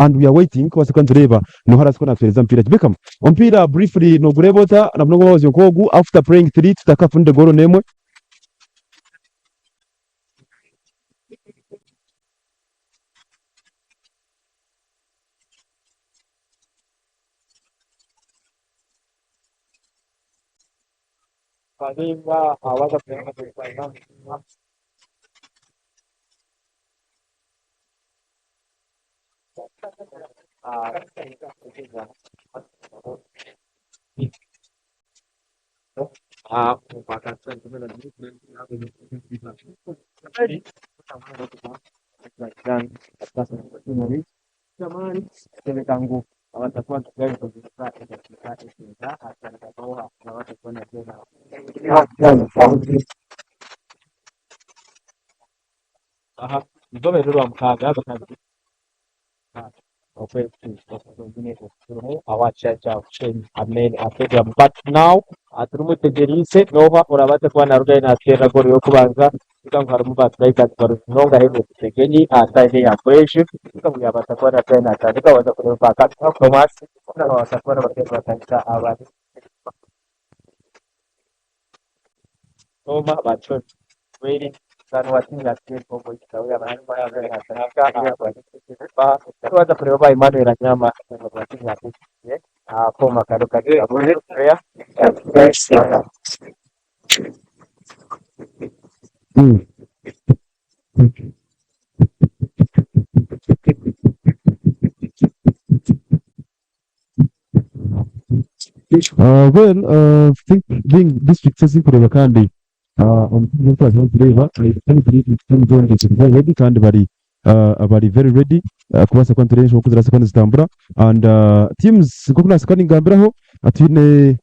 And we are waiting kubaasa kuba nitureeba noha arabaasa kuba naatuheereza omupiira ki. Beckham, omupiira briefly noogureeba ota na munonga omwabazyo nk'ogu after playing three tutakafunire goolo n'emwe? Well, think being districts ezikureeba kandi omupiira ogu twaza nitureeba ready kandi bari bari very ready kubaasa kuba nitureeba oku zirabaasa kuba nizitambura and teams nk'oku nabaasa kuba ningambiraho twine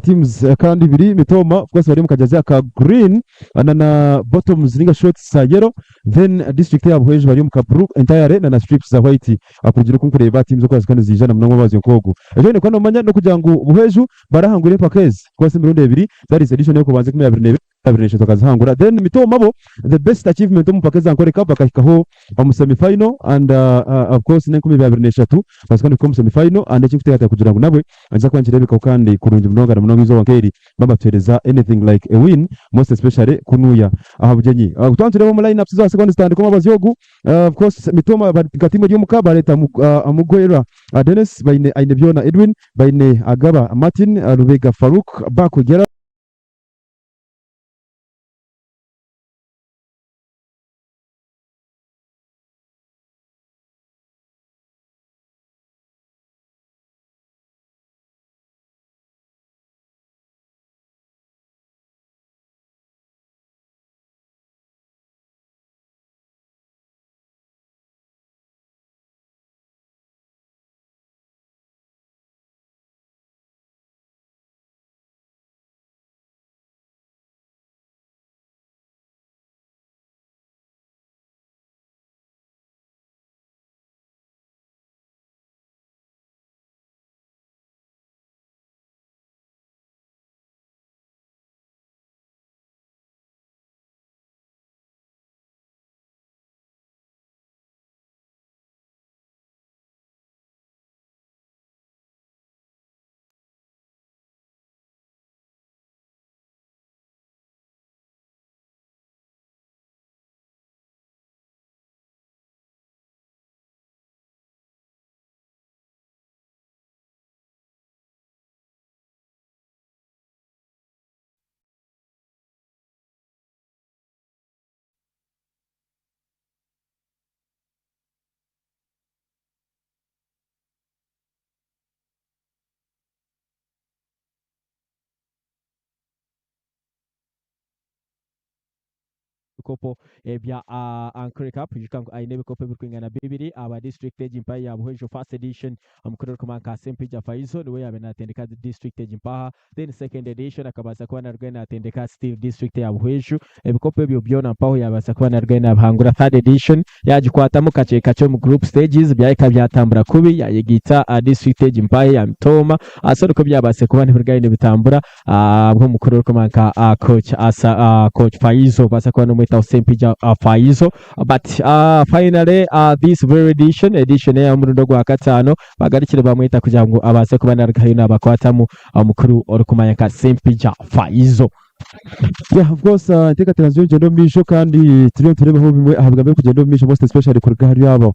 teams kandi ibiri Mitooma of course bari omu kajazi aka green na na bottoms ninga shorts za yellow then district eya Buhweju bari omu ka blue entirely na na strips za white Kurugiirira oku nkureeba tiimu z'okubaasa kuba niziija na munonga omwabazyo nk'ogu. Eki oine kuba noomanya n'okugira ngu Buhweju barahangwire empaka ezi kubaasa emirundi ebiri, that is edition ey'okubanza enkumi abiri n'ebiri abiri n'eshatu bakazihangura. Then Mitooma bo the best achievement omu mpaka eza Ankole Cup bakahikaho omu semi final and of course n'enkumi ibiri abiri n'eshatu baza kuba nibahika omu semi final and eki nkuteekateeka kugira ngu nabwe nikiza kuba nikireebekaho kandi kurungi munonga na munonga eizooba nk'eri baba batuheereza anything like a win most especially kunuuya aha bugyenyi. Twaba nitureeba omu line ups ezibaasa kuba nizitandika omwabazyo ogu, Of course Mitooma bari nka tiimu eri omuka bareeta Mugwera Dennis, baine Ainebyona Edwin, baine Agaba Martin, Lubega Farouk, Bakwe Gerald. Ebikopo ebya Ankole Cup. Ijuka ngu aine ebikopo ebirikwingana bibiri aba disiturikiti egi mpaha eya Buhweju First Edition omukuru orikuma nka Ssempijja Faizo niwe yaabaire naatendeka disiturikiti egi mpaha then second edition akabaasa kuba narugayo naatendeka still disiturikiti eya Buhweju. Ebikopo ebyo byona mpaho yaabaasa kuba narugayo naabihangura. Third edition yaagikwatamu kakye kakye omu group stages byahika byatambura kubi yaayegaita aha disiturikiti egi mpaha eya Mitooma so nikwo byabaasire kuba nibirugayo nibitambura. Ahabw'omukuru orikumanywa nka Coach Asa, Coach Faizo, obaasa kuba nomwetaho. narugaho Ssempijja Faizo. But finally this very edition, edition eya omurundi ogwa kataano, bagarukire bamweta kugira ngu abaase kuba narugayo nabakwatamu omukuru orikumanya nka Ssempijja Faizo. Yeah, of course, enteekateeka nizo nizigyenda omu maisho kandi turiyo nitureebaho bimwe aha bigambo ebirikugyenda omu maisho most especially kuruga ahari abo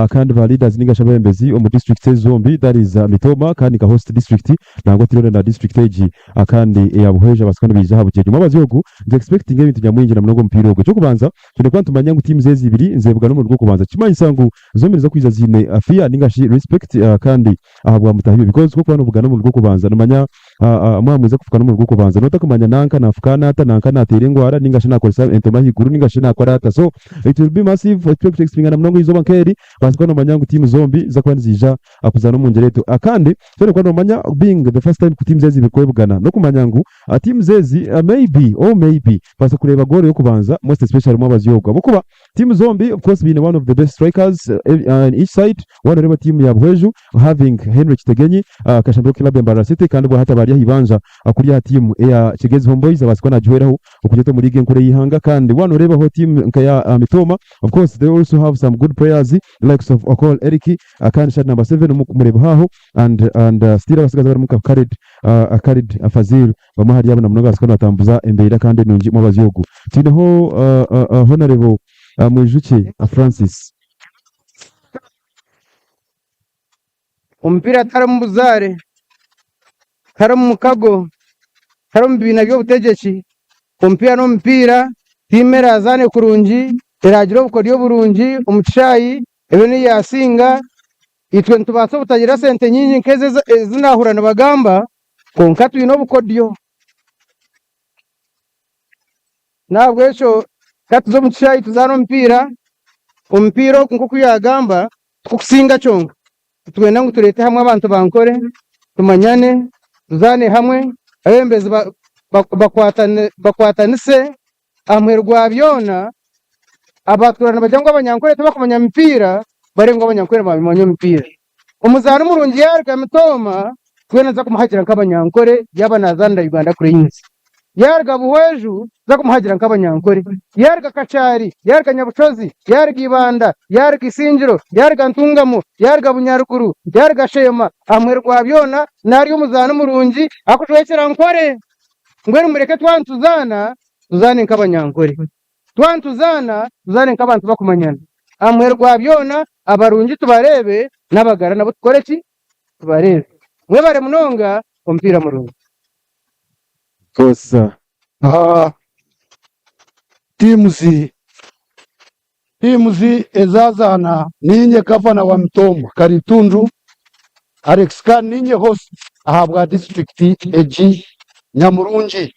kandi ba leaders ninga shi abeebembezi omu districts ezi zombi that is Mitooma kandi nka host district nangwa turiyo na district egi kandi eya Buhweju abaasa kuba nibaija aha bugyenyi. Omwabazyo ogu nitu expectinga ebintu nyamwingi na munonga omupiira ogu. Eky'okubanza twine kuba nitumanya ngu teams ezi ibiri nizeebugana omurundi gw'okubanza ekimanyisa ngu zombi niziza kwija ziine fear ninga shi respect kandi ahabwa mutaahi we because ku orikuba noobugana omurundi gw'okubanza noomanya Mwaba mwija kufuka n'omurundi gw'okubanza, nooba otakumanya nanka naafukaana ata, nanka naateera engwara, nainga shi naakoresa entoma ahaiguru, nainga shi naakora ata. So it will be massive, titwekuexpectinga na munonga eizooba nk'eri, baasa kuba noomanya ngu tiimu zombi niziza kuba niziija kuzaana omu ngyera egyo. Kandi twine kuba noomanya being the first time ku tiimu ezi ibiri kwebugana, n'okumanya ngu tiimu ezi maybe or maybe baasa kureeba goolo y'okubanza most especially omwabazyo ogwo ahabw'okuba tiimu zombi of course baine one of the best strikers in each side. Waaba nooreeba tiimu ya Buhweju having Henry Kitegenyi akashambirwa club ya Mbarara City kandi obwahati aba ari aha ibanja kuri aha tiimu eya Kigezi Homeboyz abaasa kuba naagihweraho okugyeta omu liigi enkuru ey'eihanga kandi waaba nooreebaho tiimu nka eya Mitooma of course they also have some good players the likes of Okol Eric kandi shirt number 7 omukureebaho aho and and still abatsigazi abarimu nka Khalid Khalid Fazil bamwe ahari abo na munonga babaasa kuba nibatambuza embeera kandi enungi omwabazyo ogu. Twineho Honourable Mwijukye Francis. Omupiira tiharimu buzaare, tiharimu mukago, tiharimu bibiina by'obutegyeki, omupiira n'omupiira, tiimu eraazaane kurungi, eraagira obukoryo burungi omu kishaayi ebe niyo yaasinga. Itwe nitubaasa obutagira sente nyingi nk'ezi ezi naahurira nibagamba kwonka twine obukodyo. N'ahabw'ekyo ka tuze omu kishaayi tuzaane omupiira. Omupiira ogu nk'oku yaagamba tikukusinga kyonka, nitwenda ngu tureete hamwe abantu ba Nkore, tumanyane, tuzaane hamwe, abeebembezi bakwatanise. Aha muheru gwa byona, abatuura nibagira ngu Abanyankore tibakumanya mipiira, bareebe ngu Abanyankore nibamanya omupiira. Omuzaani murungi yaaruga Mitooma, twena nituza kumuhagira nk'Abanyankore yaaba naazaanira Uganda Cranes. Yaaruga Buhweju, tuza kumuhagira nk'Abanyankore. Yaaruga Kakyari, yaaruga Nyabucozi, yaaruga Ibanda, yaaruga Isingiro, yaaruga Ntungamo, yaaruga Bunyaruguru, yaaruga Sheema, aha muheru gwa byona naari omuzaani murungi arikujwekyera Nkore. Mbwenu mureke twaba nituzaana, tuzaane nk'Abanyankore. Twaba nituzaana, tuzaane nk'abantu bakumanyana. Aha muheru gwa byona, abarungi tubareebe n'abagara nabo tukore ki? Tubareebe. Mwebare munonga, omupiira murungi. Kosa. Aha teams teams ezazaana ninye gavana wa Mitooma Karitunju Alex kandi ninye host ahabwa district egi nyamurungi.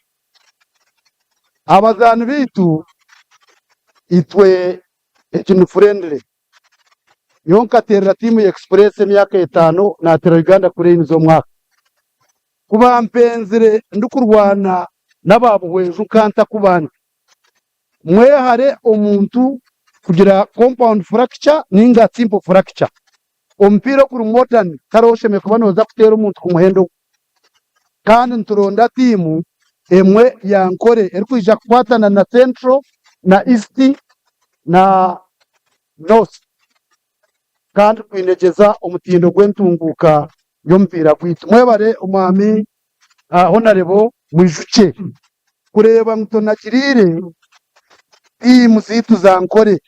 Abazaani baitu itwe egi ni friendly. Nyowe nkateerera tiimu ya Express emyaka etaano naateera Uganda Cranes omwaka. Ku bampenzire ndikurwana n'aba Buhweju nkantakuba nti mwehare omuntu kugira compound fracture ninga simple fracture. Omupiira oguri modern tihariho oshemereire kuba nooza kuteera omuntu kumuhenda ogwe. Kandi nituronda tiimu emwe ya Nkore erikwija kukwatana na Central na East na North kandi kwinegyeza omutindo gw'entunguuka y'omupiira gwaitu. Mwebare Omwami Honarebo Mwijukye kureeba ngu tonagiriire tiimu zaitu za Nkore.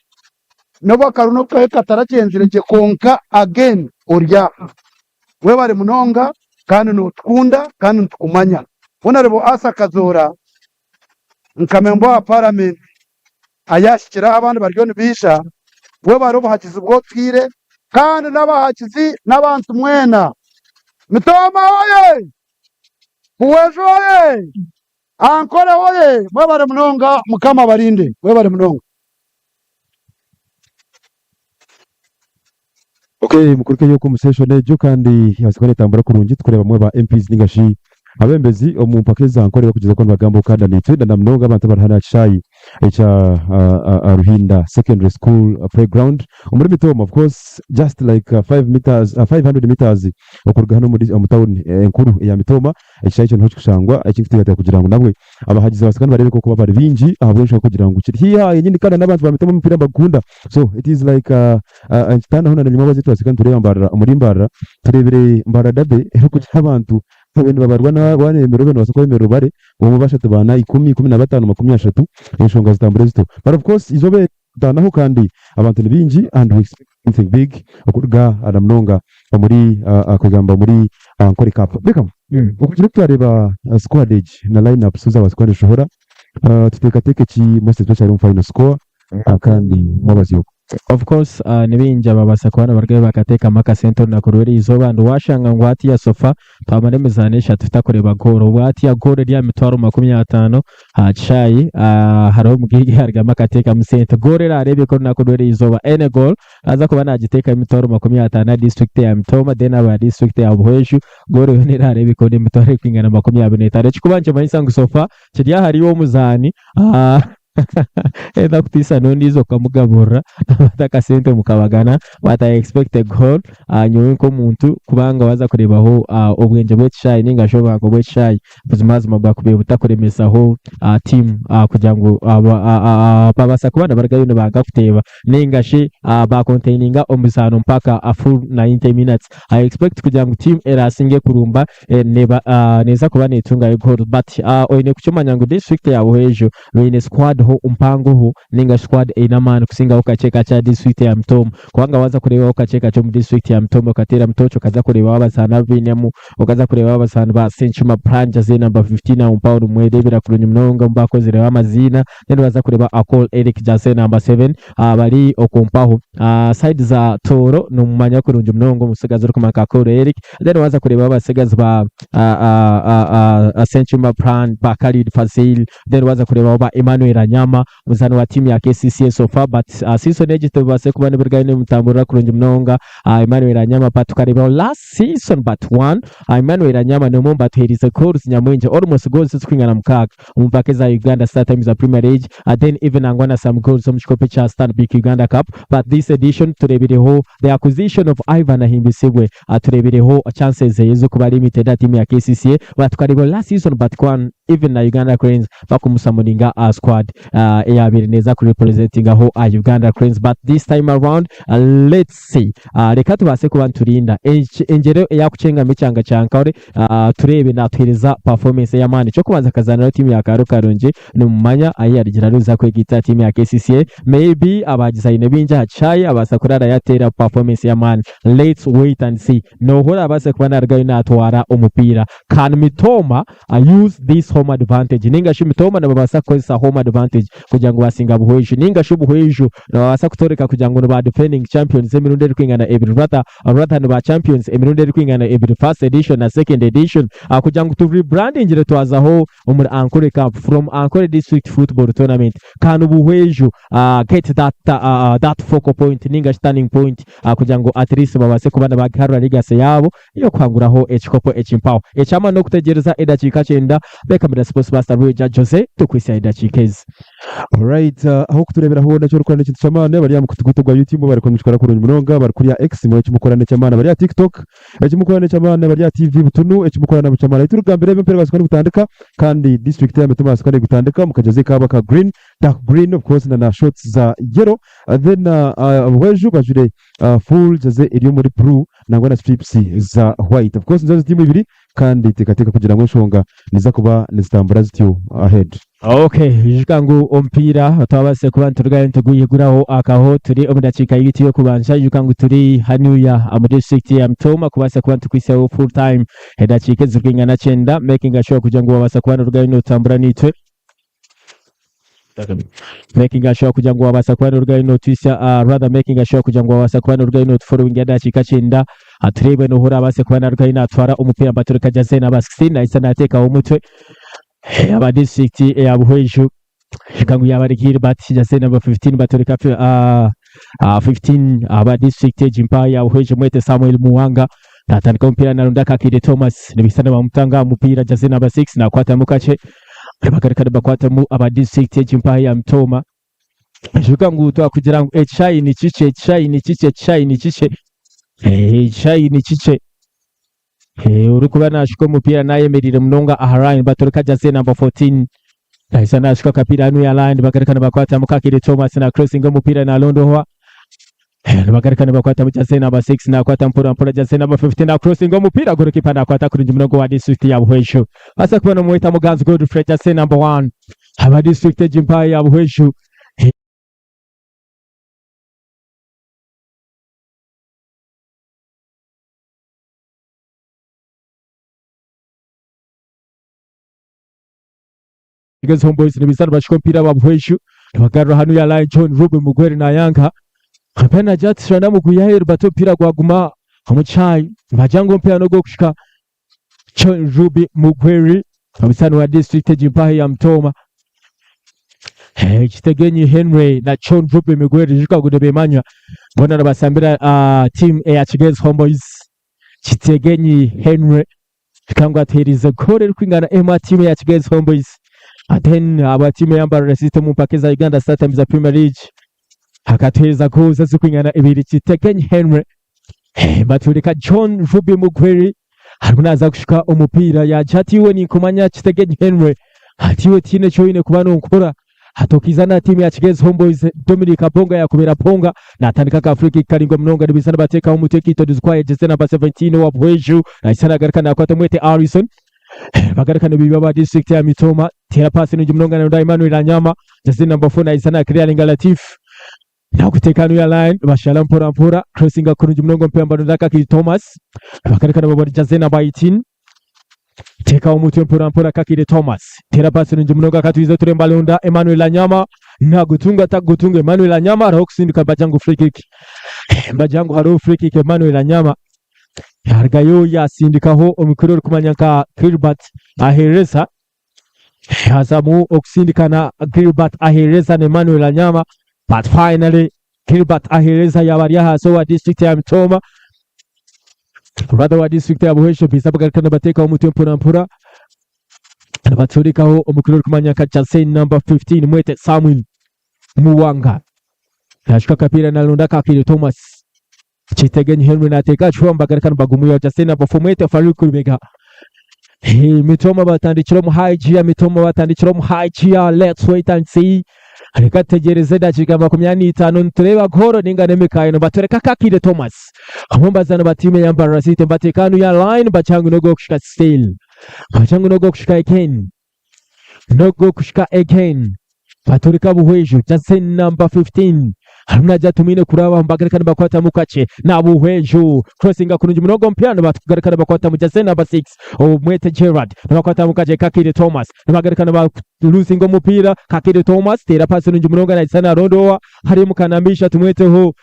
N'obu akaruno kawe kataragyenzire gye kwonka again ori aha. Webare munonga kandi notukunda kandi nitukumanya. Honourable Arthur Kazoora nka member wa parliament ayahikire aha abandi bariyo nibaija, webare obuhagizi obu otuhaire kandi n'abahagizi n'abantu mwena. Mitooma oye! Buhweju oye! Ankole oye! Mwebare munonga Mukama abarinde. Mwebare munonga. Okay, mukurukeyo oku omu session egyo kandi yabaasa kuba netambura kurungi tukureeba mwe ba MPs ninga shi abebembezi omu mpaka eza Ankole bakugyezaho kuba nibagamba okukanda naitwe na namunonga abantu abari hanu aha kishaayi. ekya Ruhinda Secondary School Playground omuri Mitooma of course just like 5 meters, 500 meters okuruga hanu omuri omu town enkuru eya Mitooma. Ekishaayi ekyo niho kirikushangwa. Eki nkuteekateeka kugira ngu nabwe abahagizi babaasa kuba nibareebeka okuba bari baingi ahabw'enshonga kugira ngu kiri haihi aha yenyini kandi n'abantu ba Mitooma omupiira nibagukunda. So it is like nikitaana hoona na nyima ahu twasika nitureeba Mbarara omuri Mbarara tureebire Mbarara Derby erikugira abantu babaire nibabarwa waana oyemerera obaire noobaasa kuba oyemerera obare omwe, bashatu, bana, ikumi, 15, 30 enshonga zitambure zityo. But of course eizooba eri Kutaanaho kandi abantu ni baingi and we expect something big okuruga na munonga omuri kwegamba omuri Ankole Cup. Beckham, okugira oku twareeba squad egi na line ups ezabaasa kuba nizishohora, tuteekateeke ki most especially omu final score kandi mwabazyo ogwo? Of course ni baingi ababaasa kuba nibarugayo bakateekamu akasente orunaku rw'erizooba and waashanga ngu hatiiya so far Twamara emizaano eshatu tutakureeba goolo. Obwo hatiiya goolo eri aha mitwaro 50 aha kishaayi. Hariho omugaiga yaarugamu akateekamu sente. Goolo eraareebeka orunaku rw'eriizooba, any goal, naaza kuba naagiteekaho emitwaro 50 aha disiturikiti ya Mitooma then aba disiturikiti ya Buhweju goolo yoona eraareebekaho n'emitwaro erikwingana 25. Ekirikuba nikimanyisa ngu so far kiri ahari iwe omuzaani. Enda kutiisa n'ondiijo okamugaburira bata akasente mukabagana but I expect a goal nyowe nk'omuntu kubanga waaza kureebaho obwengye bw'ekishaayi ninga shi obuhango bw'ekishaayi buzimazima bwakubaire butakuremesaho tiimu kugira ngu babaasa kuba nibarugayo nibanga kuteeba ninga shi baakonteininga omuzaano mpaka a full 90 minutes. I expect kugira ngu tiimu eraasinge kurumba neeza kuba neetungayo goal but oine kukimanya ngu disiturikiti ya Buhweju baine squad ho mpango ho ninga squad eine amaani kusingaho kakye kakye aha district ya Mitooma kubanga waza kureebaho kakye kakye omu district ya Mitooma okateera Mutooki okaza kureebaho abazaani abu bainemu okaza kureebaho abazaani ba Senchuma Branch ze number 15 aho mpaho nimwereebera kurungi munonga omu bakozireho amaziina then waza kureeba Akol Eric jersey number 7 bari okwo mpaho side za Tooro nomumanya kurungi munonga omutsigazi orikumanywa nka Akol Eric then waza kureebaho abatsigazi ba Senchuma Brand ba Khalid Fazil Then waza kureebaho ba Emmanuel Anyama omuzaani wa tiimu ya KCCA so far but season egi tebabaasire kuba nibirugayo nibimutamburira kurungi munonga Emmanuel Anyama but tukareebaho last season but one Emmanuel Anyama n'omwe omu batuheerize goals nyamwingi almost goals ezirikwingana mukaaga omu mpaka eza Uganda Star Times Premier League then even nangwa na some goals omu kikopo ekya Stanbic Uganda Cup but this edition tureebireho the acquisition of Ivan Ahimbisibwe Tureebireho chances ez'okuba limited aha tiimu ya KCCA but tukareeba last season but one even na Uganda Cranes bakumusamuninga aha squad eyabaire neeza ku representingaho aha Uganda Cranes but this time around let's see reka tubaase kuba niturinda engyero eyakucengamu ekyanga kya Nkore tureebe natuheereza performance ey'amaani. Eky'okubanza akazaaniraho tiimu ya Kaaro Karungi nimumanya ahu yarugira aruza kwegaita aha tiimu ya KCCA maybe abahagizi aine baingi aha kishaayi abaasa kuraara yateera performance y'amaani. Let's wait and see. Nooha oraabaase kuba naarugayo naatwara omupiira? Can Mitooma use this home advantage? Nainga shi Mitooma nibabaasa kukozesa home advantage kugira ngu baasinga Buhweju? Nainga shi Buhweju nibabaasa kutooreka kugira ngu ni ba defending champions emirundi erikwingana ebiri rather, rather ni ba champions emirundi erikwingana ebiri first edition na second edition kugira ngu tu rebrandingire twazaho omuri Ankole Cup from Ankole District Football Tournament. Can Buhweju get that, that focal point nainga shi turning point kugira ngu at least babaase kuba nibagarura legacy yaabo ey'okuhanguraho ekikopo eki mpaho. Eky'amaani n'okutegyereza edakiika kyenda. Bekamira Sports Master Rwija Jose tukuhitsya edakiika ezi. Alright, aho kutureebera hoona eki orikukora n'ekintu ky'amaani. Abari aha mukutu gwaitu ogwa YouTube barikuba nibakikora kurungi munonga. Abari kuriya X mwe eki mukora n'eky'amaani. Abari aha TikTok eki mukora n'eky'amaani. Abari aha TV butunu eki mukora nabyo ky'amaani. Ahi turikugambira ebi omupiira gwabaasa kuba nigutandika kandi disiturikiti ya Mitooma yabaasa kuba negutandika omu kagyezi kaabo aka green, dark green of course na na shorts za yellow. Then Buhweju bajwire full jersey eri omuri blue nangwa na strips za white. Of course nizo tiimu ibiri kandi teekateeka kugira ngu enshonga niziza kuba nizitambura zityo ahead. Okay, ijuka ngu omupiira twabaasize kuba niturugayo nitugwihiguraho akaho turi omu dakiika yaitu y'okubanza. Ijuka ngu turi hanuya omu disiturikiti ya Mitooma kubaasa kuba nitukuhitsyaho full time edakiika ezirikwingana kyenda making sure kugira ngu wabaasa kuba norugayo notambura naitwe. Making sure kugira ngu wabaasa kuba norugayo notwitsya rather making sure kugira ngu wabaasa kuba norugayo notufollowinga edakiika kyenda tureebe noha orabaase kuba narugayo natwara omupiira Baturika Jose namba 16 nahitsya nateekaho omutwe aba disiturikiti eya Buhweju ngu yaaba Gilbert Jose namba 15 Baturika 15 aba disiturikiti egi mpaha ya Buhweju mwete Samuel Muwanga natandika omupiira naronda Kakire Thomas nibahitsya nibamutanga aha mupiira Jose namba 6 nakwatamu kakye. Nibagaruka nibakwatamu aba district egi mpaha ya Mitooma. Ijuka ngu twakugira ngu ekishayi ni kikye, ekishayi ni kikye, ekishayi ni kikye, ekishayi ni kikye. Orikuba nashuka omupiira nayemereire munonga aha line baturika jersey number 14 nahisa nashuka akapiira hanu ya line bagaruka nibakwatamu Kakiri Thomas na crossinga omupiira nalondohwa. Nibagaruka nibakwata jersey number 6 nakwata mpora mpora jersey number 15 na crossinga omupiira golikipa nakwata kurungi munonga owa district ya Buhweju. Asa kuba nomweta Muganzi Godfrey jersey number 1 aba district egi mpaha ya Buhweju. Kigezi Homeboys nibiza nibashika omupiira aba Buhweju nibagarura hanu ya line John Ruby Mugweri nayanga omupiira najatisha namugwiha aheru but omupiira gwaguma omu kishaayi nibagira ngu omupiira nogw'okushika John Ruby Mugweri omuzaani wa district egi mpaha eya Mitooma. Kitegenyi Henry na John Ruby Mugweri ijuka ngu nibemanya boona nibasambira tiimu eya Kigezi Homeboys. Kitegenyi Henry reka ngu atuheerize goolo erikwingana emwe aha tiimu eya Kigezi Homeboys then ahabwa tiimu eya Mbarara City omu mpaka eza Uganda StarTimes Premier League akatuheereza goals ezirikwingana ibiri Kitegenyi Henry batworeka John Ruby Mugweri arimu naaza kushuka omupiira yaagira ati iwe ninkumanya Kitegenyi Henry ati iwe tihaine eki oine kuba nonkora Hati okiiza na tiimu ya Kigezi Homeboys, Dominic Abonga yakubeera Bonga natandika aka free kick karaingwa munonga nibaija nibateekaho omutwe Keaton Zikwaye jeze namba 17 owa Buhweju nahisa nagaruka nakwata omwete Harrison bagaruka nibiiba aba district ya Mitooma teera paasi nungi munonga naronda Emmanuel Anyama jeze namba 4 nahisa na clearinga Latif nakuteeka hanu ya line bashara mpora mpora crossinga kurungi munonga omupiira nibaronda Kakiri Thomas bagaruka nibabona jeze namba 18 Teekaho omutwe mpora mpora Kakire Thomas. Teera paasi nungi munonga akatwiza oturembo aronda Emmanuel Anyama. Nagutunga tagutunga Emmanuel Anyama hariho okusindika nibagira ngu free kick. Nibagira ngu hariho free kick Emmanuel Anyama yarugayo yasindikaho omupiira orikumanya nka Gilbert Ahereza. Hazamu okusindikana Gilbert Ahereza na Emmanuel Anyama but finally Gilbert Ahereza yaba ari ahansi owa district ya Mitooma rather owa district ya Buhweju biza bagaruka nibateekaho omutwe mpora mpora nibaturikaho omukuru orikumanya nka Jase number 15 Mwete Samuel Muwanga nashuka akapiira naronda Kakire Thomas Kitegenyi Henry nateeka aha kifuba nibagaruka nibagumuya Justin Abafu Mwete Farouk Rubega. Hey, Mitoma batandikira omu high gear, Mitoma batandikira omu high gear. Let's wait and see. Reka tutegyereze edakiika 25 nitureeba goolo ninga n'emikaayano batureka Kakire Thomas. Omwe omu bazaani ba tiimu eya Mbarara City nibateeka hanu ya line bagira ngu n'ogw'okushika still. Bagira ngu n'ogw'okushika again. N'ogw'okushika again. Baturika Buhweju jersey number 15 harimu nagira tumwine kuraba bagaruka nibakwatamu kakye na Buhweju crossinga kurungi munonga omupiira nibagaruka nibakwatamu jersey number 6 omwete Gerard nibakwatamu kakye Kakire Thomas nibagaruka niba losinga omupiira Kakire Thomas teera pasi nungi munonga nagisa narondowa harimu Kanambisha tumweteho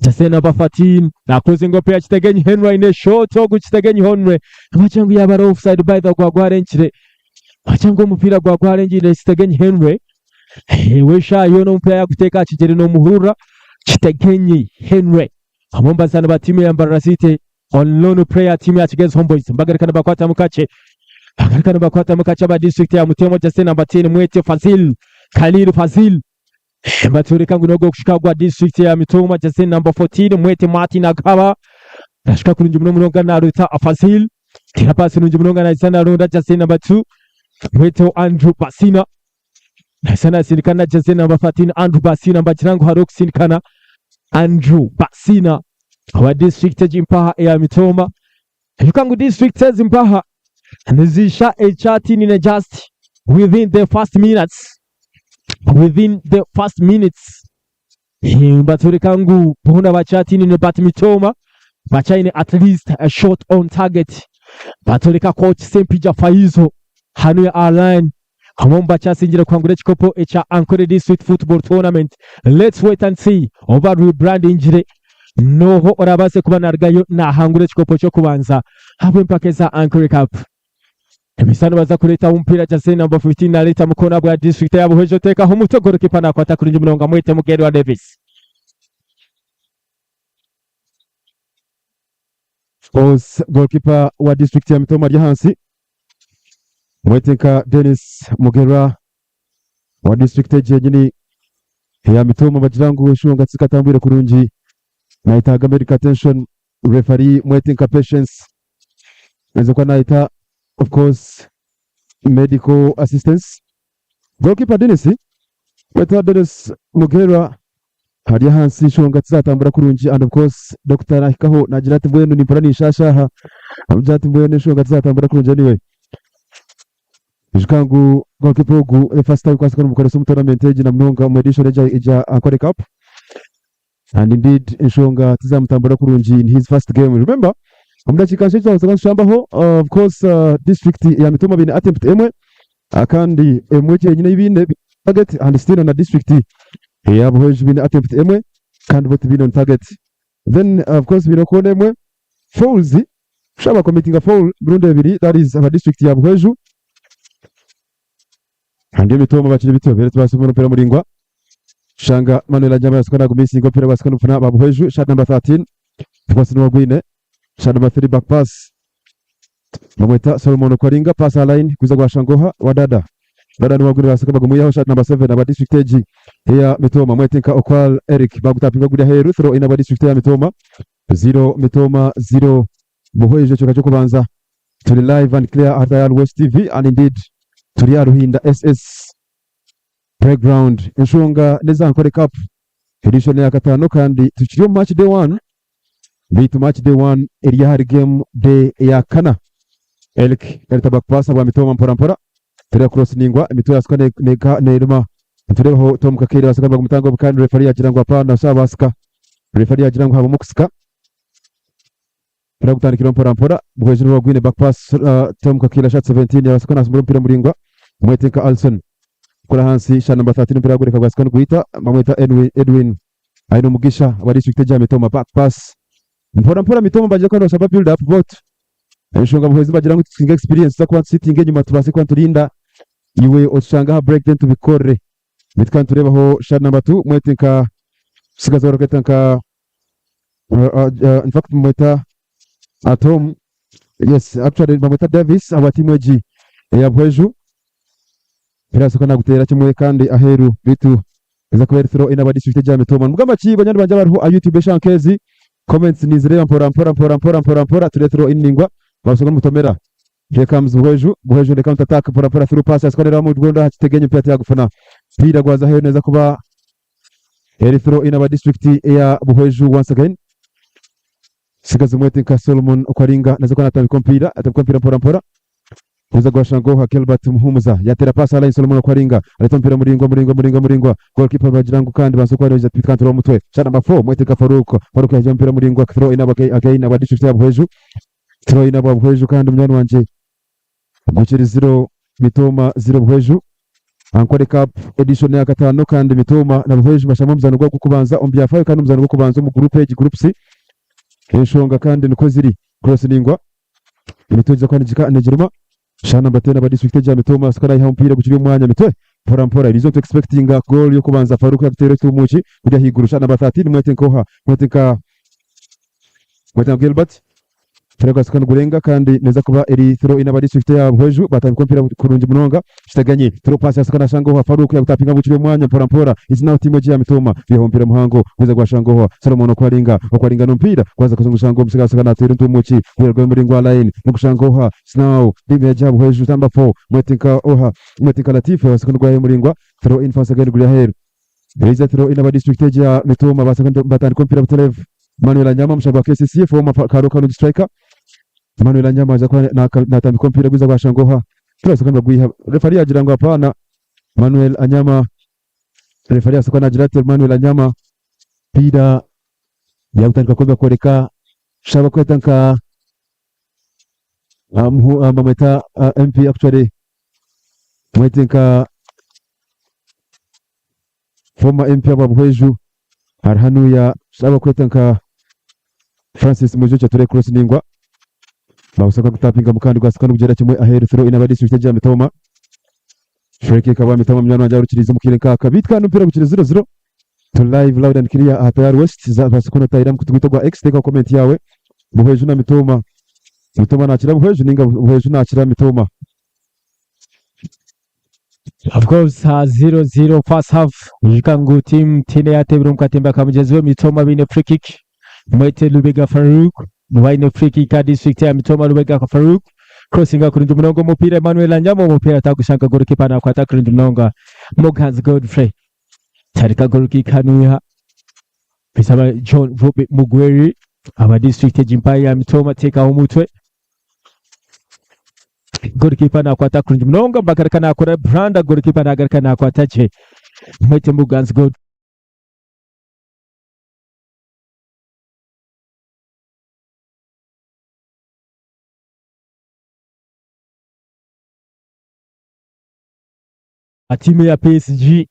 Jersey number 13 nakuzinga omupiira Kitegenyi Henry aine shot ogu Kitegenyi Henry nibagira ngu yaba ari offside by the gwagwarengire Wagira ngu omupiira gwagwarengire Kitegenyi Henry we eshaaha yoona omupiira yaguteeka aha kigyere nomuhurura Kitegenyi Henry bamwe omu bazaani ba tiimu ya Mbarara City on loan player tiimu ya Kigezi Homeboys bagaruka nibakwatamu kakye bagaruka nibakwatamu kakye aba district ya Mutemwa jersey number 10 Mwete Fazil Khalil Fazil Batworeka ngu n'ogw'okushika gwa disiturikiti ya Mitooma jersey number 14 Mwete Martin Agaba nashika kurungi muno munonga naruta Fazil tera pasi nungi munonga nahisa naronda jersey number 2 Mwete Andrew Basina nahisa nasindikana na jersey number 13 Andrew Basina mbagira ngu hariho okusindikana Andrew Basina owa disiturikiti egi mpaha eya Mitooma ijuka ngu disiturikiti ezi mpaha nizisha ekyatinine just within the first minutes within the first minutes nibatworeka ngu boona bakyatiinine but Mitooma bakyaine at least a shot on target batworeka coach Sempija Faizo hanu ya Align omwe omu bakyasingire kuhangura ekikopo ekya Ankole District Football Tournament. Let's wait and see oba rebrandingire noho orabaase kuba narugayo nahangura ekikopo ky'okubanza ahabw'empaka eza Ankole Cup. Emisano nibaza kureetaho omupiira jersey number 15 nareeta mukoona bwa district ya Buhweju oteekaho omutwe golikipa nakwata kurungi munonga Mwete Mugerwa Davis. Goalkeeper wa district ya Mitooma ari ahansi. Mwete nka Denis Mugerwa wa district egi yenyini eya Mitooma bagira ngu enshonga tizikatambwire kurungi nayetaaga medical attention. Referee mwete nka Patience ayinza kuba nayeta of course medical assistance. Goalkeeper Denis mwete Denis Mugerwa ari ahansi enshonga tizatambura kurungi and of course doctor nahikaho nagira ati mbwenu nimpurira ninshaasha aha amugira ati mbwenu enshonga tizatambura kurungi anyway. Ijuka ngu goalkeeper ogu first time kubaasa kuba nimukoresa omu tournament egi na munonga omu edition egi eya Ankole Cup and indeed enshonga tizamutambura kurungi in his first game. Remember omu dakiika nkye twabaasa kuba nitushambaho of course district ya Mitooma baine attempt emwe kandi emwe gyenyine ei baine target and still na district eya Buhweju baine attempt emwe kandi bo tibaine on target. Then of course baine koona emwe fouls kushaba committinga foul emirundi ebiri that is aba district ya Buhweju and emitooma bakiri bityo beere tibabaasa kubona omupiira muraingwa shanga Manuel Anjamba yasuka nagumisinga omupiira gwasuka nigufuna aba Buhweju shot number 13 of course niwe agwine shot number 3 back pass bamweta Solomon Okwaringa pass a line gwiza gwa Shangoha wa Dada Dada niwe agwine basuka bagumwihaho shot number 7 aba district egi eya Mitooma mwete nka Okwal Eric bagutapinga guri aheeru throw in aba district eya Mitooma 0 Mitooma 0 Buhweju ekicweka ky'okubanza turi live and clear aha Tayal West TV and indeed turi aha Ruhinda SS Playground enshonga n'eza Ankole Cup edition ya kataano kandi tukiri omu match day one beitu match day one eri ahari game day eya kana Eric yareta back pass abwa Mitooma mpora mpora terera cross ningwa emitwe yasuka neruma nitureebaho Tom Kakeire basuka nibagumutanga obu kandi referee yagira ngu hapana oshabasika referee yagira ngu habamu okusika Mpira gutandikire mpora mpora Buhweju niwe wagwine back pass Tom Kakiira shot 17 yabaasa kuba nasimbura omupiira muraingwa bamwete nka Alson kura ahansi shot number 13 omupiira gureka gwasika nigwita bamweta Edwin Ainomugisha owa district egya Mitooma back pass mpora mpora Mitooma bagira kuba nibashaba build up but enshonga Buhwezi nibagira ngu tusinga experience tuza kuba nitusitinga enyima tubaase kuba niturinda iwe otushange aha break then tubikore beitu kandi nitureebaho shot number 2 mwete nka musigazi ou barikweta nka in fact bamweta Tom yes actually bamweta Davis ahabwa tiimu egi eya Buhweju terasoka naguteera kimwe kandi aheeru beitu eza kuba eri throw in aba district egya Mitooma. Nimugamba ki banywani bangye abariho aha YouTube eshaaha nk'ezi comments ninzireeba mpora mpora mpora mpora mpora mpora ture throw in ningwa basoka nimutomera. Here comes Buhweju, Buhweju the counter attack mpora mpora through pass yasuka nera mu aha kitegenye mpira tiyagufuna. Mpira gwaza aheeru neza kuba Eri throw in aba district eya Buhweju once again. Sigazi mwete nka Solomon Okwaringa naza kuba natambika omupiira atambika omupiira mpora mpora. Kuza gwa Shangoha Gilbert Muhumuza yatera pass line Solomon Okwaringa aleta omupiira muringwa muringwa muringwa muringwa goalkeeper bagira ngu kandi banza okwareja bitkantura omutwe. Shot number 4 mwete nka Farouk Farouk yajja omupiira muringwa throw in aba again aba district ya Buhweju. Throw in aba Buhweju kandi munywani wangye Gukiri ziro Mitooma ziro Buhweju. Ankole Cup edition ya kataano kandi Mitooma na Buhweju bashamba omuzaano gwabo gw'okubanza omu byafaayo kandi omuzaano gw'okubanza omu group egi group C. Enshonga kandi nikwo ziri. Cross ningwa emitwe egyiza kuba nigika nigiruma. Shaaha namba 10 aba district egya Mitooma Sukali ayihaho omupiira gukiri omu mwanya mitwe mpora mpora. Eri izooba nitu expectinga goal y'okubanza Farouk yakuteera ekitumuuki kuri ahaiguru. Shaaha namba 13 mwete nka oha? Mwete nka Mwete nka Gilbert. Omupiira gwasuka nigurenga kandi neeza kuba eri throw in aba district eya Buhweju batandika omupiira kurungi munonga Kiteganyi throw pass yasuka nashanga oha Farouk yagutapinga gukiri omu mwanya mpora mpora is now tiimu egi ya Mitooma bihaho omupiira muhango gwiza gwashanga oha Solomon Okwaringa Okwaringa n'omupiira gwaza kushanga omusigazi asuka nateera entumuki omupiira gwa muringwa line nigushanga oha is now tiimu egi ya Buhweju number 4 mwete nka oha mwete nka Latif asuka nigwayo muringwa throw in once again guri aheeru Reiza throw in aba district egi ya Mitooma batandika omupiira butereevu Manuel Anyama omushaija gwa KCC former Karo Kalungi striker Manuel Anyama aza kuba natambika omupiira gwiza gwashanga oha turabaasa kuba nibagwiha referee yagira ngu hapana Manuel Anyama referee abaasa kuba nagira ati Manuel Anyama omupiira yagutandika kubi kworeka shaba kweta nka bamweta MP actually mwete nka Former MP aba Buhweju ari hanuya abakweta nka Francis Mwijukye ture cross ningwa bagusaka gutapinga mukandi gwasaka nokugyera kimwe aheru throw in aba district egya Mitooma free kick aba Mitooma munywani wangye arukiriize omu kaire nkaka beitu kandi omupiira gukiri 0-0 to live loud and clear aha Tayari West baasa kuba notahira aha mukutu gwaitu ogwa X teekaho comment yaawe Buhweju na Mitooma Mitooma nakira Buhweju ninga Buhweju nakira Mitooma. Of course, 0-0 first half. Ijuka ngu team tiine yatebire omu katemba ka mugyenzi we Mitoma baine free kick. Mwete Lubega Farouk niwe aine free kick aha district ya Mitoma Lubega Farouk. Crossinga kurungi munonga omupiira Emmanuel Anyama omupiira atagushanga goalkeeper nakwata kurungi munonga Muganzi Godfrey. Tarika goal kick hanuya. Bisaba John Ruby Mugweri aba district egi mpaya ya Mitoma tekaho omutwe. Goalkeeper nakwata kurungi munonga bagaruka nakora branda goalkeeper nagaruka nakwata gye Mwete Muganzi God Tiimu ya PSG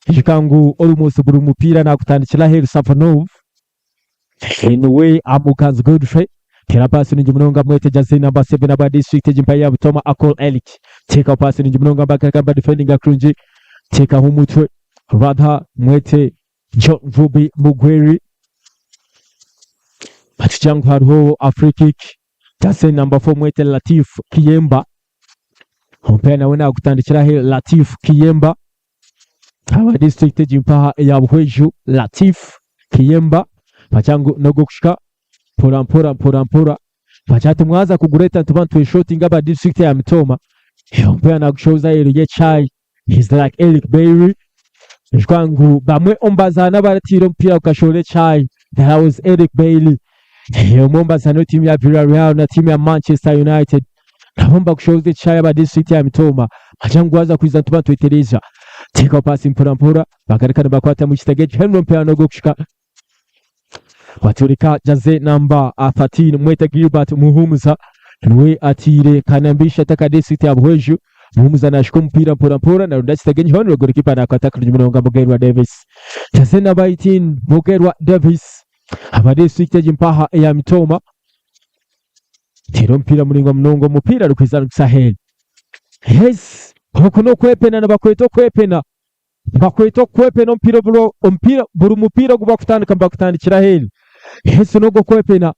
ijuka ngu almost buri mupiira nakutandikira aheeru Safonov niwe Muganzi Godfrey teera paasi nungi munonga mwete jersey number 7 aba district egi mpaya ya Butoma Akol Eric teekaho paasi nungi munonga mbakakamba defendinga kurungi teekaho omutwe rather mwete John Ruby Mugweri batugira ngu hariho a free kick jersey number 4 mwete Latif Kiyemba omupiira nawe nagutandikira ahe Latif Kiyemba aba district egi mpaha eya Buhweju Latif Kiyemba bagira ngu n'ogw'okushika mpora mpora mpora mpora bagira ati mwaza kugureta nituba nitweshotinga aba district ya Mitooma omupiira nagushohoza aheeru y'ekishaayi He's like Eric Bailey Nijwa ngu bamwe omu bazaani abaratiire omupiira gukashohora ekishaayi that was Eric Bailey omwe omu bazaani b'etiimu ya Villarreal na tiimu ya Manchester United nabo nibakushohoza ekishaayi aba disiturikiti ya Mitooma bagira ngu gwaza kwija nituba nitwetereeza teekaho paasi mpora mpora bagaruka nibakwatamu ekitego eki Henry omupiira n'ogw'okushuka Baturika jersey namba 13 Mwete Gilbert Muhumuza niwe atiire Kanambi Shataka district ya Buhweju. Muhumuza nashuka omupiira mpora mpora naronda Kitegenyi Henry golikipa nakwata kurungi munonga Mugerwa Davis. Jersey namba 18 Mugerwa Davis aba district egi mpaha eya Mitooma. Teera omupiira muraingwa munonga omupiira rukwiza nigusahel. Yes, oku n'okwepena nibakweta okwepena. Nibakweta okukwepena omupiira oburo omupiira buri mupiira ogu bakutandika nibagutandikira aheeru. Yesu n'ogw'okwepena.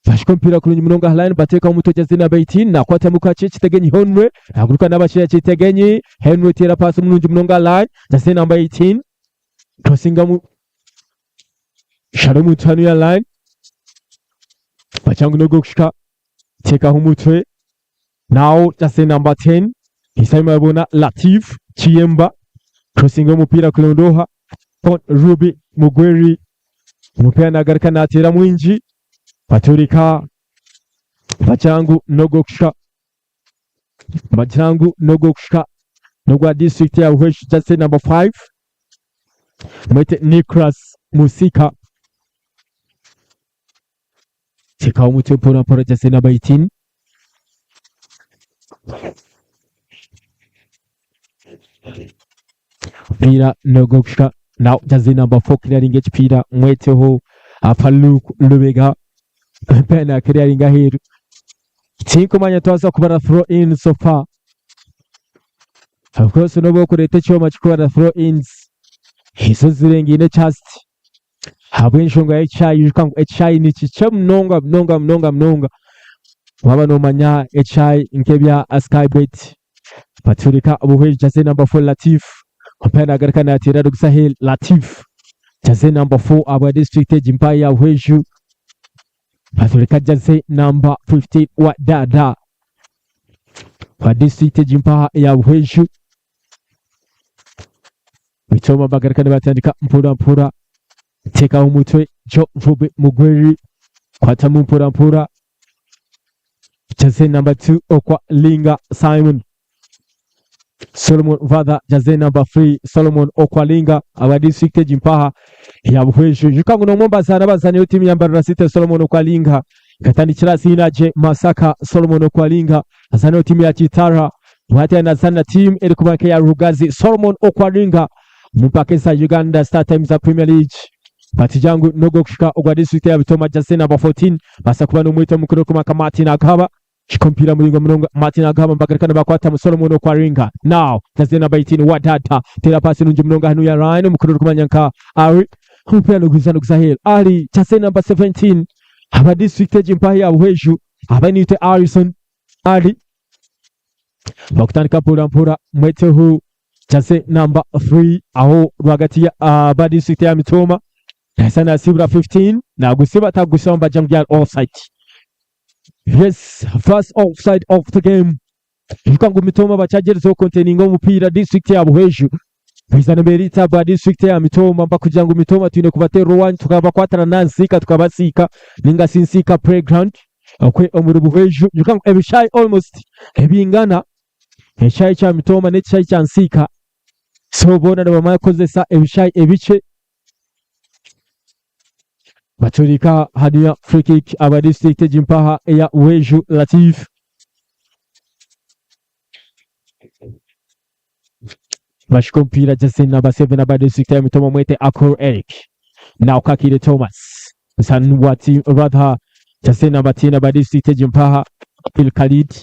Bashika omupiira kurungi munonga aha line bateekaho omutwe jersey namba 18 nakwatamu kakye Kitegenyi Henry naguruka n'abashaija Kitegenyi Henry teera paasi murungi munonga aha line jersey namba 18 crossingamu shara omuntu hanu ya line bakyangu n'ogw'okushika teekaho omutwe Now jersey number 10 Isai Mabona Latif Chiyemba crossing omupiira kulondoha Paul Ruby Mugweri omupiira nagaruka nateera mwingi baturika bagira ngu n'ogw'okushika bagira ngu n'ogw'okushika n'ogwa district ya Buhweju jersey number 5 mwete Nicholas Musika Teekaho omutwe mpora mpora jersey number 18. Omupiira n'ogw'okushika now jersey number 4 clearing ekipiira mweteho Farouk Lubega omupiira na clearing aheeru tinkumanya twaza kubara throw in so far of course n'obu okureeta ekyoma kikubara throw ins ezo zirengaine just Ahabw'enshonga y'ekishaayi ijuka ngu ekishaayi ni kikye munonga munonga munonga munonga. Waaba noomanya ekishaayi nk'ebya Sky Bet batureka Buhweju jersey number 4 Latif omupiira nagaruka nateera Rugusahel Latif jersey number 4 ahabwa district egi mpaha ya Buhweju batureka jersey number 15 wa Dada wa district egi mpaha ya Buhweju. Mitoma bagaruka nibatandika mpora mpora tekaho omutwe Jo Rube Mugweri kwatamu mpora mpora jersey number 2 okwa Linga Simon Solomon Vadha jersey number 3 Solomon Okwalinga aba district egi mpaha ya Buhweju ijuka ngu n'omwe omu bazaani abazaaniire tiimu ya Mbarara City Solomon Okwalinga akatandikira Sinagye Masaka Solomon Okwalinga azaaniire tiimu ya Kitara Bwatyo nazaana tiimu erikuba nk'eya Rugazi Solomon Okwaringa omu mpaka eza Uganda Star Times Premier League. Bati jangu n'ogw'okushika ogwa disiturikiti ya Butoma jersey number 14 baasa kuba n'omwita omukuru orikuma nka Martin Agaba kika omupiira muraingwa munonga Martin Agaba nibagaruka nibakwatamu Solomon Okwaringa now jersey number 18 Wadada teera paasi nungi munonga hanu ya Ryan omukuru orikumanya nka Ari omupiira nigwija niguza aheeru Ari jersey number 17 aba disiturikiti egi mpaha ya Buhweju aba niitwe Arison Ali bakutandika mpora mpora mweteho. Jersey number 3 aho rwagati ya aba district ya Mitooma nahisa nasibura 15 nagusiba tagusiba mbagira ngu byari offside. Yes, first offside of the game. Ijuka ngu Mitooma bakyagyerezaho containinga omupiira district ya Buhweju. Baija niberita aba district ya Mitooma mbakugira ngu Mitooma twine kubaterera owanyu tukabakwatana na nsiika tukabasiika ninga si nsiika playground okwe omuri Buhweju. Ijuka ngu ebishaayi almost ebingana Ekishaayi kya Mitooma n'ekishaayi kya Nsiika so boona nibamanya kukozesa ebishaayi ebikye. Baturika hariya free kick aba district egi mpaha eya Weju Latif. Bashika omupiira Justin namba 7 aba district ya Mitooma mwete Akol Eric. Now Kakire Thomas. Sanwati rather Justin namba 10 aba district egi mpaha Phil Khalid.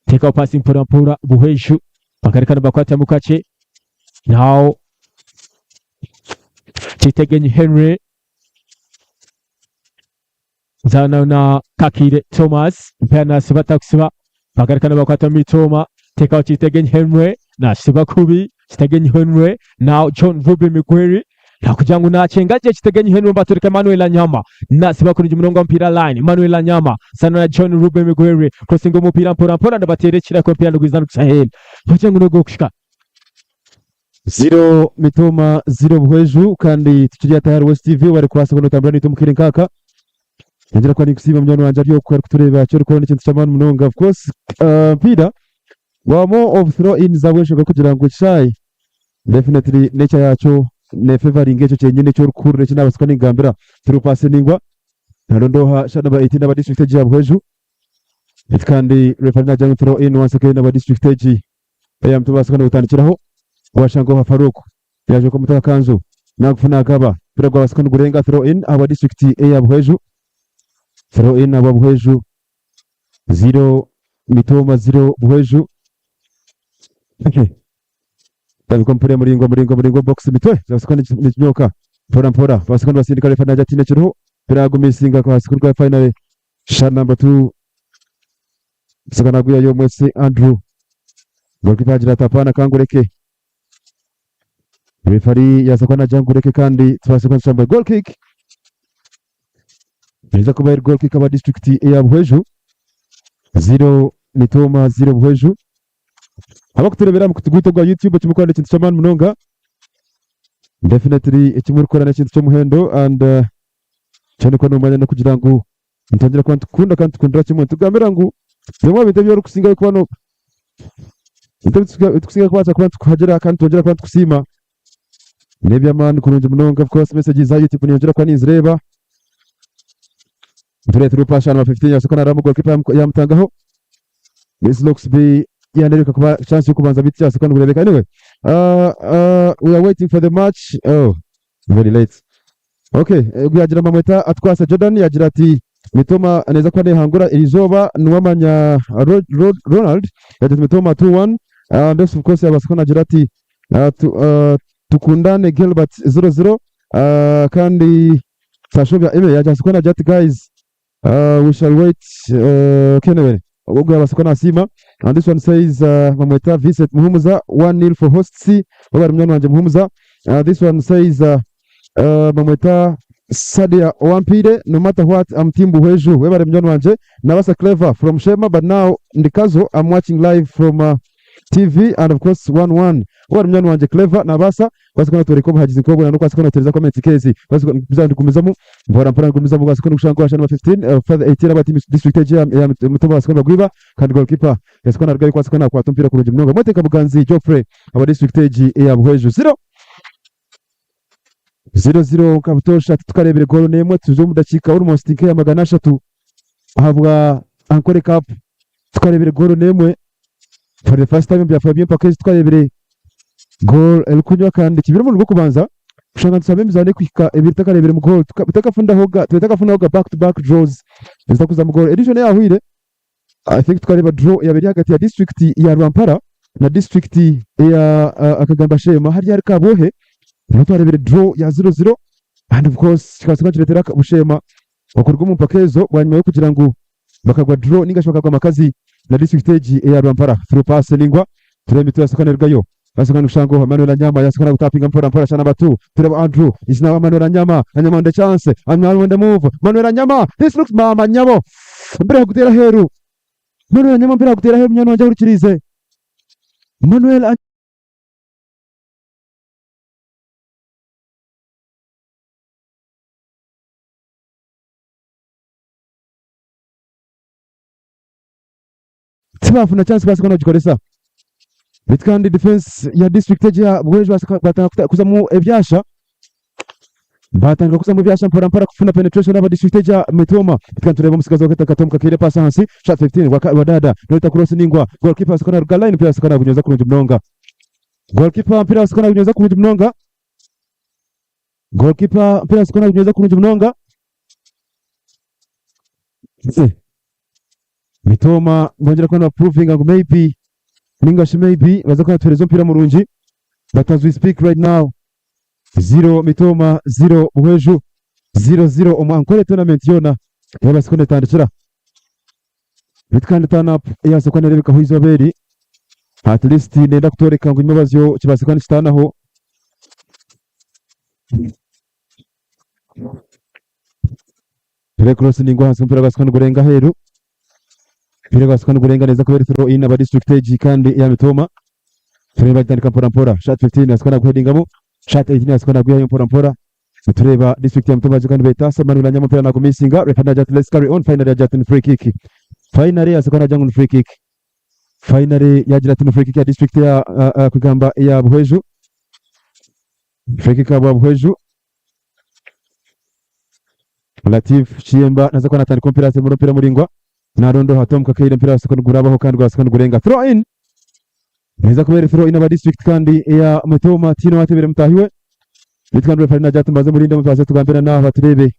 Tekaho pasi mpora mpora Buhweju bakareka nibakwatamu kakye. Now Kitegenyi Henry zaana na Kakire Thomas mpera nasiba takusiba bagarika nibakwata Mitooma tekaho Kitegenyi Henry nasiba kubi Kitegenyi Henry now John Ruby Migweri nakugira ngu nakyenga gye Kitegenyi Henry mbaturika Emmanuel Anyama nasiba kurungi munonga omupiira line Emmanuel Anyama zana na John Ruby Migweri crossing omupiira mpora mpora nibateera ekirako omupiira nigwiza niguza aheeru bagira ngu nogwokushika. Ziro Mitooma ziro Buhweju kandi tukiri ata ahari West TV wari kubaasa kuba notambura naitwe omu kaire nk'aka. Ningira kuba ninkusiima munywani wangye ari okwo arikutureeba eki orikukora n'ekintu ky'amaani munonga. Of course omupiira gwaba more of throw ins ahabw'enshonga y'okugira ngu ekishaayi definitely nature yaakyo nefevaringa ekyo kyenyini eki orikuhurira eki naabaasa kuba ninkugambira. Through pass eningwa naronda oha shaaha namba 18 aba district egi ya Buhweju. Eti kandi referee naagira ngu throw in once again aba district egi eya Mutwe babaasa kuba nibagutandikiraho. Gwashanga oha Farouk yaajweka omutwe aha kanju nagufu nagaba omupiira gwabaasa kuba nigurenga throw in ahabwa district eya Buhweju. Throw in ahabwa Buhweju. 0 Mitooma 0 Buhweju. Tabika omupiira muringwa muringwa muringwa box mitwe zabaasa kuba nikinyoka mpora mpora babaasa kuba nibasindika refa nagira ati kiriho omupiira yagumisinga ahabaasa kuruga finally shot number 2 Saka naguyayo Mwesi Andrew goalkeeper agira ati apana kangureke referee yaza kuba nagira ngureke kandi tubaase kuba nitushamba goal kick Neza kuba eri goal kick aba district eya Buhweju 0 Mitooma 0 Buhweju abakuturebera aha mukutu gwaitu ogwa YouTube eki murikukora n'ekintu ky'amaani munonga definitely eki murikukora n'ekintu ky'omuhendo and kyonka n'omwanya n'okugira ngu nitwongyera kuba nitukukunda kandi nitukundira kimwe nitugambira ngu bimwe aha bintu ebi orikusingayo kuba no ebintu ebi turikusingayo kubaasa kuba nitukuhagira kandi nitwongyera kuba nitukusiima n'eby'amaani kurungi munonga of course messages za YouTube ninyongyera kuba ninzireeba Ntureetera opaasha namba 15 yabaasa kuba naarabamu goalkeeper yaamutangaho this looks be yanerebeka kuba chance y'okubanza beitu kyabaasa kuba nigureebeka anyway we are waiting for the match oh very late okay ogu yagira bamweta Atukwasa Jordan yagira ati Mitoma neeza kuba neehangura erizooba Nuwamanya Ronald yagira ati Mitoma 2-1 and of course yabaasa kuba naagira ati Tukundane Gilbert 0-0 kandi Tashobya Aime yagira kuba naagira ati guys we shall wait okay anyway ogu yabaasa kuba nasiima and this one says bamweta Vincent Muhumuza 1-0 for hosts webare munywani wangye Muhumuza this one says bamweta Sadia Owampire no matter what I'm team Buhweju webare munywani wangye Nabasa Clever from Shema but now ndi Kazo I'm watching live from TV and of course 1-1 webare munywani wangye Clever Nabasa Baasi kuba nitworeka obuhagizi nk'obu na n'okubaasa kuba nituheereza comments nk'ezi. Baasi kuba nitugumizamu mpora mpora nigumizamu baasi kuba nigushanga nka number 15 further 18 aba team district egi eya Mutobo baasi kuba nibagwiba kandi goalkeeper yabaasa kuba narugayo kubaasa kuba nakwata omupiira kurungi munonga. Mwete Muganzi Geoffrey aba district egi eya Buhweju. 0 0 0 nka butoosha titukareebire goolo n'emwe turi omu dakiika almost nk'eya 300 ahabwa Ankole Cup tukareebire goolo n'emwe for the first time omu byafaayo by'empaka ezi tukareebire goal erikunywa kandi kibiri omurundi gw'okubanza kushanga nitushaba emizaano erikuhika ebiri tutakareebiremu goal tutakafundahoga tutakafunahoga back to back draws ezitakuzamu goal edition eyahweire I think tukareeba draw eyabaire eri ahagati ya district ya Rwampara na district eya Akagamba Sheema hariya ahari Kabwohe niho twareebire draw ya 0-0 and of course kikabaasa kuba nikireetera Busheema okuruga omu mpaka ezo bwanyima y'okugira ngu bakagwa draw ninga shi bakagwa amakazi na district egi eya Rwampara. Through pass eningwa tureebe emitwe ya Sokana erugayo. Yasukana kushango Manuel Anyama yasukana kutapinga mpora mpora shot number 2 Tureba Andrew is now Manuel Anyama Anyama on the chance Anyama on the move Manuel Anyama this looks mama nyabo mpira gutera heru Manuel Anyama mpira gutera heru munyana wangye ahurikiriize Manuel Tibafuna chance kubaasa kuba nibagikoresa. Beitu kandi defense ya district egi ya Buhweju batandika kuzamu ebyasha batandika kuzamu ebyasha mpora mpora kufuna penetration aba district egi ya Mitooma. Beitu kandi tureeba omutsigazi wa Katomu kakeire paasi ahansi shot 15 Wadada noyeta cross ningwa goalkeeper asika naruga line mpira asika nagunyweza kurungi munonga. Goalkeeper mpira asika nagunyweza kurungi munonga. Goalkeeper mpira asika nagunyweza kurungi munonga. Mitooma nibongyera kuba nibapuruvinga ngu maybe ninga shi maybe baza kuba nibatuheereza omupiira murungi but as we speak right now zero Mitooma zero Buhweju zero zero omu Ankole tournament yoona eyabaasa kuba netandikira. Beitu kandi turn up eyabaasa kuba nereebekaho eizooba eri at least neyenda kutworeka ngu emibazyo kibaase kuba nikitaanaho. Play cross ningwa ahansi omupiira gwasika nigurenga aheeru. Omupiira gwasika nigurenga neza kuba eri throw in aba district egi kandi eya Mitooma. Turebe bagitandika mpora mpora. Shot 15 yasika naguhedingamu. Shot 18 yasika nagwihayo mpora mpora. Nitureeba district ya Mitooma bagyo kandi betaasa. Emmanuel Anyama omupiira nagumisinga. Referee nagira ati let's carry on. Finally yagira ati ni free kick. Finally yasika nagira ngu ni free kick. Finally yagira ati ni free kick ya district ya uh, uh, kugamba eya Buhweju. Free kick ya Buhweju. Latif Kiyemba naza kuba natandika omupiira asemura omupiira muraingwa narondoha Tom Kakaire omupiira gwasika nigurabaho kandi gwasika nigurenga throw in neza kuba eri throw in aba district kandi eya Mitooma tihaine owatebire mutaahi we beitu kandi referee nagira ati mubanze murinde tubanze tugambire naaba tureebe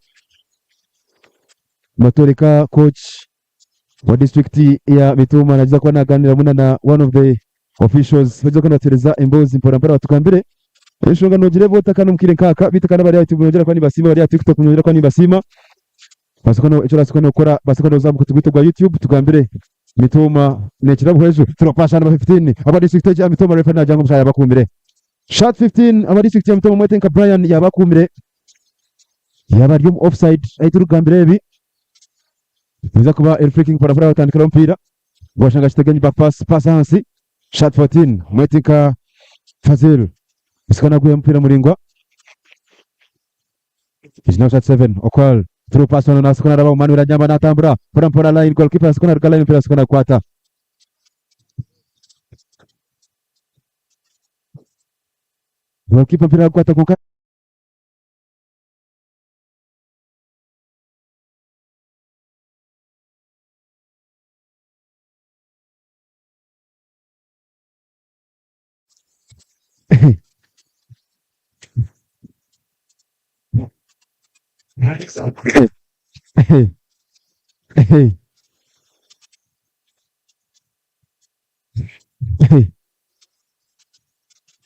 batworeka coach wa district ya Mitooma nagiza kuba naganiramu na na one of the officials bagiza kuba nibatereza emboozi mpora mpora batugambire enshonga nogireeba ota kandi omu kaire nk'aka beitu kandi abari aha YouTube nibongyera kuba nibasiima abari aha TikTok nibongyera kuba nibasiima baasa kuba eki orabaasa kuba nokora baasa kuba noza aha mukutu gwaitu ogwa YouTube tugambire Mitooma nekira Buhweju turikukwasa namba 15 aba district egi ya Mitooma referee nagira ngu omushaaha yabakuumire shot 15 aba district ya Mitooma mwete nka Brian yabakuumire yaba ari omu offside ahu turikugambira ebi Niza kuba eri free kick mpora mpora batandikiraho omupiira gwashanga Kitegenyi back pass pass ahansi shot 14 mwete nka Fazil Musika nagwiha omupiira muraingwa is now shot 7 Okwal through pass ono nasika narabaho Manuel Anyamba natambura mpora mpora line goalkeeper asika naruga line omupiira asika nagukwata goalkeeper omupiira nagukwata kwonka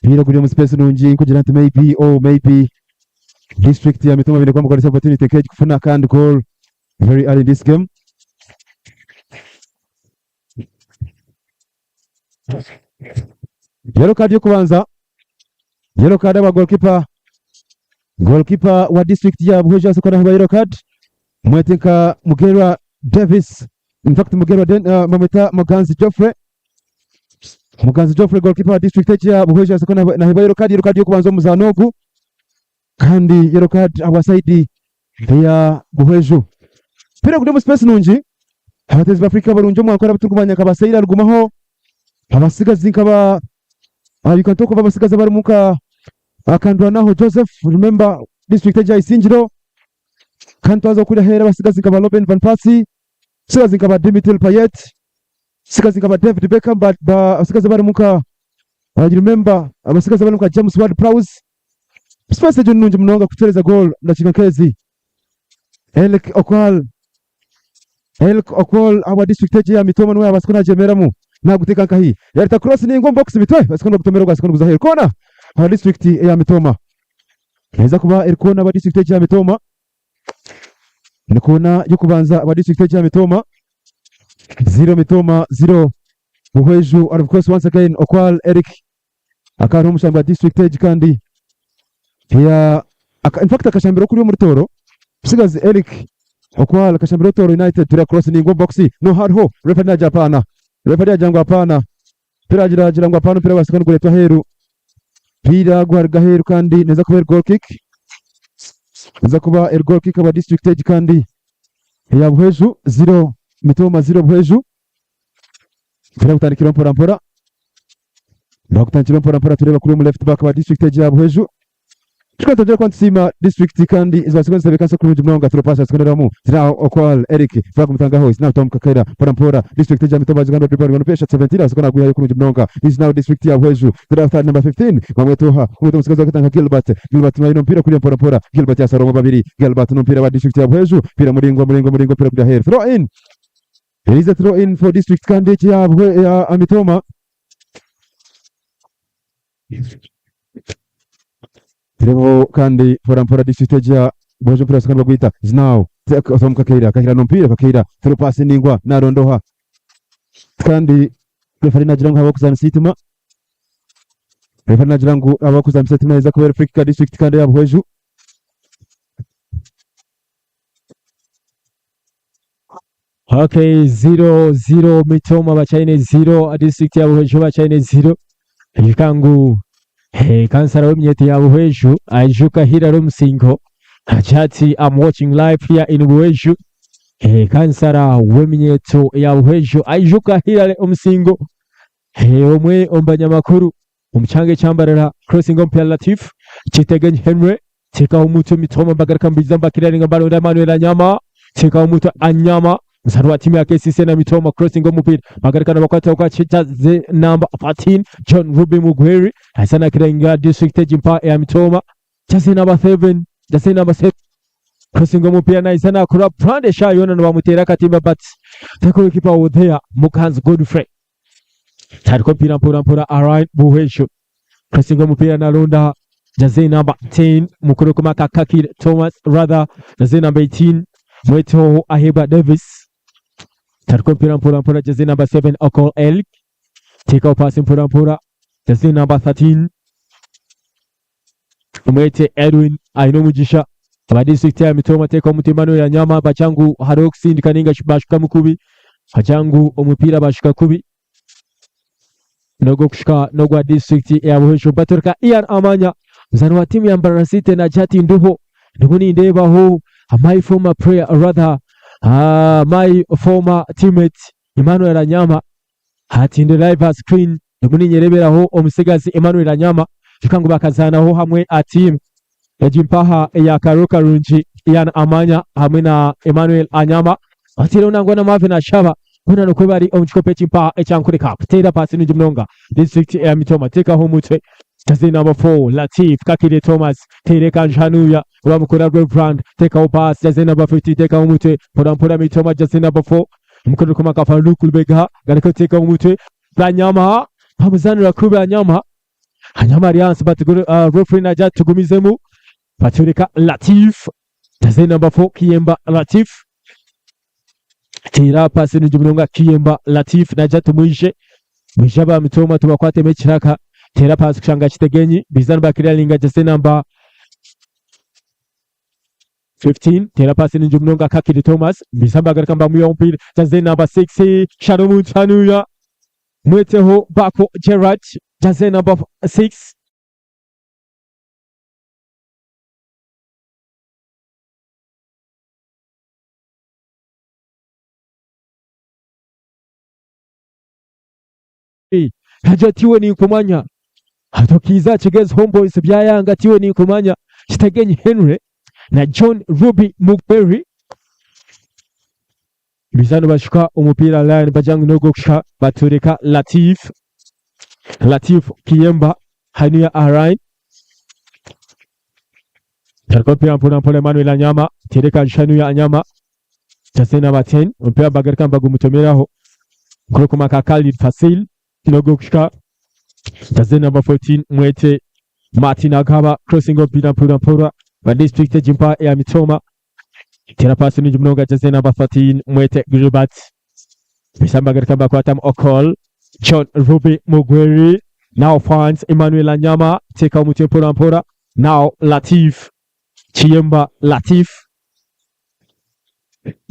Omupiira guri omu space nungi nkugira nti maybe oh maybe district ya Mitooma baine kuba nibakoresa opportunity nk'egi kufuna akandi goal very early in this game. Yellow card y'okubanza yellow card aba goalkeeper goalkeeper wa district ya Buhweju asooka naheebwa yellow card mwete nka Mugerwa Davis in fact Mugerwa Den, uh, bamweta Muganzi Geoffrey Muganzi Geoffrey goalkeeper wa district egi ya Buhweju asooka naheebwa yellow card yellow card y'okubanza omu muzaano ogu kandi yellow card ahabwa side eya Buhweju. Omupiira guri omu space nungi abateezi ba Africa barungi omu Ankole abu turikumanya nka ba Sailor Rugumaho abasigazi nka ba uh, you can talk of abasigazi abarimu nka uh, Kandwanaho Joseph remember district egi ya Isingiro kandi twaza kuriya heera abasigazi nka ba Robin Van Persie abasigazi nka ba Dimitri Payet abasigazi nka ba David Beckham ba, ba, abasigazi abarimu nka uh, you remember abasigazi abarimu nka James Ward-Prowse Space egyo ni nungi munonga kuteereza goal omu dakiika nk'ezi. Eric Okwal Eric Okwal ahabwa district egi eya Mitooma niwe yabaasa kuba nagyemeramu naguteeka nkahi yareta cross ningwa omu box mitwe baasa kuba nibagutomera ogwasa kuba niguza aheeru koona aha district eya Mitooma. Neeza kuba eri koona aba district egi eya Mitooma. Ni koona y'okubanza aba district egi eya Mitooma. Zero Mitooma zero Buhweju and of course once again Okwal Eric. Akaba ari omushambi wa district egi kandi ya in fact akashambira okuri omuri Tooro. Musigazi Eric Okwal akashambira Tooro United. Turi cross ningwa omu box. No hariho referee nagira apaana. Referee agira ngu apaana. Omupiira agira agira ngu apaana omupiira gwasika nigureetwa aheeru. Omupiira gwaruga aheeru kandi neeza kuba eri goal kick. Neeza kuba eri goal kick aba district egi kandi eya Buhweju 0 Mitooma 0 Buhweju. Omupiira gutandikire mpora mpora. Bagutandikire mpora mpora tureeba kuri omu left back wa district egi ya Buhweju. Tukaba nitwongyera kuba nitusiima district kandi ezibaasize kuba nizitebeekanisa kurungi munonga. Through pass zikonderamu ziri Okwal Eric Frank Mutangaho is now Tom Kakera mpora mpora district egi ya Mitooma Uganda Dribble Rwanda Pesha 17 abaasize kuba nagwihayo kurungi munonga. Is now district ya Buhweju. Through third number 15 bamwetoha kumweta omutsigazi wa Katanga Gilbert. Gilbert nawe n'omupiira kuriya mpora mpora. Gilbert yasara omwe babiri. Gilbert n'omupiira wa district ya Buhweju. Mupiira muraingwa muraingwa muraingwa omupiira guri aheeru. Throw in. It is a throw in for district kandi egi ya Buhwe ya Mitooma. Tureebaho kandi mpora mpora district egi ya Buhweju omupiira baashoka nibagwita Zinao Tom Kakeira Kakeira n'omupiira Kakeira through pass ndaingwa narondoha kandi referee nagira ngu habaho okuzaanisa eitima referee nagira ngu habaho okuzaanisa eitima neeza kuba eri free kick ya district kandi eya Buhweju. Okay, 0-0 Mitoma bakyaine 0 district ya Buhweju bakyaine 0 ijuka ngu eh, kansara w'eminyeeto ya Buhweju aijuka Hilary Omusingo agira ati I'm watching live here in Buhweju eh, kansara w'eminyeeto ya Buhweju aijuka Hilary Omusingo eh, omwe omu banyamakuru Omu kyanga ekya Mbarara, Crossing omupiira Latif Kitegenyi Henry teekaho omutwe Mitoma mbagaruka mbiza mbakiraringa mbaronda Emmanuel Anyama teekaho omutwe Anyama muzaani wa tiimu ya KCC na Mitoma crossing omupiira bagaruka nibakwataho kwa jersey number 13 John Ruby Mugweri ahisa nakirenga district egi mpa eya Mitoma jersey number 7 jersey number 7 crossing omupiira nahisa nakora brand eshaaha yoona nibamuteera akatimba but the goalkeeper was there Mukanzi Godfrey Tandika omupiira mpora mpora Arain Buhwesho pressing omupiira naronda jersey number 10 mukuru kumaka Kakir Thomas rather jersey number 18 Mwetoho Ahebwa Davis tandika omupiira mpora mpora jersey number 7 Okol Elk take out pass mpora mpora jersey number 13 Mwete Edwin aine omugisha aba district ya Mitooma teeka omuti Emmanuel Anyama bakya ngu hariho okusindika ninga shi bashukamu kubi bakya ngu omupiira bashuka kubi n'ogw'okushuka n'ogwa district ya Buhweju batoreka Ian Amanya muzaani wa tiimu ya Mbarara City nagira ati ndiho ndiho nindeebaho my former player rather my former teammate Emmanuel Anyama Hati ndi live aha screen ndimu ninyereberaho omutsigazi Emmanuel Anyama ijuka ngu bakazaanaho hamwe aha tiimu egi mpaha eya Karo Karungi Ian Amanya hamwe na Emmanuel Anyama oteireho nangwa na Marvin Ashaba boona nikwo bari omu kikopo eki mpaha ekya Ankole Cup. Teera paasi nungi munonga district eya Mitooma teekaho omutwe jersey number 4 Latif Kakire Thomas teera ekanju hanuya Rwamukura Reverand teekaho paasi jersey number 50 teekaho omutwe mpora mpora Mitooma jersey number 4 Omukono gurikumaka Farouk Lubega gareka oteeka omu mutwe Banyama bamuzanira kubi Anyama Anyama ari ahansi but referee nagira ati tugumizemu batyoreka Latif jersey number 4 Kiyemba Latif teera pasi nungi munonga Kiyemba Latif nagira ati mwije mwije aba Mitooma tubakwatemu ekiraka teera pasi kushanga Kitegenyi biza nibakiriaringa jersey number 15 tera pasi nungi munonga Kakiri Thomas mbisa mbagaruka mbamuya omupiira jersey number 6 Shalom Nchanuya mweteho Bako Gerard jersey number 6 Haja tiwe ninkumanya hatokiiza Kigezi Homeboys byayanga tiwe ninkumanya Kitegenyi Henry na John Ruby Mugweri biza nibashuka omupiira line bagira ngu n'ogw'okushuka batureka Latif Latif Kiyemba Hania Arain tarika omupiira mpora mpora Emmanuel Anyama tereka Shanuya Anyama Jersey number 10 omupiira bagaruka nibagumutomeraho Nkurukuma ka Khalid Fasil n'ogw'okushika Jersey number 14 Mwete Martin Agaba crossing omupiira mpora mpora ba district egi mpa eya Mitooma tera paasi nungi munonga Jersey number 13 Mwete Gilbert bisa nibagaruka nibakwatamu Okol John Ruby Mugweri. Now finds Emmanuel Anyama teeka omutwe mpora mpora. Now Latif Kiyemba Latif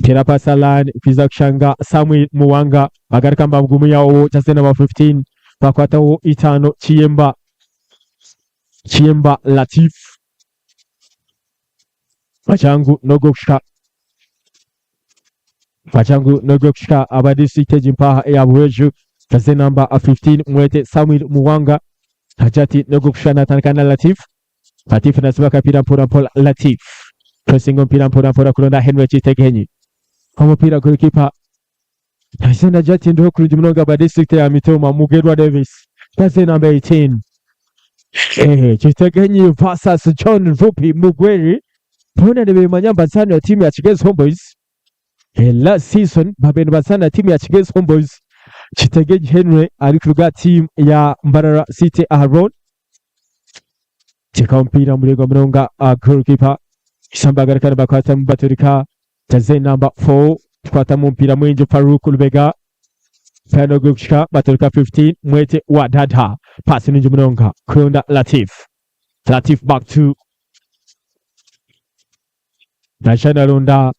tera pasi Alan kwiza kushanga Samuel Muwanga bagaruka nibagumya owo jersey number 15 bakwataho itaano Kiyemba Kiyemba Latif Bachangu n'ogw'okushika Bachangu n'ogw'okushika aba district egi mpaha eya Buhweju jersey number 15 Mwete Samuel Muwanga Hajati n'ogw'okushika natandika na Latif Latif nasiba akapiira mpora mpora Latif pressing omupiira mpora mpora kuronda Henry Kitegenyi omupiira golikipa Jersey Najati ndiho kurungi munonga aba district ya Mitooma Mugerwa Davis jersey number 18 Eh, Kitegenyi versus John Rupi Mugweri boona nibemanya nibazaanira tiimu ya Kigezi Homeboys Eh, last season babaire nibazaanira tiimu ya Kigezi Homeboys Kitegenyi Henry arikuruga aha tiimu ya Mbarara City aha road teekaho omupiira muraingwa munonga aha goalkeeper Isamba agaruka nibakwatamu baturika Jersey number 4 tukwatamu omupiira mwingi Farouk Lubega Pano gwekushika baturuka 15 Mwete wa Dada pasi nungi munonga kuronda Latif Latif back to Naija naronda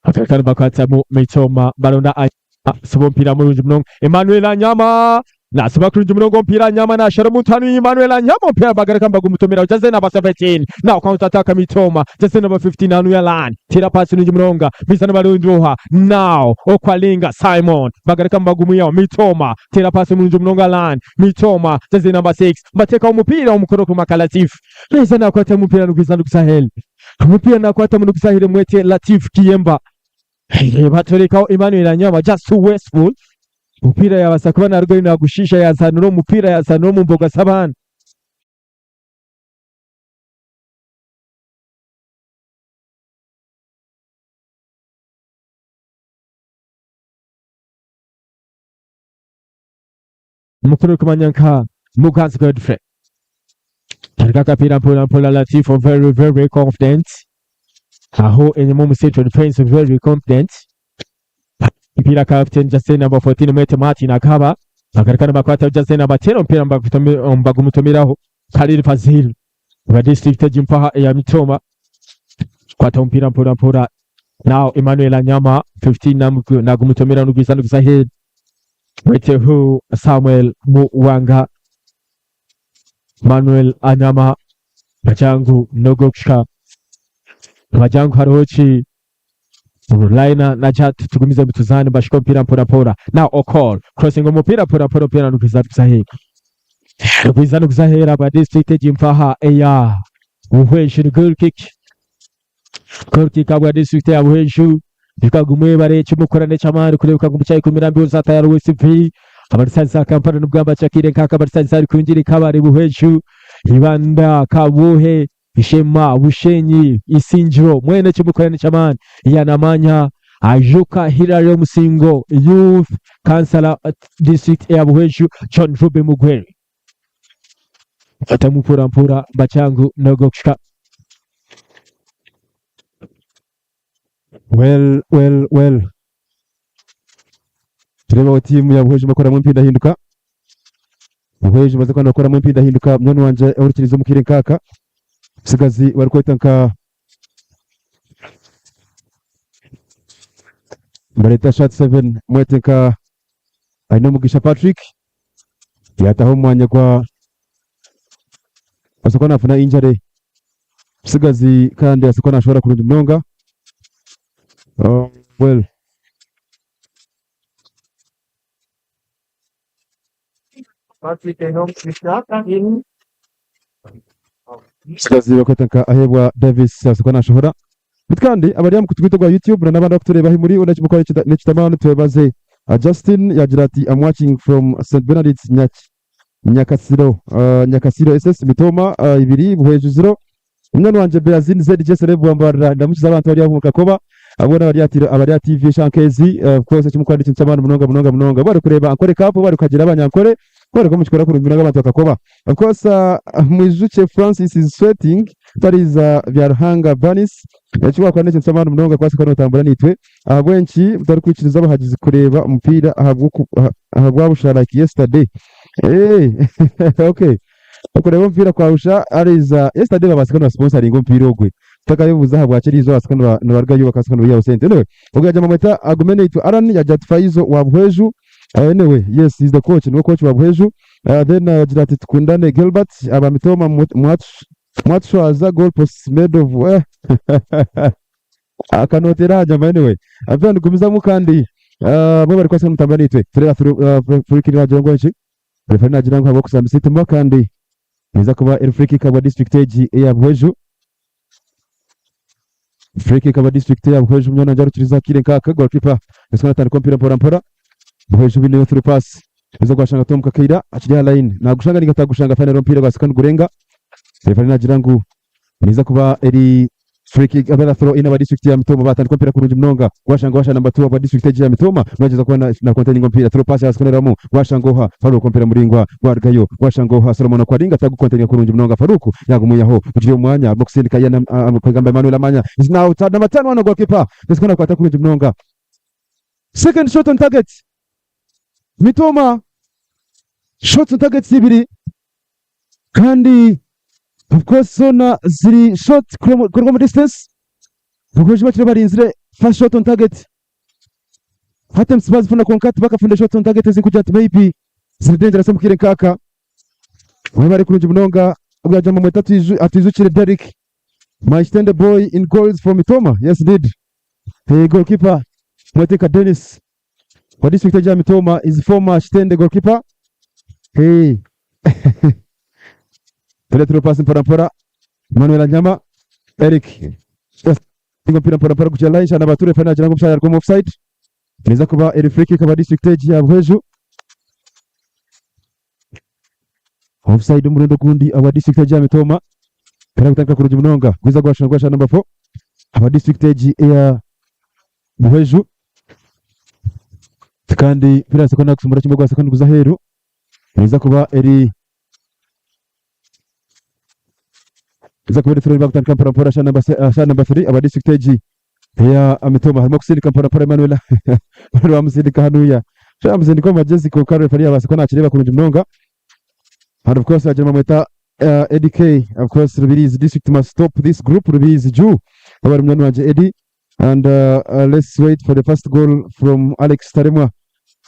Agaruka nibakwatamu Mitoma baronda Asiba omupiira murungi munonga Emmanuel Anyama nasiba kurungi munonga omupiira Anyama nashara omuntu hanu Emmanuel Anyama omupiira bagaruka nibagumutomera jersey number 17 now counter attack Mitoma jersey number 15 hanu Yalan tera pasi nungi munonga biza nibarunduha now Okwalinga Simon bagaruka nibagumwihaho Mitoma tera pasi murungi munonga Alan Mitoma jersey number 6 batekaho omupiira omukono kumaka Latif naiza nakwata omupiira nigwiza nigusahel omupiira nakwata nigusahel mwete Latif Kiyemba Batorekaho Emmanuel Anyama just too wasteful. Omupiira yabaasa kuba narugayo nagushiisha yazaanira omu mupiira yazaanira omu mboga z'abaana. Omukuru orikumanywa nka Muganzi Godfrey tarika akapiira mpora mpora Latifo very very confident aho enyima omu central defense very confident omupiira captain jersey number 14 Mwete Martin akaba agaruka nibakwata jersey number 10 omupiira nibagumutomeraho Khalil Fazil wa district egi mpaha eya Mitooma kwata omupiira mpora mpora now Emmanuel Anyama 15 nagumutomera nigwiza niguza aheeru Wetehu Samuel Muwanga Manuel Anyama Bachangu n'ogw'okushika Bachangu hariho ki Laina na Jat tugumize tuzaane bashika omupiira mpora mpora now Okol crossing omupiira mpora mpora omupiira nigwiza niguza aheeru nigwiza niguza aheeru aba district egi mpaha eya Buhweju ni goal kick Goal kick ahabwa district ya Buhweju bikagumwe barekye mukora n'eky'amaani kureebeka ngu mukyayikumira mbiho za tayari WCV abarisasi za Kampala nibugamba kyakaire nk'aka abarisasi za Rukungiri Kabale Buhweju Ibanda Kabuhe Ishema Bushenyi Isingiro mwena eki mukora n'eky'amaani Yanamanya Ajuka Hillary Omusingo Youth Councillor district eya Buhweju John Ruby Mugweri Batamu mpora mpora bachangu n'ogw'okushika. Well, well, well. Tureebaho tiimu ya Buhweju bakoramu empindahinduka. Buhweju baza kuba nibakoramu empindahinduka munywani wangye ohurikiriize omu kaire nk'aka. Omutsigazi barikweta nka Nibareeta shati seven mwete nka Ainomugisha Patrick yataho omu mwanya gwa abaasa kuba nafuna injury omutsigazi kandi abaasa kuba nashobora kurungi munonga well. Omutsigazi barikweta nka Ahebwa Davis abaasa kuba nashohora Beitu kandi abari aha mukutu gwaitu ogwa YouTube na n'abandi abarikutureeba ahu muri hoona eki mukora n'ekitamani twebaze. Justin yaagira ati am watching from St Benard's Nyakasiro Nyakasiro SS Mitooma ibiri Buhweju ziro. Munywani wangye Beazin ZJ Celeb Wambarira ndamukiza abantu abari aho omu Kakoba boona abari aha abari aha TV eshaaha nk'ezi of course eki mukora n'ekintu ky'amaani munonga munonga munonga. Bari kureeba Ankole Cup bari kuhagira Abanyankore. Kworeka omukikora kurungi munonga abantu bakakoba. Of course Mwijukye Francis is sweating tariiza Byaruhanga Bernice. Eki wakora n'ekintu ky'amaani munonga kubaasa kuba notambura naitwe. Ahabw'enki mutarikwikiriza abahagizi kureeba omupiira ahabwa busha like yesterday? Eeh okay. Okureeba omupiira kwa busha ariiza yesterday babaasa kuba nibasponsoringa omupiira ogwe. Tutakayebuuza ahabwaki eriizooba babaasa kuba nibarugayo bakabaasa kuba nibaihaho sente. Anyway, ogwo yagira bamweta Agume Naitwe Allan yagira ati Faizo wa Buhweju. Anyway, yes he's the coach, niwe coach wa Buhweju. Then yagira ati Tukundane Gilbert aba Mitooma mwatushwaza goal posts made of eh akanoteera aha nyama anyway. Omupiira nigugumizamu kandi bo barikubaasa nimutambura naitwe. Tureeba free kick nagira ngu enki? Referee nagira ngu ahabw'okusambisa eitima kandi neeza kuba eri free kick ahabwa district egi eya Buhweju. Free kick aba district ya Buhweju munywani wangye arukiriza akaire nk'aka goalkeeper Yesu natandika omupiira mpora mpora Buhweju bineyo through pass eza gwashanga Tom Kakeira akiri aha line nagushanga ninga atagushanga final omupiira gwasika nigurenga referee nagira ngu neza kuba eri free kick abera throw in aba district ya Mitooma batandika omupiira kurungi munonga gwashanga washa number 2 aba district egi ya Mitooma nagyeza kuba na, na containing omupiira through pass yasika gwashanga oha Farouk omupiira muringwa Gwarugayo gwashanga oha Solomon Okwaringa tagukontaininga kurungi munonga Farouk yagumwihaho gugire omu mwanya arimu kusindika Ian kwegamba Emmanuel Amanya is now number 10 wano goalkeeper Jessica nakwata kurungi munonga second shot on target Mitoma shots on target ibiri kandi of course zona ziri shot kuruga omu distance Buhweju bakiri barinzire first shot on target Attempts bazifuna kwonka tibakafuna shots on target ezirikugira nti maybe ziri dangerous omu kaire nk'aka. Webare kurungi munonga bwajama mweta atwijukire Derrick my Kitende boy in goals for Mitoma yes indeed the goalkeeper Mweteka Dennis wa district ya Mitoma is former Kitende goalkeeper hey Tuletera pass mpora mpora Manuel Anyama Eric yes. Omupiira mpora mpora gukira line shana bature fana nagira ngu omushaija ari omu offside neza kuba eri free kick aba district egi ya Buhweju offside omurundi ogundi aba district egi ya Mitooma Mpira gutandika kurungi munonga gwiza gwashana gwashana number 4 aba district egi eya Buhweju kandi mpira sekona kusumura kimwe gwa sekona guza aheeru neza kuba eri Eza kuba eri bakutandika mpora mpora sha number sha number 3 aba district egi eya Mitoma harimu okusindika mpora mpora Emmanuel Emmanuel bamusindika hanuya sha bamusindika omu magyezi kwonka referee yabaasa kuba nakireeba kurungi munonga and of course agira bamweta Eddie K of course Rubirizi district must stop this group Rubirizi juu abari munywani wangye Eddie and let's wait for the first goal from Alex Taremwa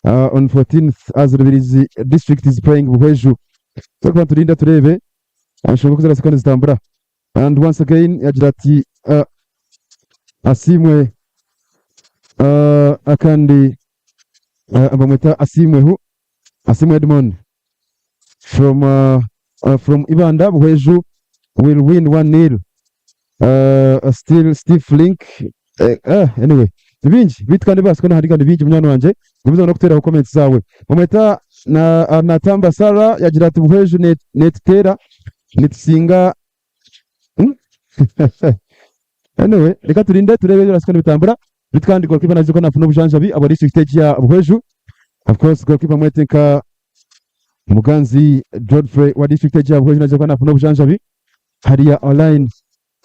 on 14th as Rubirizi district is playing Buhweju turikuba niturinda tureebe enshonga oku zirikubaasa kuba nizitambura and once again yagira ati Asiimwe akandi bamweta Asiimwe who? Asiimwe Edmond from from Ibanda Buhweju will win 1-0 still Steve Link anyway ni bingi beitu kandi ebibaasa kuba nihandiika ni bingi munywani wangye gumizamu n'okuteeraho comments zaawe. Bamweta Natamba Sarah yagira ati Buhweju netuteera nitusinga anyway reka turinde tureebe ebirabaasa kuba nibitambura beitu kandi goalkeeper naija kuba nafuna obujanjabi ahabwa district egi ya Buhweju of course goalkeeper mwete nka Muganzi Godfrey wa district egi ya Buhweju naija kuba nafuna obujanjabi hariya online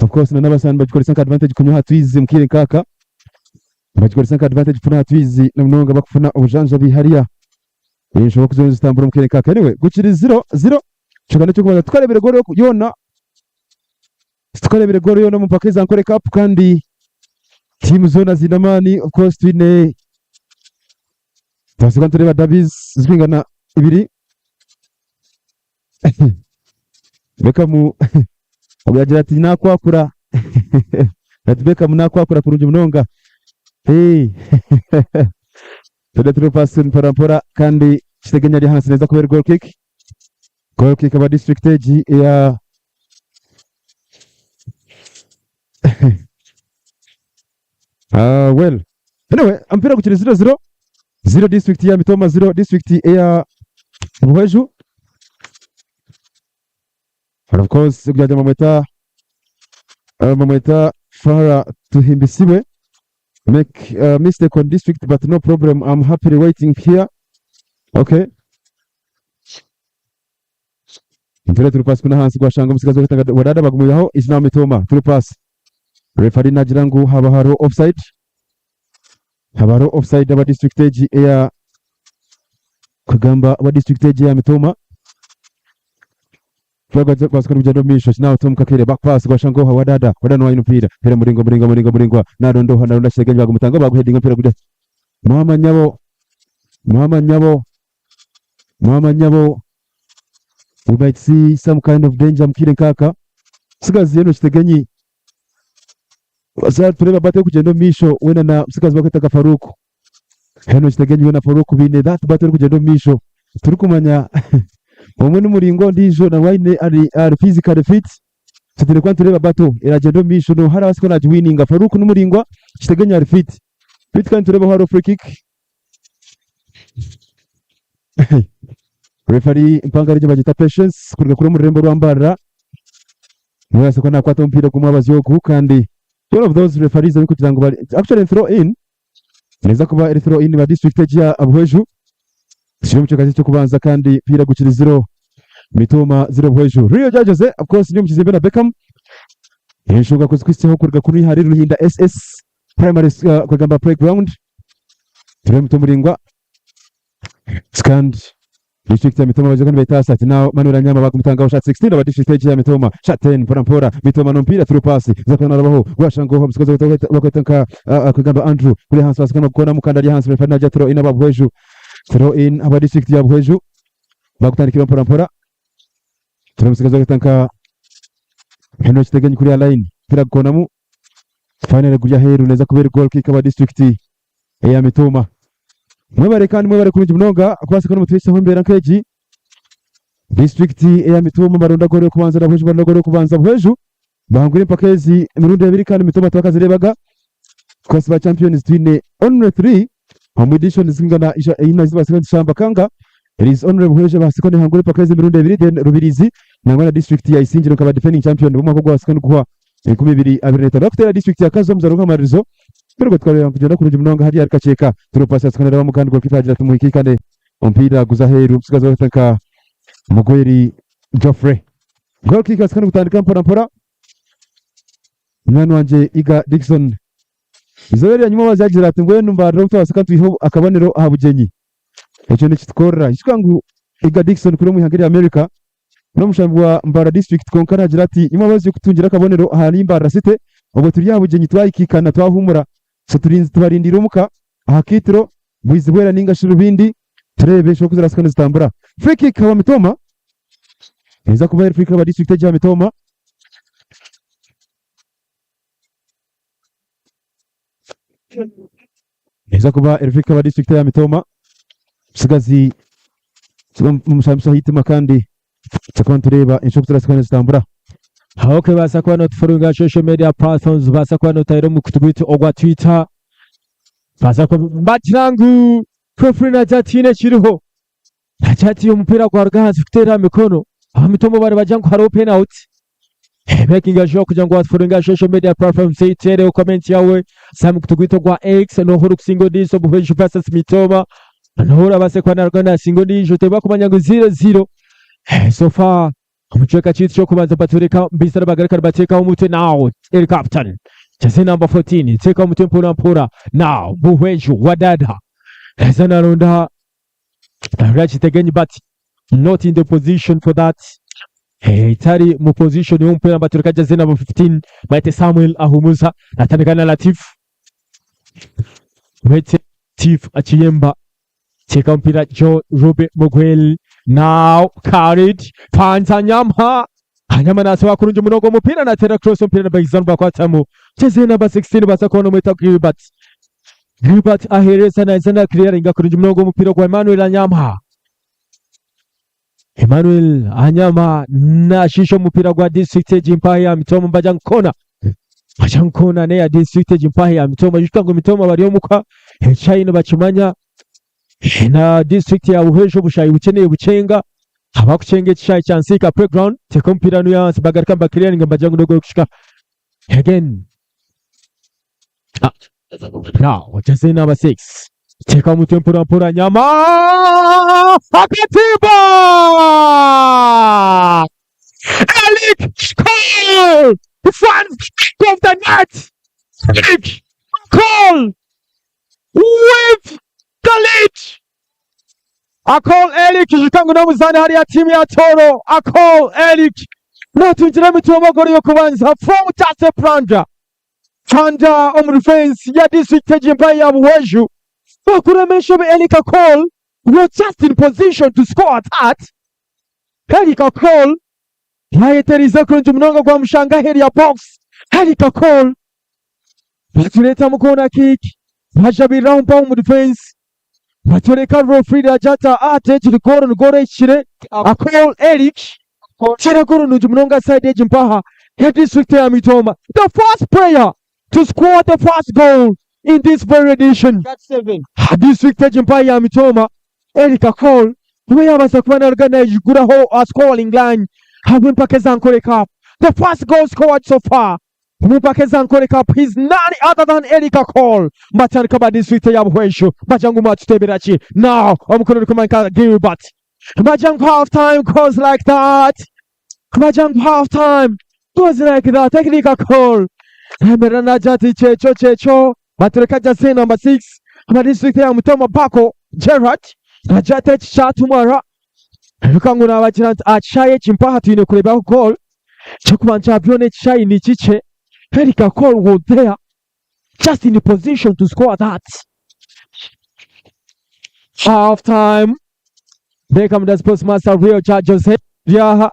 of course na n'abazaani nibagikoresa nka advantage kunywa aha twizi omu kaire nk'aka nibagikoresa nka advantage kufuna aha twizi na munonga bakufuna obujanjabi hariya enshonga ku ziriyo nizitambura omu kaire nk'aka anyway gukiri ziro ziro kyonka n'eky'okubanza tukareebire goolo yoona titukareebire goolo yoona omu mpaka eza Ankole Cup kandi tiimu zoona ziine amaani of course twine tubaasa kuba nitureeba derbies zirikwingana ibiri Beckham ogu yagira ati nakwakura ati Beckham nakwakura kurungi munonga Hey. Turetire pasi mpora mpora kandi Kitegenya ari ahansi neza kuba eri goal kick. Goal kick aba district egi eya Ah, well anyway omupiira gukiri 0-0 0 district ya Mitooma 0 district eya Buhweju and of course kujanja bamweta bamweta Farah Tuhimbisibwe make mistake on district but no problem I'm happily waiting here okay. Mpira through pass kuna hansi gwashanga omusigazi wetanga Wadada bagumwihaho is now Mitoma through pass. Referee nagira ngu haba hariho offside. Haba hariho offside aba district egi eya kugamba aba district egi eya Mitoma. Gwasuka nigugyenda omu maisho now Tom Kakere back pass gwashanga oha Wadada Wadada niwe aine omupiira mpira muringwa muringwa muringwa muringwa naronda oha naronda Kitegenyi bagumutanga baguhedinga omupiira gurya Mama nyabo mama nyabo mama nyabo we might see some kind of danger mukaire nk'aka Musigazi Enoch Kitegenyi tureba battle erikugyenda omu maisho weena na musigazi barikweta nka Farouk Enoch Kitegenyi we na Farouk baine that battle erikugyenda omu maisho turikumanya omwe ni muringwa ondiijo nawe aine ari ari physically fit so twine kuba nitureeba battle eragyenda omu maisho n'oha arabaasa kuba nagiwininga Farouk ni muringwa Kitegenyi ari fit beitu kandi nitureebaho hariho free kick Referee mpanga eryo bagyeta Patience kuruga kuri omu rurembo rwa Mbarara niwe yabaasa kuba nakwata omupiira gw'omwabazi ogu kandi one of those referees abarikugira ngu bari actually throw in neeza kuba eri throw in ba district egi ya Buhweju kiri omu kicweka ky'eky'okubanza kandi omupiira gukiri ziro Mitooma ziro Buhweju Rio Jajose of course ndi omu kizimbe na Beckham enshonga kuzikuhitsyaho kuruga kunu ahari Ruhinda SS Primary uh, kwegamba playground turi omuti omuringwa kandi district ya Mitoma baje nibaitaasa ati now Manuel Anyama bagumutangaho shot 16 aba district egi ya Mitoma shot 10 mpora mpora Mitoma n'omupiira through pass zakona narabaho gwashangoho omusigazi bakweta nka uh, uh, kwegamba Andrew kuri hansi basikana kukona mukanda ari hansi referee najya throw in aba Buhweju throw in aba district ya Buhweju bagutandikira mpora mpora turi omusigazi bakweta nka Henry Kitegenyi kuri ya line mpira gukonamu Finally guri aheeru neeza kuba eri goal kick aba district eya Mitooma. Mwebare kandi mwebare kurungi munonga kubaasa kuba nimutuhitsyaho embeera nk'egi. District eya Mitooma baronda goal y'okubanza na Buhweju baronda goal y'okubanza. Buhweju bahangwire empaka ezi emirundi ebiri kandi Mitooma tibakazireebaga. Of course ba champions twine only 3 omu editions zingana ina ezi babaasa kuba nizishamba kanga it is only Buhweju ebaasa kuba nehangura empaka ezi emirundi ebiri then Rubirizi nangwa na district ya Isingiro nkaba defending champion b'omwaka ogu babaasa kuba niguhwa 2025 Barikuteera disiturikiti ya Kazo omuzaano gw'akamaririzo Omupiira gutwarire nikugyenda kurungi munonga hariya ahari Kakyeka Through pass yatsikana erabamu kandi goalkeeper yagira ati muhikaikane omupiira guza aheeru omutsigazi orikwetwa nka Mugweri Geoffrey Goal kick yatsikana kutandika mpora mpora Munywani wangye Iga Dickson Eizooba erya nyuma obu yagira ati mbwenu mbarira obu twabaasa kuba nitwiha akabonero aha bugyenyi Ekyo nikitukorera ijuka ngu Iga Dickson kuruga omu ihanga erya America N'omushambi wa Mbarara District kwonka naagira ati, Imwe abaziire kutungira akabonero ahari Mbarara City, obwo turi aha bugyenyi twaikaikana twahuumura, so tubarindiire omuka aha kaitiro, Bwizibwera nainga shi Rubindi tureebe enshobe oku zirabaasa kuba nizitambura. Free kick aba Mitooma, neeza kuba eri free kick aba district egi ya Mitooma. Neeza kuba eri free kick aba district eya Mitooma. Omutsigazi omushambisa ah'itima kandi turakuba nitureeba enshobe oku zirabaasa kuba nizitambura. Okay, baasa kuba notufollowinga aha social media platforms, baasa kuba notahira omu mukutu gwaitu ogwa Twitter, baasa kuba bagira ngu referee nagira ati tihaine ekiriho, nagira ati omupiira gwaruga ahansi kuteera aha mikono, abamitooma bari bagira ngu hariho penalty. Making sure kugira ngu watufollowinga aha social media platforms zaitu, teereho comment yaawe aha mukutu gwaitu ogwa X, nooha orikusinga ondiijo Buhweju versus Mitooma, nooha orabaase kuba naruga nasinga ondiijo, tebakumanya ngu 0-0 so far. Omu kicweka kyaitu ky'okubanza nibatworeka Mbisa nibagaruka nibateekaho omutwe now eri captain jersey number 14 teekaho omutwe mpora mpora now Buhweju Wadada naza naronda naronda Kitegenyi but not in the position for that Eh, tari mu position y'omupiira nibatworeka jersey number 15 Maite Samuel ahumuza natandika na Latif Maite Latif Achiyemba Teka mpira Joe Rube Mugwel now carried finds Anyama Anyama nasoba kurungi munonga omupiira natera cross omupiira na Baizan bakwatamu jezi number 16 basa kubona omweta Gilbert Gilbert ahereza naza na clearinga kurungi munonga omupiira gwa Emmanuel Anyama Emmanuel Anyama nashisha omupiira gwa district egi mpaha ya Mitooma baja nkona baja nkona neya district egi mpaha ya Mitooma ijuka ngu Mitooma bari omuka ekishayi nibakimanya na district ya Buhweju obushayi bukye nebucenga abakucenga ekishayi kya Nsiika playground teka omupiira nuyo ahansi bagaruka nibaclearinga nibagira ngu nogurikushika again Ah, now jersey number 6 teka omutwe mpora mpora nyama akatimba. Eric Cole finds the back of the net. Eric Cole with the lead. Akol Eric ijuka ngu n'omuzaani hariya tiimu ya Tooro. Akol Eric natungira Mitooma goolo y'okubanza from just a plunger. Fanda omu defense ya district egi empaya ya Buhweju bakurema enshobe Eric Akol was just in position to score at that. Eric Akol yayeteriize kurungi munonga gwamushanga aheeru ya box. Eric Akol batureetamu corner kick bajabiriraho mpaho omu defense batyoreka referee Rajata ati egiri goolo ni goolo ehikire. Akol Eric tera goolo nungi munonga side egi mpaha ya district ya Mitooma. The first player to score the first goal in this very edition. District egi mpaha ya Mitooma Eric Akol niwe yabaasa kuba naruga nayiguraho a scoring line ahabw'empaka eza Ankole Cup. The first goal scored so far omu mpaka eza Ankole Cup is none other than Eric Akol. Mbatandika ba district ya Buhweju bagira ngu mwatutebera ki? Now omukono gurikumanyika Gilbert. Bagira ngu half time goes like that. Bagira ngu half time goes like that. Eric Akol ayemerera nagira ati kyekyo kyekyo batureka jersey number 6 aba district ya Mutoma Bako Gerard nagira ati eki kyatumara. Ijuka ngu nabagira nti aha kishaayi eki mpaha twine kureebaho goal ky'okuba nti byona ekishaayi ni kikye. Eric Akol was there just in position to score that. Half time. Beckham da Sports Master Real Cha Jose Ryaha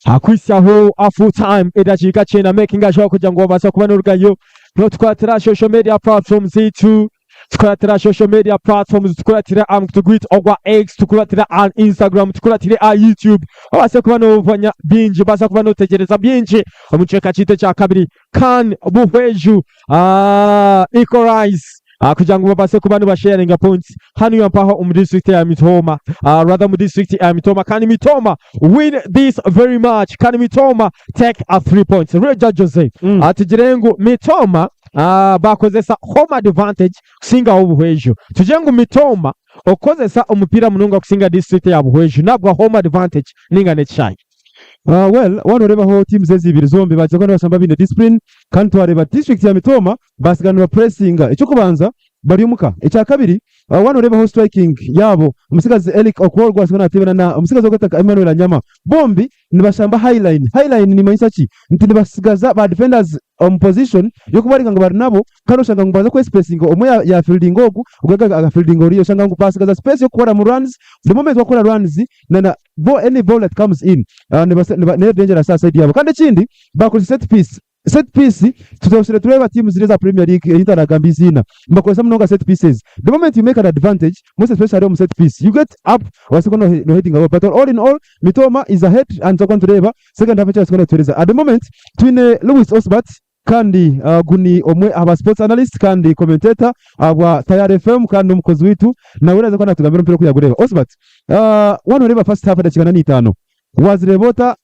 akwisyaho a full time edakiika kyenda making sure kugira ngu babaasa kuba n'orugayo n'otukwatira social media platforms zaitu tukuratira social media platforms tukuratira tugwit ogwa X tukuratira on Instagram tukuratire aha YouTube obaase kuba n'obanya bingi obaase kuba n'otegyereza bingi omu kicweka kyaitu ekya kabiri Can Buhweju equalize kugira ngu babaase kuba nibasharinga points hanu mpaho omu district ya Mitooma rather mu district ya Mitooma. Can Mitooma win this very much? Can Mitooma take a 3 points? Reja Jose, tugire ngu Mitooma bakozesa home advantage kusingaho Buhweju. Tugire ngu Mitooma okozesa omupiira munonga kusinga district ya Buhweju nabwa home advantage ninga n'ekishayi? Well, wano orebaho teams ezi ibiri zombi bagize kuba nibashamba biine discipline kandi twareba district ya Mitooma basigara nibapressinga. Eky'okubanza bari omuka. Ekya kabiri wano orebaho striking yabo omusigazi Eric Okwol gwasigara nateebana na omusigazi ogwetaka Emmanuel Anyama bombi nibashamba high line. High line nimanyisa ki? Nti nibasigaza ba defenders omu position y'okubareka ngu bari nabo kandi oshanga ngu baza kwespacinga omwe ya, ya fielding ogu ogwe agafielding oriya oshanga ngu basigaza space y'okukoramu runs. The moment wakora runs na bo any ball that comes in niba niyo dangerous aha side yabo. Kandi ekindi bakozesa set piece. Set piece tutosire tureba teams ziri eza Premier League ei ntaragamba eiziina nibakozesa munonga set pieces. The moment you make an advantage, most especially omu set piece, you get up obaase kuba no heading away. But all in all, Mitooma is ahead and twakuba nitureeba second half eki kuba netuheereza. At the moment twine Lewis Osbert kandi ogu ni omwe aha ba sports analyst kandi commentator bwa Tayari FM kandi n'omukozi waitu nawe araza kuba natugambira omupiira oku yagureeba. Osbert, waaba noreeba first half edakiika ana n'itaano wazireeba ota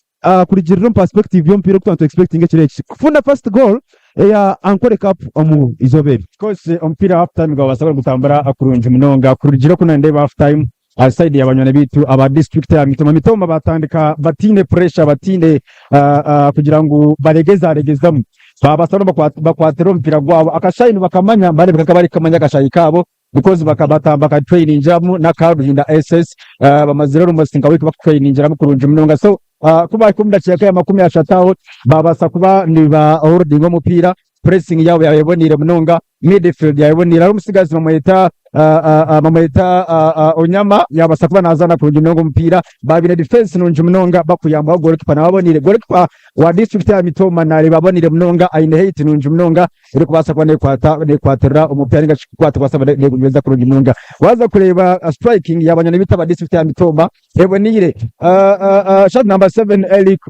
kurugirira omu perspective y'omupiira oku twaba nituexpectinga ekiro eki kufuna first goal eya Ankole Cup omu izooba eri? Of course omupiira half time gwabaasa kuba nigutambura kurungi munonga. Kurugiirira oku nandeeba half time aha side ya banywani baitu aba district ya Mitooma, Mitooma batandika bataine pressure, bataine kugira ngu baregezaregezamu. Babaasa bakwatira omupiira gwabo akashayi nibakamanya, bareebeka nka abarikumanya akashayi kaabo because bakatrainingiramu n'aka Ruhinda SS bamazire almost nka week bakutrainingiramu kurungi munonga. So ku bahika omu dakiika ya 30 aho babaasa kuba niba holdinga omupiira, pressing yabo yaba eboniire munonga, midfield yaba eboniire. Hariho omutsigazi bamweta Onyama yabaasa kuba nazaana kurungi munonga omupiira, babaire defense nungi munonga bakuyambaho goalkeeper nawe aboniire. Goalkeeper wa district ya Mitooma nareeba aboniire munonga, aine height nungi munonga erikubaasa kuba nekwata nekwatirira omupiira ninga shi kukwata kubaasa kuba negunyweza kurungi munonga. Waaza kureeba striking ya banywani baitu aba district ya Mitooma eboniire. Shot number 7 Eric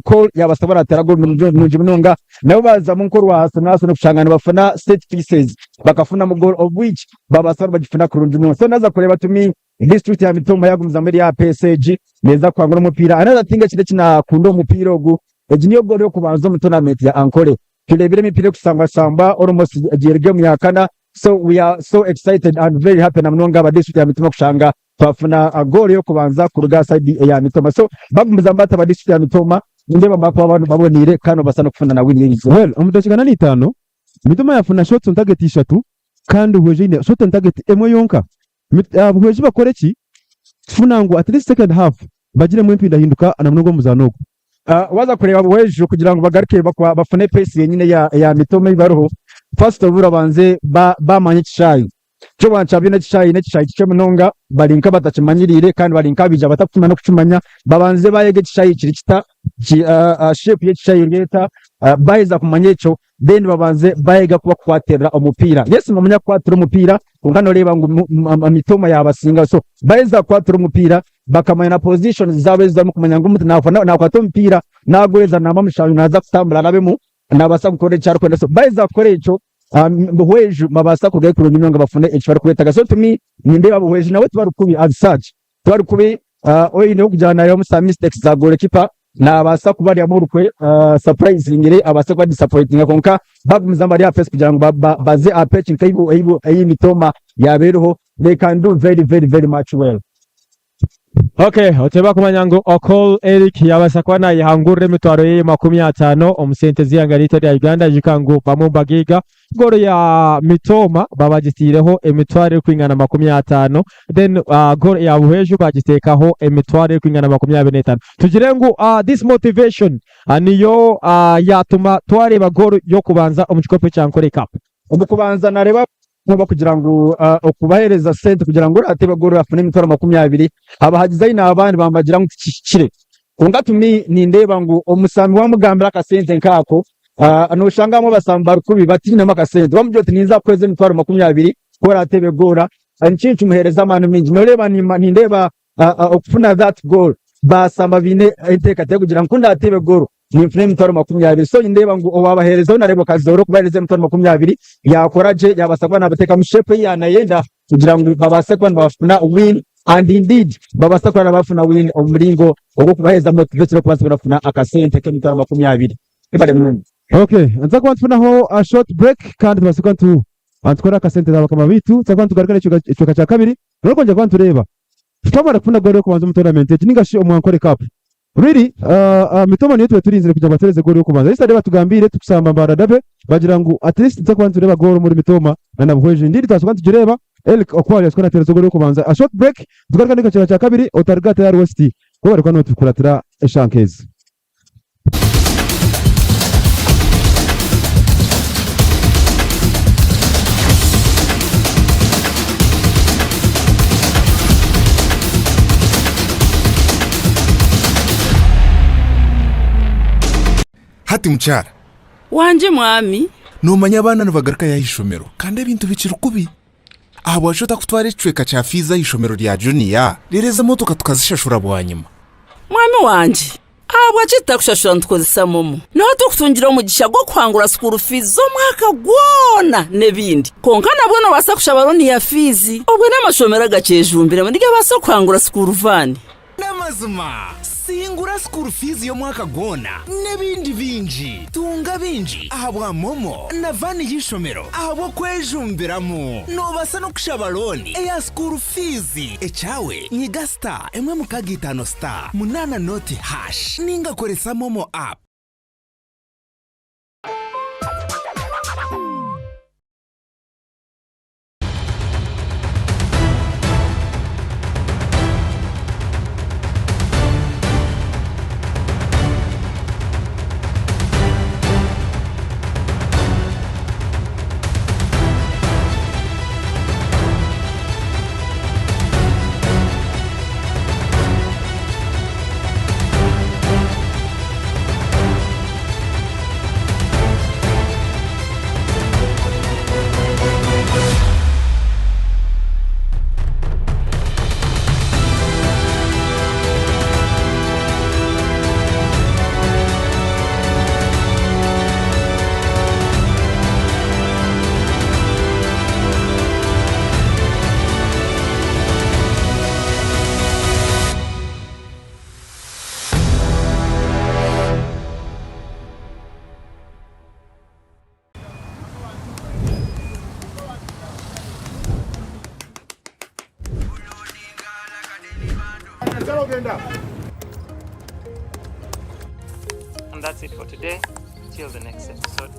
Cole yabaasa kuba nateera goal nungi munonga, nabo bazamu nk'orwahaso naso n'okushanga nibafuna set pieces bakafunamu goal of which babaasa kuba nibagifuna kurungi munonga. So naza kureeba to me district ya Mitooma yagumizamu eri aha pace egi neeza kuhangura omupiira. Another thing ekindi eki nakunda omupiira ogu, egi niyo goal y'okubanza omu tournament ya Ankole. Tureebire emipiira ekusambwasambwa almost egi eri game ya kana, so we are so excited and very happy na munonga aba district ya Mitooma kushanga Twafuna goal y'okubanza kuruga aha side eya Mitooma. So bagumizamu bata aba district ya Mitooma nindeeba bakuba baboniire kandi nibabaasa n'okufuna na win y'eizooba. Well, omu dakiika ana n'eitaano, Mitooma yafuna shots on target ishatu kandi Buhweju eine shot on target emwe yonka. Buhweju bakore ki kufuna ngu at least second half bagiremu empindahinduka na munonga omu muzaano ogu? Waaza kureeba Buhweju kugira ngu bagaruke bafune pace yenyine eya Mitooma ei bariho, first of all babanze bamanya ekishaayi. Kyoba nkyabyo n'ekishaayi n'ekishaayi kikye munonga bari nk'abatakimanyiriire kandi bari nk'abaija batakukimanya n'okukimanya babanze bayega ekishaayi kiri kita, shape y'ekishaayi eri eta, baaheza kumanya ekyo then babanze bayega oku barikukwatirira omupiira. Yes nibamanya kukwatira omupiira kwonka noreeba ngu Mitooma yaabasinga so baaheza kukwatira omupiira bakamanya na positions zaabo ezi barimu kumanya ngu omuntu naakwata omupiira naaguheereza namba mushanju naaza kutambura arabemu naabaasa kukora eki arikwenda so baaheza kukora ekyo Buhweju babaasa kurugayo kurungi munonga bafune eki barikwetaaga. So to me nindeeba Buhweju nawe tibari kubi as such tibari kubi oine okugira nareebamu some mistakes za goalkeeper nabaasa kubaryamu orukwe surprisingly abaase kuba disappointinga kwonka bagumizamu bari aha pace kugira ngu baze aha pitch nka ei Mitooma yaaba eriho they can do very very very much well. Okay, oteba kumanya ngu Okol Eric yabaasa kuba nayehangurira emitwaro ye 50 omu sente z'eihanga ryaitu erya Uganda. Ijuka ngu bamwe omu bagaiga goolo ya Mitooma babagiteireho emitwaro erikwingana 50 then goolo ya Buhweju bagiteekaho emitwaro erikwingana 25. Tugire ngu this motivation niyo yatuma twareeba goolo y'okubanza omu kikopo ekya Ankole Cup. Omu kubanza nareeba nkoba kugira ngu okubahereza sente kugira ngu orateebe goal afune emitwaro 20 abahagizi aine abandi bambagira ngu tikihikire kwonka to me nindeeba ngu omusambi wamugambira akasente nkaako noshanga abamwe abasambi bari kubi batainemu akasente wamugira oti ninza kukuhereza emitwaro 20 ku orateebe goal nikyo nikimuhereza amaani maingi noreeba nindeeba okufuna that goal basamba baine enteekateeka kugira ngu ku ndateebe goal ninfuna emitwaro 20 so nindeeba ngu owabaheerezaho nareeba okazoora okubaheereza emitwaro 20 yakora gye yabaasa kuba nabateekamu shape ei yanayenda kugira ngu babaase kuba nibafuna win and indeed babaasa kuba nibafuna win omu muringo ogw'okubaheereza motivation okubaasa kuba nibafuna akasente k'emitwaro 20 Mwebare munonga. Okay, nituza kuba nitufunaho a short break kandi tubaase kuba nitu nitukora akasente ka bakama baitu. Tuza kuba nitugaruka n'ekicweka kya kabiri n'okwongyera kuba nitureeba twamara kufuna goal y'okubanza omu tournament egi ninga shi omu Ankole Cup. Really, Mitoma niyo tubaire turinzire kugira ngu batuheereze goal y'okubanza. Yesterday batugambiire turikusamba Mbarara Derby bagira ngu at least nituza kuba nitureeba goal omuri Mitoma na na Buhweju. Indeed twaza kuba nitugireeba, Eric Okware yaza kuba naateereza goal y'okubanza. A short break tugaruka n'ekicweka kya kabiri otaruga hati ahari West webare kuba notukuratira eshaaha nk'ezi. Hati mukyara. Wangye mwami. Noomanya abaana nibagarukayo aha ishomero kandi ebintu bikiri kubi. Ahabwaki otakutwara ekicweka kya fiizi aha ishomero rya juniya, reero ezi emotoka tukazishashura bwanyima? Mwami wangye, ahabwaki tutakushashura nitukozesa momo? Niho turikutungira omugisha gw'okuhangura sukuuru fiizi z'omwaka gwona n'ebindi. Kwonka nabwo noobaasa kushaba looni ya fiizi. Obwo n'amashomero agakyejumbiremu nigabaasa kuhangura sukuuru vaani. N'amazima, singura school fees y'omwaka gwona n'ebindi bingi. Tunga bingi ahabwa MoMo na vaani y'eishomero ahabw'okwejumbiramu. Noobaasa n'okushaba looni eya school fees. Ekyawe, nyiga star emwe mukaaga itaano star munaana nooti hash ninga koresa MoMo app. And that's it for today. Till the next episode.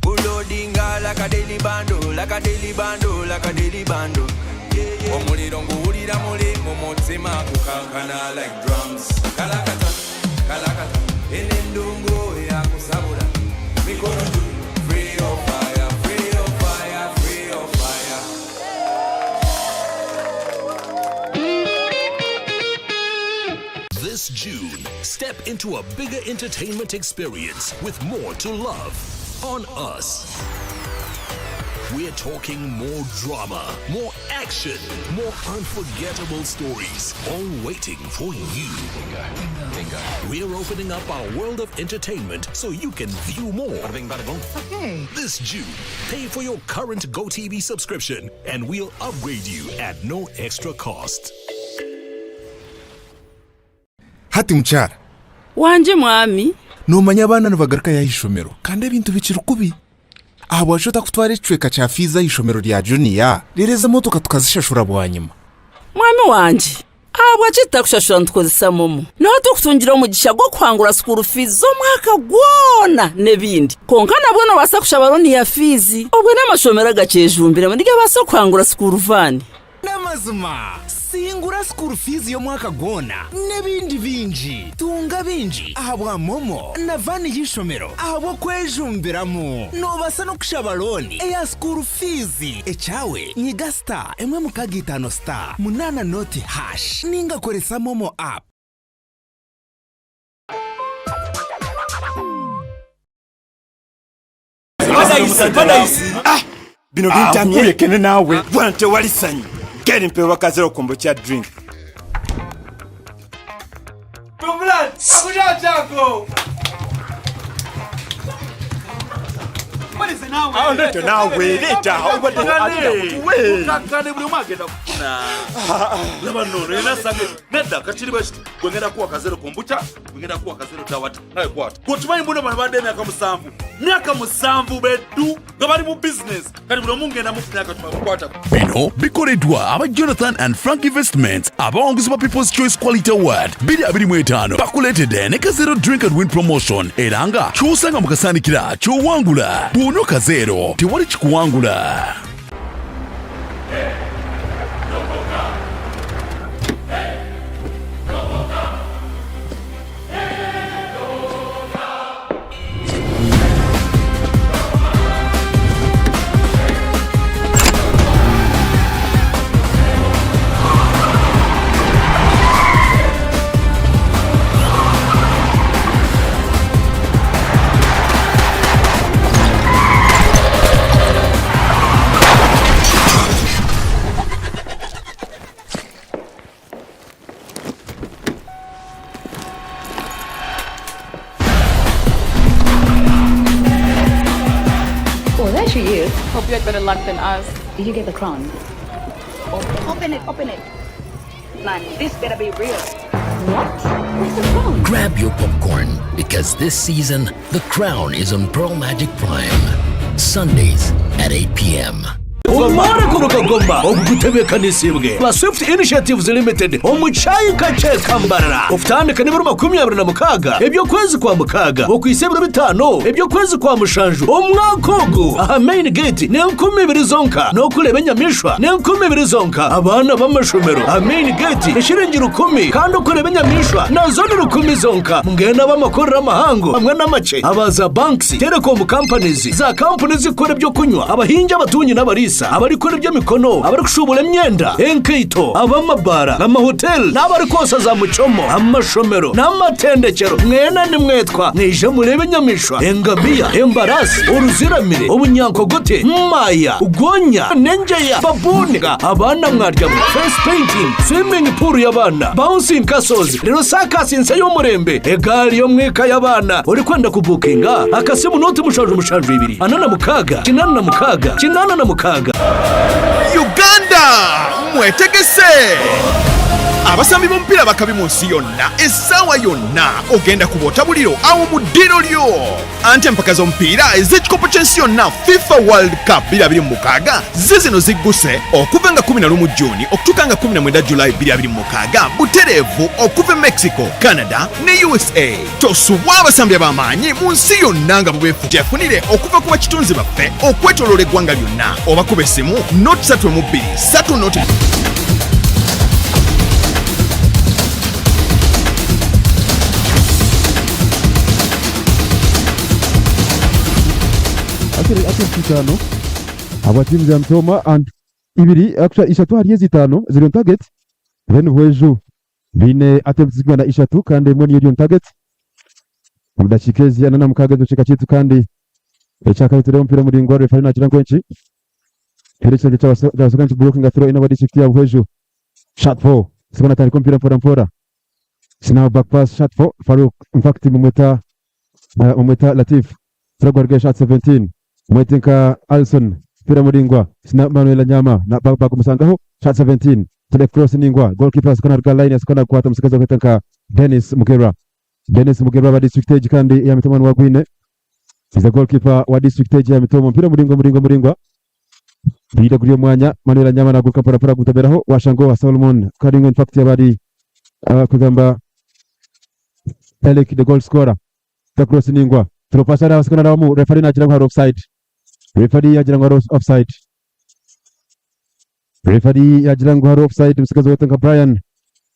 Bulodinga like a daily bando, like a daily bando, like a daily bando. Omuliro nguwulira muli mu mutima gukankana like drums. Kalakata, kalakata, eno endungu eyakusabula. Mikono juu, free your fire, free your fire, free your fire. This June, step into a bigger entertainment experience with more to love on us. We're talking more drama, more action, more unforgettable stories, all waiting for you. Bingo. We're opening up our world of entertainment so you can view more. Okay. This June, pay for your current GoTV subscription and we'll upgrade you at no extra cost. Hati mukyara. Wangye mwami. Noomanya abaana nibagarukayo aha ishomero kandi ebintu bikiri kubi. Ahabwaki otakutwara ekicweka kya fiizi aha ishomero rya juniya reero ezi emotoka tukazishashura bwanyima? Mwami wangye, ahabwaki tutakushashura nitukozesa momo? Niho turikutungira omugisha gw'okuhangura school fees z'omwaka gwona n'ebindi. Kwonka nabwo noobaasa kushaba looni ya fiizi. Obwe n'amashomero agakyejumbiremu nigabaasa kuhangura school van. N'amazima, singura school fees y'omwaka gwona n'ebindi bingi. Tunga bingi ahabwa MoMo na van y'eishomero ahabw'okwejumbiramu. Noobaasa n'okushaba looni eya school fees. Ekyawe, nyiga star emwe mukaaga itaano star munaana noti hash ninga koresa MoMo app. Bino bintamye kulekene naawe bwana tewali sanyu geri mpewa kazero kombo kya drink Leeta naawe leeta obadde Kakkane buli omu agenda kufuna laba nno era sange nedda kakiri bwe kiti gwe ngenda kuwa kazero kombucha gwe ngenda kuwa kazero tawata nawe kwata gwe okimanyi mbuno bano badde emyaka musanvu myaka musanvu beddu nga bali mu bizinesi kati buli omu ngenda mufuna akatuma Bino bikoleddwa aba Jonathan and Frank Investments abawanguzi ba People's Choice Quality Award 2025 bakuleetedde ne Kazero Drink and Win Promotion era nga ky'osanga mu kasaanikira ky'owangula. Bw'onywa Kazero tewali kikuwangula. Well, there she is. Hope you had better luck than us. Did you get the crown? Open it, open it. Man, this better be real. What? Where's the crown? Grab your popcorn because this season, The Crown is on Pearl Magic Prime. Sundays at 8 p.m. Omare kuruga Goma ogutebeekanisiibwe ba Swift Initiatives Limited omu kyayika kye Kambarara okutandika n'ebiro 26 eby'okwezi kwa mukaaga okuhitsya ebiro bitaano eby'okwezi kwa mushanju omwaka ogu aha main gate n'enkumi ibiri zonka n'okureeba enyamaishwa n'enkumi ibiri zonka abaana b'amashomero aha main gate eshiringi rukumi kandi okureeba enyamaishwa nazo ni rukumi zonka mbwenu ab'amakorero amahango hamwe n'amakye aba za banks, telecom companies, za kampuni ezikukora eby'okunywa, abahingi, abatungi n'abariisa. Abarikwombekesa, abarikukora eby'emikono, abarikushuubura emyenda, enkaito, ab'amabaara, amahoteeri n'abarikwosa za muchomo, amashomero n'amatendekyero. Mwena nimwetwa mwije mureebe enyamaishwa, engamiya, embaraasi, oruziramire, obunyankogote, maaya, gonya, n'engyeya, babuuni, abaana mwaryamu, face painting, swimming pool y'abaana, bouncing castles, reero saakasi nsya y'omurembe, egaari y'omwika y'abaana. Orikwenda kubuukinga? Akasimu nooti 772 46 86 86. Uganda! Mwetegese! Abasambi b'omupiira abakabi mu nsi yonna esaawa yonna ogenda kuba otabuliro agho mu ddiiro lyo! Anti empaka z'omupiira ez'ekikopo ky'ensi yonna FIFA World Cup 2026 ziizino zigguse okuva nga 11 June okutuuka nga 19 July 2026 butereevu okuva e Mexico, Canada ne usa. Tosubwa abasambi ab'amaanyi mu nsi yonna nga bubeefunire okuva ku bakitunzi baffe okwetoloola eggwanga lyonna oba kuba essimu noti satu emu bbiri satu noti Actually, attempts itaano habwa tiimu za Mitooma and ibiri actually ishatu ahari ezi itaano ziri on target then Bweju baine attempts zirikwingana ishatu kandi emwe niyo eri on target omu dakiika ezi 46 ez'ekicweka kyaitu kandi ekyakabiri tureebe omupiira muraingwa referee naagira ngu enki Era ekiragiro kyabasoka nti blocking throw in aba district ya Buhweju shot for Sibona atandika omupiira mpora mpora Sinaho back pass shot for Farouk in fact mumweta mumweta Latif Turagwaruga shot 17 mwete nka Alson mpira muringwa Sina Manuel Nyama na bagumusangaho shot 17 to left cross ningwa goalkeeper asikona ruga line asikona kukwata omusigazi okweta nka Dennis Mugerwa Dennis Mugerwa aba district egi kandi ya Mitoma niwe is the goalkeeper wa district egi ya Mitoma omupiira muringwa muringwa muringwa Mpira guri omwanya Manuel Nyama naguruka mpora mpora gutaberaho washango Solomon Karingo in fact yabari kugamba Eric the goal scorer the cross ningwa throw pass ara basikana ramu referee nagira ngu hari offside referee yagira ngu hari offside referee yagira ngu hari offside musigazi wetu nka Brian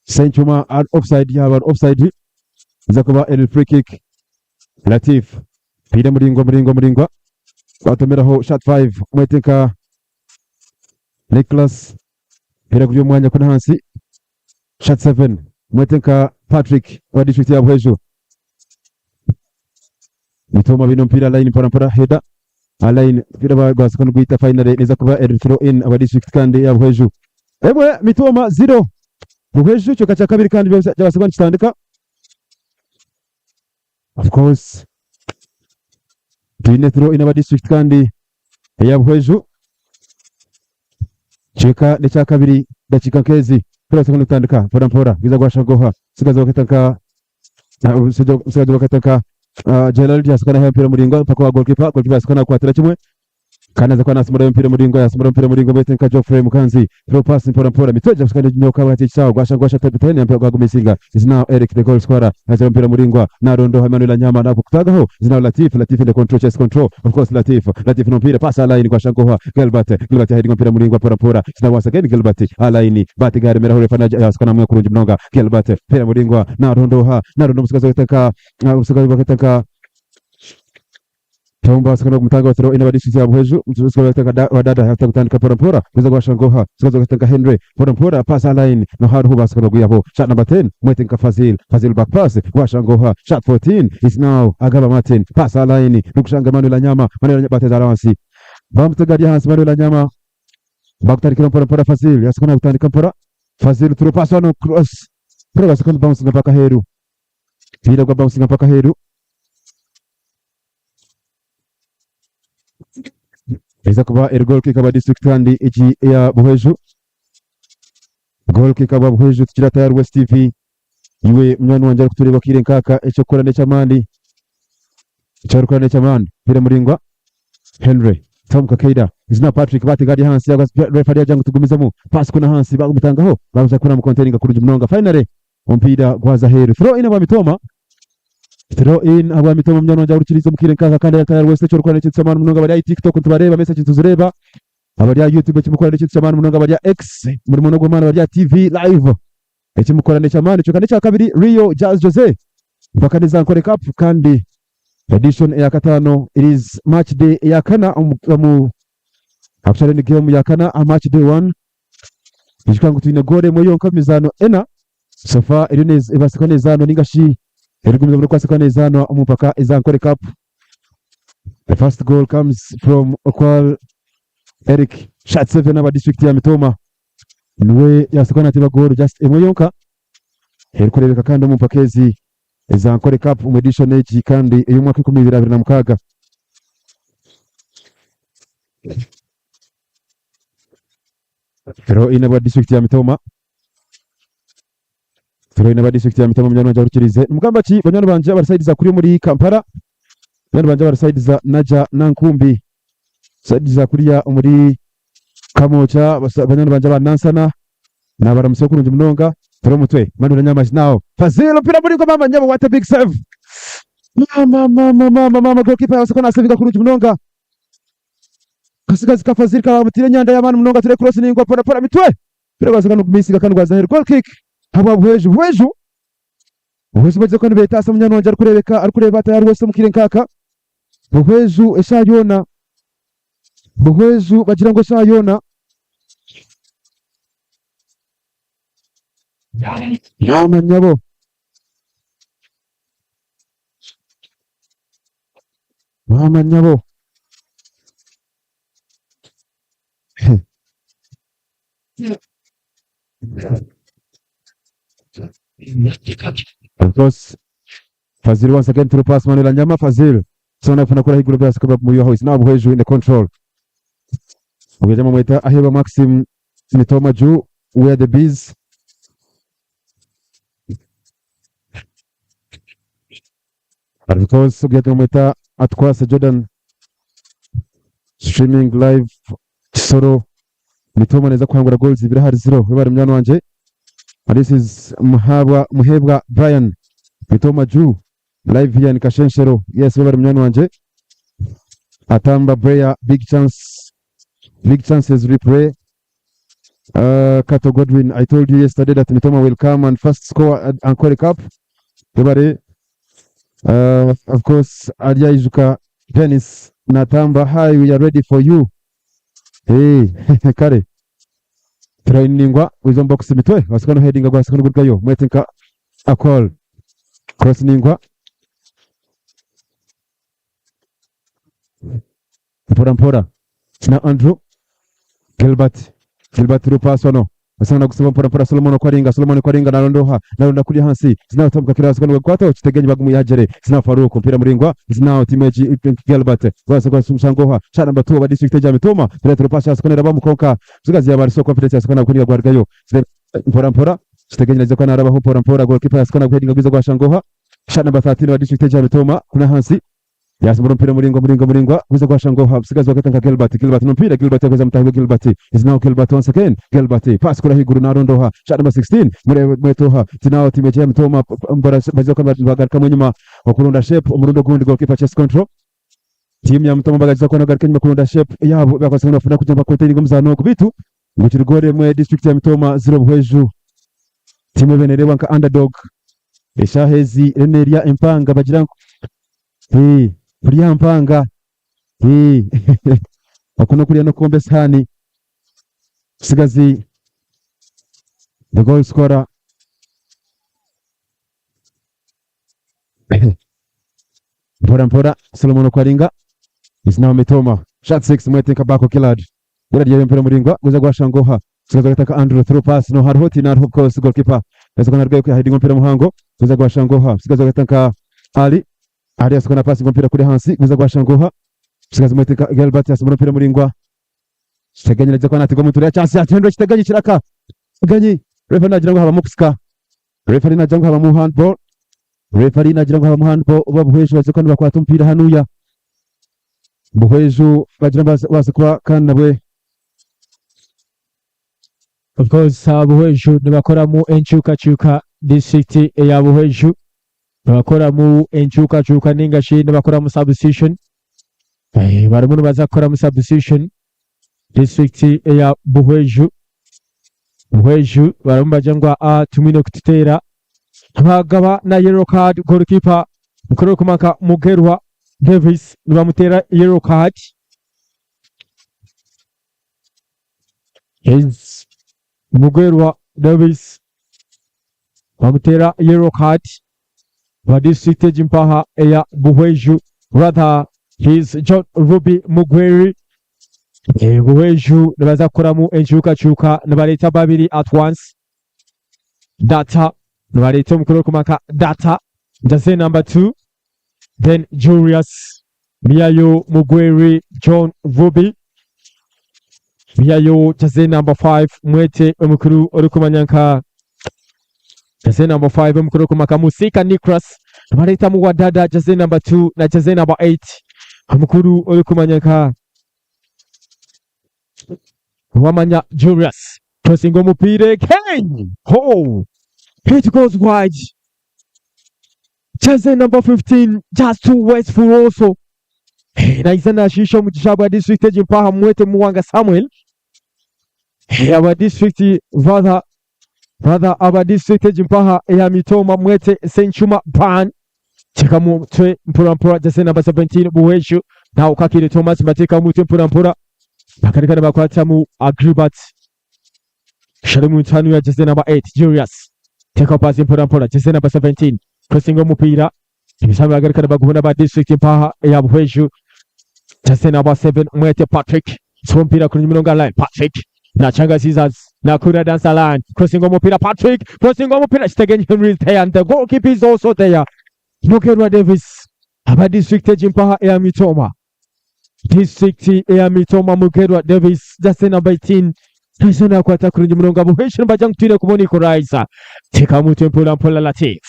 Senchuma ari offside yaba ari offside iza kuba eri free kick Latif mpira muringwa muringwa muringwa batomeraho shot 5 mwete nka Nicholas mpira guri omwanya kuna hansi shot 7 mwete nka Patrick wa district ya Buhweju Mitoma bino mpira line mpora mpora header aline mpira gwasika nugwita finally neza kuba eri throw in aba district kandi ya Buhweju emwe Mitoma 0 Buhweju kyoka kya kabiri kandi byabasibwa nikitandika Of course twine throw in aba district kandi eya Buhweju kika n'ekyakabiri dakiika nk'ezi turabasa kutandika mpora mpora biza gwashagoha sigaza bakata nka sigaza bakata nka Gerald yasukana mpira muringwa mpaka wa goalkeeper goalkeeper yasukana kukwatira kimwe Kandi aza kuba nasimura omupiira muringwa yasimura omupiira muringwa baitu nka Geoffrey Mukanzi throw pass mpora mpora mitweja kusikana nyoka hati ekisawo gwasha gwasha tene mpira gwagumisinga is now Eric the goal scorer aza omupiira muringwa narondoha Emmanuel Anyama nako kutagaho is now Latif Latif in the control chest control of course Latif Latif nompira pass line gwasha ngoha Gilbert Gilbert heading omupiira muringwa mpora mpora is now once again Gilbert aline bati garemeraho refa yasikana mwe kurungi munonga Gilbert mpira muringwa narondoha naronda omusigazi wetaka omusigazi wetaka Tomba asakana kumutanga throw ina badisi ya Buhweju mtuzuka kataka wadada hata kutandika pora pora kuza kwa Shangoha kuza kataka Henry pora pora pass a line no haru huba asakana guyabo shot number 10 Mwetinka Fazil Fazil back pass kwa Shangoha shot 14 is now Agaba Martin pass a line nukushanga Manuel Anyama Manuel Anyama bateza aransi bamutega hansi Manuel Anyama bakutandikira mpora mpora Fazil asakana kutandika mpora Fazil throw pass one cross pora asakana bounce mpaka heru Mpira gwa bounce mpaka heru Eza kuba eri goal kick aba district kandi egi eya Buhweju. Goal kick aba Buhweju tukira tayari West TV. Iwe munywani wangye arikutureeba akaire nkaaka eky'okukora n'eky'amaani. Eky'orikukora n'eky'amaani. Mpira muraingwa Henry Tom Kakeida is now Patrick batega ari ahansi referee yagira ngu tugumizemu pass kuna ahansi bamutangaho bamuza kuna mukontaininga kurungi munonga finally Omupiira gwaza aheeru. Throw in ahabwa Mitooma. Throw in ahabwa Mitooma munywani wangye ahurikiriize omu kaire nk'aka kandi tayari wese eki orikukora n'ekintu ky'amaani munonga abari aha TikTok nitubareeba message nituzireeba abari aha YouTube eki mukukora n'ekintu ky'amaani munonga abari aha X omurimo n'ogw'amaani abari aha TV live eki mukukora n'eky'amaani kyonka n'ekyakabiri Rio Jazz Jose mpaka n'eza Ankole Cup kandi edition eya kataano it is match day eya kana omu omu. Actually ni game ya kana aha match day one. Ijuka ngu twine goal emwe yonka omu mizaano ena. So far eriyo nez- ebaasa kuba nezaanwa ninga shi erikugumizamu n'okubaasa kuba nezaanwa omu mpaka eza Ankole Cup. The first goal comes from Okwal Eric shot 7 aba district ya Mitooma. Niwe yabaasa kuba nateeba goal just emwe yonka erikureebeka kandi omu mpaka ezi eza Ankole Cup omu edition egi kandi ey'omwaka 2026. Throw in aba district ya Mitooma. Throw in aba district ya Mitooma munywani wangye ahurikiriize. Nimugamba ki banywani bangye abari side za kuri omuri Kampala, banywani bangye abari side za Naja Nankumbi, side za kuriya omuri Kamwokya, banywani bangye aba Nansana, nabaramutsya kurungi munonga. Tora omutwe, Manuel Nyamazi now. Fazil omupiira muringwa maama nyabo what a big save. Mama mama mama mama goalkeeper yabaasa kuba nasevinga kurungi munonga. Kasigazi ka Fazil kabamutire enyanda y'amaani munonga ture cross ningwa pora pora mitwe. Mpira gwaza kandi gumisinga kandi gwaza aheru goal kick habwa Buhweju Buhweju Buhweju bagize kuba nibetaasa munywani wangye arikurebeka arikureeba tayari wese omu kaire nk'aka Buhweju eshaaha yoona Buhweju bagira ngu eshaaha yoona Maama nyabo Maama nyabo Of course, Fazil once again through pass Manuel Anyama Fazil. Sona kufuna kura higuru byasa kuba muyo house now Buhweju in the control. Ubwejama mweta aheba Maxim Mitoma Ju where the bees. But of course ubwejama mweta Atkwasa Jordan streaming live Kisoro Mitoma neza kuhangura goals ibiri ahari zero webare munywani wangye. And this is Muhabwa Muhebwa Brian Mitoma Ju live here in Kashenshero. Yes, webare munywani wangye. Atamba Breya big chance big chances replay. Kato Godwin, I told you yesterday that Mitoma will come and first score at Ankole Cup. Webare. Of course, Aryaijuka Dennis Natamba, hi, we are ready for you. Hey, kare. Turainingwa wizo box mitwe wasika no heading gwasika no gurgayo mwetinka akol cross ningwa mpora mpora na Andrew Gilbert Gilbert Rupaso no asana gusaba mpora mpora Solomon Kwaringa Solomon Kwaringa narondoha naronda kuri hansi zinatambuka kira wasika no gwato kitegenyi bagumu yajere zina Faruku mpira muringwa zina timeji Gilbert gwasa kwa sumshangoha shot number 2 wa district ya Mitoma Petro Rupaso asika na bamukonka zigazi ya Barso confidence asika na kuninga gwargayo mpora mpora kitegenyi nazo kana arabaho mpora mpora goalkeeper asika na kuheadinga gwiza gwashangoha shot number 13 wa district ya Mitoma kuna hansi Yasimbura mpira muringwa muringwa muringwa kuza kwa Shangoha msigazi wakati nka Gilbert Gilbert no mpira Gilbert yakweza mtahiwe Gilbert is now Gilbert once again Gilbert pass kura higuru narondoha shot number 16 mure mwetoha tinao timeje mtoma mbora bazoka bagaruka mu nyuma okurunda shape omurundo gundi goalkeeper chest control timu ya mtoma bagaza kwa nagaruka nyuma kurunda shape yabo bakwasa bafuna kujya bakontaining omuzano ogu bitu ngu kirigore mwe district ya Mitoma 0 Buhweju timu ebenerewa nka underdog Eshaaha ezi eriyo neerya empanga bagira ngu Hee, kurya mpanga hee, oku n'okurya n'okukomba esihaani. Omutsigazi the goal scorer mpora mpora Solomon Okwaringa is now Mitoma shot 6 mwete nka Bako Killard Gura mpira muringwa guza gwa Shangoha Sigaza gataka Andrew through pass no hariho tina hariho course goalkeeper Yasoka narwe ku heading mpira muhango guza gwa Shangoha Sigaza gataka Ali Ali yasoka na pass mpira kuri hansi guza gwa Shangoha Sigaza mwete Gilbert yasoka mpira muringwa Kiteganyi nagize kwa natigwa mutura chance yatendwa Kiteganyi kiraka Kiteganyi referee nagira ngo habamu kusika referee nagira ngo habamu handball referee nagira ngo habamu handball oba Buhweju baze kandi bakwata omupiira hanuya Buhweju bagira ngu babaase kuba kandi nabwe. Of course Buhweju nibakoramu enkyukakyuka disiturikiti eya Buhweju nibakoramu enkyukakyuka ninga shi nibakoramu substitution barimu nibaza kukoramu substitution disiturikiti eya Buhweju Buhweju barimu nibagira ngu aa tumwine kututeera Bagaba na yellow card goalkeeper mukuru orikumanywa nka Mugerwa Davis nibamuteera yellow card. Is Mugerwa Davis bamuteera yellow card ba district egi mpaha eya Buhweju rather he is John Ruby Mugweri. Eh, Buhweju nibaza kukoramu enkyukakyuka nibareeta babiri at once. Data nibareeta omukuru orikumaka Data jersey number 2 then Julius Miyayo Mugweri John Ruby Miyayo jersey number 5 mwete omukuru orikumanya nka jersey number 5 omukuru orikumaka Musika Nicholas nibareetamu Wadada jersey number 2 na jersey number 8 omukuru orikumanya nka Wamanya Julius crossing omupiira again. Oh, it goes wide. Jersey number 15 just too wasteful also. Hey, naija nashiisha omugisha gwa district egi mpaha mwete Muwanga Samuel. Hey, aba district rather rather aba district egi mpaha eya Mitooma mwete Senchuma Ban. Teka mutwe mpora mpora jersey number 17 Buhweju. Now Kakire Thomas bateka mutwe mpora mpora. Bakareka bakwatamu Agribat. Shalimu ntanu ya jersey number 8 Julius. Teka pasi mpora mpora jersey number 17. Crossing omupiira. Ebisambi bagarukana bagubona ba district mpaha eya Buhweju. Jersey number 7 Mwete Patrick. So omupiira kuri mirongo line Patrick. Nachanga Caesars. Nakura dancer line. Crossing omupira Patrick. Crossing omupira Stegen Henry is there and the goalkeeper is also there. Mugerwa Davis. Aba district egi mpaha eya Mitoma. District eya Mitoma Mugerwa Davis jersey number 18. Tyson akwata kurungi murongo Buhweju nibagira ngu twine kubona equalizer. Teka mutwe mpora mpora Latif.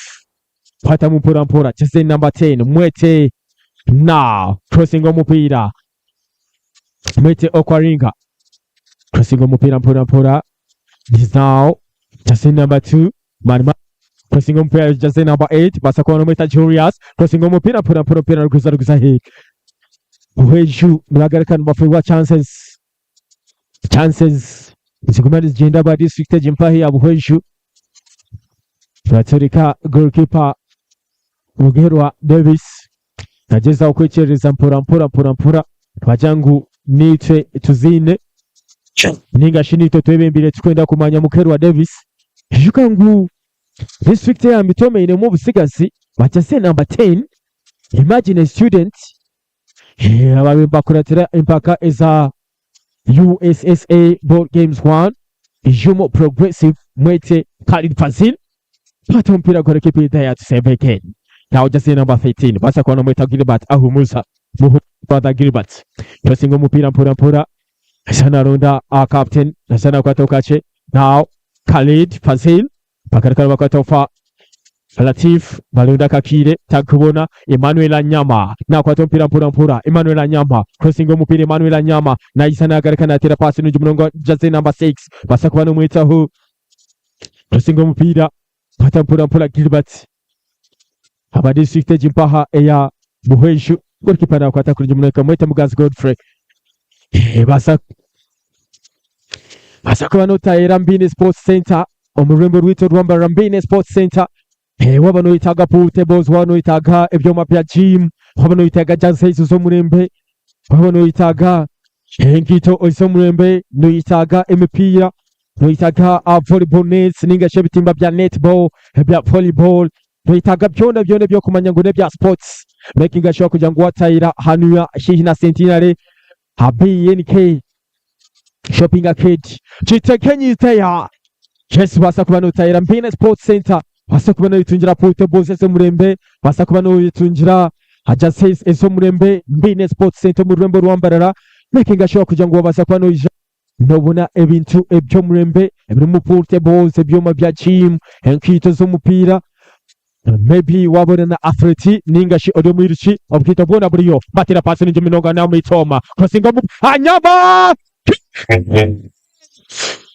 Kwata mpora mpora jersey number 10 Mwete now crossing omupiira Mwete Okwaringa crossing omupiira mpora mpora is now jersey number 2 Manma crossing omupiira jersey number 8 basa kubona Mweta Julius crossing omupiira mpora mpora mpora ruguza ruguza he Buhweju nibagaruka nibafeerwa chances chances ziguma nizigenda ba district egi mpaha ya Buhweju baturika goalkeeper Mugerwa Davis nagezaho kwekyereza mpora mpora mpora mpora twagira ngu nitwe tuziine ninga shi nitwe twebembire tukwenda kumanya Mugerwa Davis. Ijuka ngu district ya Mitoma einemu obusigazi ba jersey number 10. Imagine a student ababe bakuratira empaka eza USSA Board Games 1 Jumo Progressive Mwete Khalid Fazil pata omupiira goalkeeper there to save again. Now jersey number 13 basa kuba nomweta Gilbert Ahumuza Muhu brother Gilbert crossing omupiira mpora mpora sana aronda our captain nasana kwata okache. Now Khalid Fazil bakareka bakwata ofa Latif balonda Kakire takubona Emmanuel Anyama nakwata omupiira mpora mpora Emmanuel Anyama crossing omupiira Emmanuel Anyama naisa nagareka natera pasi n'uju murongo jersey number 6 basa kuba nomwetaho crossing omupiira kwata mpora mpora Gilbert aba district egi mpaha eya Buhweju goalkeeper nakwata kuri murongo mwete Mugazi Godfrey. Basa kuba notayera Mbine Sports Center omu rurembo rwitu rwambara Mbine Sports Center. Waba noyetaaga pool tables, waba noyetaaga ebyoma bya gym, waba noyetaaga jerseys z'omurembe, waba noyetaaga enkaito ez'omurembe, noyetaaga emipiira, noyetaaga volleyball nets ninga shi ebitimba bya netball ebya volleyball, noyetaaga byona byona ebyokumanya ngu n'ebya sports, making sure kugira ngu watayira hanu ya hihi na Centenary ha BNK Shopping Arcade Kitekenyi there. Yes, basa kuba notayira Mbine Sports Center, basa kuba noyitungira pool tables ez'omurembe, basa kuba noyitungira jerseys ez'omurembe. Mbine Sports Center mu rurembo rwambarara, making sure kugira ngu wabasa kuba noyija nobona ebintu eby'omurembe ebirimu pool tables, ebyoma bya gym, enkaito z'omupiira, maybe wabona na athlete ninga shi ori omwiruki, obukaito bwona buriyo. Batera pasi ningi munonga na Mitoma crossing omu Anyama.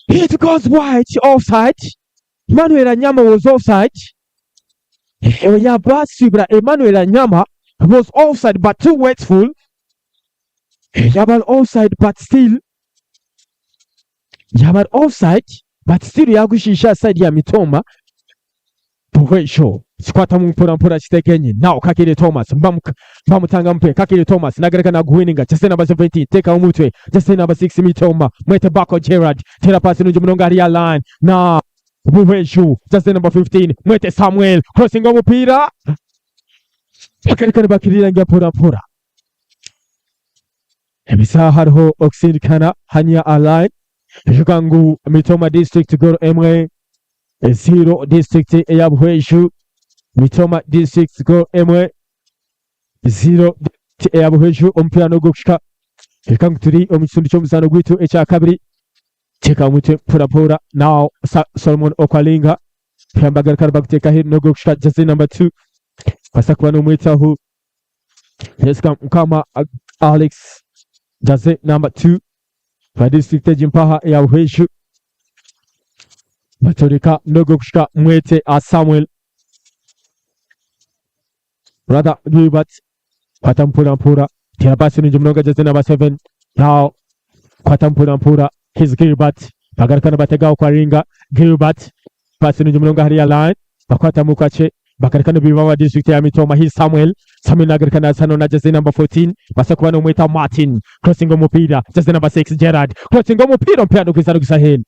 It goes wide, offside. Emmanuel Anyama was offside. Yabasibra Emmanuel Anyama was offside but too wasteful. Yaba offside but still yaba offside but still yagushisha side ya Mitoma. Buhwejo kikwatamu mpora mpora Kitegenyi now Kakiri Thomas bamutanga mutwe Kakiri Thomas nagareka naguwininga jersey number 17 tekaho omutwe jersey number 6 Mitoma mwete Bako Gerard tera pasi nungi munonga hariya line na Buhweju jersey number 15 mwete Samuel crossing omupiira bagareka nibakirirangira mpora mpora Ebisaha hariho okusindikana hanya aline ijuka ngu Mitoma district goal emwe zero district eya Buhweju Mitoma district goal emwe zero district eya Buhweju omupiira n'ogw'okushika ijuka ngu turi omu kitundu ky'omuzaano gwaitu ekya kabiri teeka omutwe mpora mpora now Solomon Okwalinga Pyambagaruka baguteeka aheeru n'ogw'okushika jersey number 2 kwasa kuba n'omwetaho Jessica Mukama Alex jersey number 2 ba district egi mpaha eya Buhweju batoreka n'ogw'okushika Mwete a Samuel brother Gilbert kwata mpora mpora tera pasi nungi munonga jersey number 7 now kwata mpora mpora his Gilbert bagaruka nibategaho kwaringa Gilbert pasi nungi munonga hariya line bakwatamu kakye bakareka nibiba wa district ya Mitoma his Samuel Samuel nagaruka nazano na jersey number 14 basa kuba nomweta Martin crossing omupiira jersey number 6 Gerard crossing omupiira omupiira nugwiza nugwiza aheeru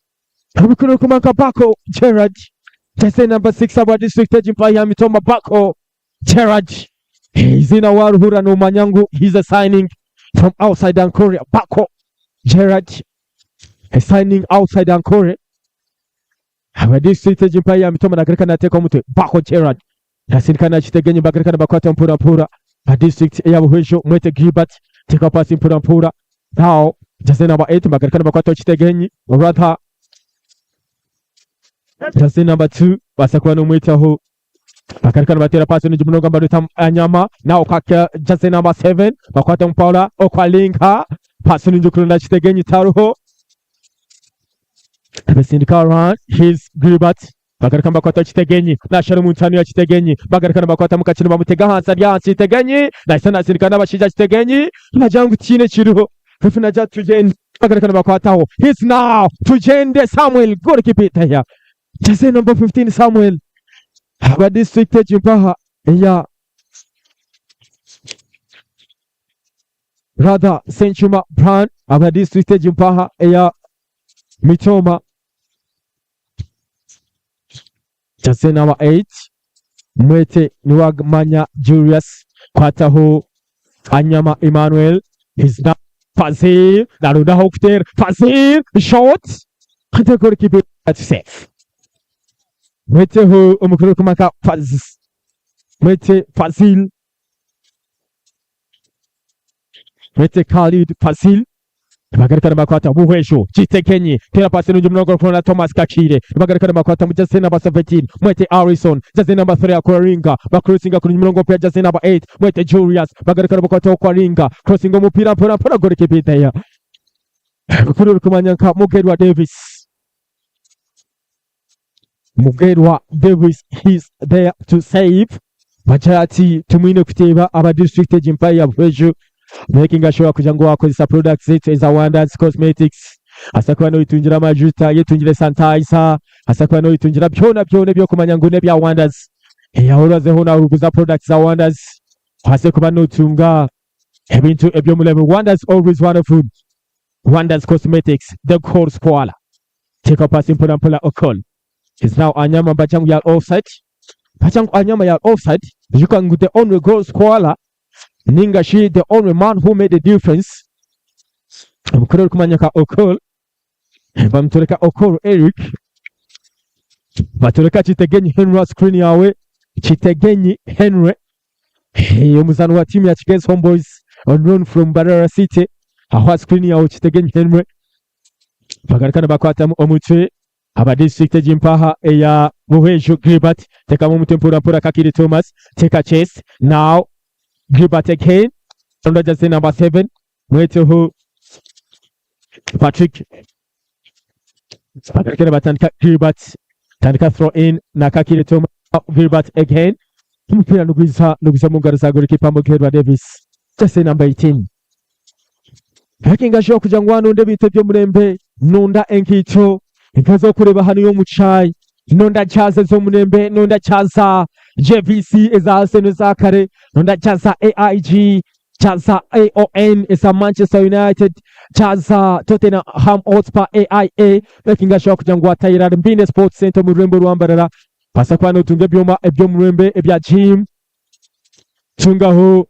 Omukuru kumanka Bako Gerard jersey number 6 aba district egi mpaha ya Mitoma Bako Gerard eiziina waruhurira nomanya ngu he's a signing from outside Ankole Bako Gerard a signing outside Ankole aba district egi mpaha ya Mitoma nagaruka nateeka omutwe Bako Gerard nasindika nakitegenye bagaruka nibakwata mpora mpora ba district eya Buhwejo Mwete Gilbert teka pasi mpora mpora now jersey number 8 bagaruka nibakwata Kitegenyi rather jersey number 2 basa kuba nomwitaho bagaruka nibatera pasi nungi munonga mbaruta Anyama now kaka jersey number 7 bakwata mpora Okwalinga pasi nungi kurunda Kitegenyi taruho Besindika run his Gilbert bagaruka nibakwata Kitegenyi nashara omu ntaano ya Kitegenyi bagaruka nibakwata mukakino bamutega ahansi ari ahansi Kitegenyi nahisa nasindika n'abashaija Kitegenyi nagira ngu tihaine ekiriho refu nagira ati tugyende bagaruka nibakwataho his now tugyende Samuel goalkeeper there jersey number 15 Samuel aba district egi mpaha eya rather Senchuma Brown aba district egi mpaha eya Mitoma Jersey number 8 Mwete Niwamanya Julius kwataho Anyama Emmanuel his now Fazil narundaho okuteera Fazil shot ate goalkeeper at safe Mweteho omukuru kumaka Faz Mwete Fazil Mwete Khalid Fazil Nibagaruka nibakwata Buhwejo Kitekenyi tera pasi nungi munonga kurona Thomas Kakire nibagaruka nibakwata mu jersey number 17 Mwete Harrison jersey number 3 Akwaringa bakrosinga kuri murongo pia jersey number 8 Mwete Julius bagaruka nibakwata Okwaringa crossing omupira mpora mpora goalkeeper there kuri uri kumanya nka Mugerwa Davis Mugerwa Davis he's there to save bagira ati tumwine kuteeba aba district egi mpaha ya Buhweju making sure kugira ngu wakozesa products zaitu eza Wonders Cosmetics asa kuba noyetungira amajuta yetungire sanitizer asa kuba noyetungira byona byona ebyokumanya ngu nebya Wonders aho orazeho naguza products za Wonders obaase kuba notunga ebintu eby'omulembe Wonders always wonderful Wonders Cosmetics the goal scorer Take pass mpora mpora Okol is now Anyama Bachangu ya offside Bachangu Anyama ya offside you can the only goal scorer ninga shi the only man who made the difference omukuru orikumanya nka Okol bamutoreka Okol Eric batoreka Kitegenyi Henry screen yawe Kitegenyi Henry Hey, omuzaani wa tiimu ya Kigezi Homeboys on loan from Mbarara City aho screen yawe Kitegenyi Henry bagaruka nibakwatamu omutwe aba district egi mpaha eya Buhweju Gilbert tekamu omutwe mpora mpora Kakiri Thomas take a chase now Gilbert again under jersey number 7 mweteho Patrick bagaruka nibatandika Gilbert tandika throw in na Kakiri Thomas Gilbert again omupiira nugwiza nugwiza mu ngaro za goalkeeper Mugerwa Davis jersey number 18 Making sure kugira ngu wanonda ebintu eby'omurembe nonda enkaito nkaza okureeba hanu y'omu chai Nonda chaza ez'omulembe, nonda chaza JVC eza Arsenal eza kare, nonda chaza AIG, chaza AON eza Manchester United, chaza Tottenham Hotspur AIA, making sure kugira ngu watayira Mbine Sports Center omu rurembo rwa Mbarara. Baasa kuba notunga ebyoma eby'omurembe ebya gym, tungaho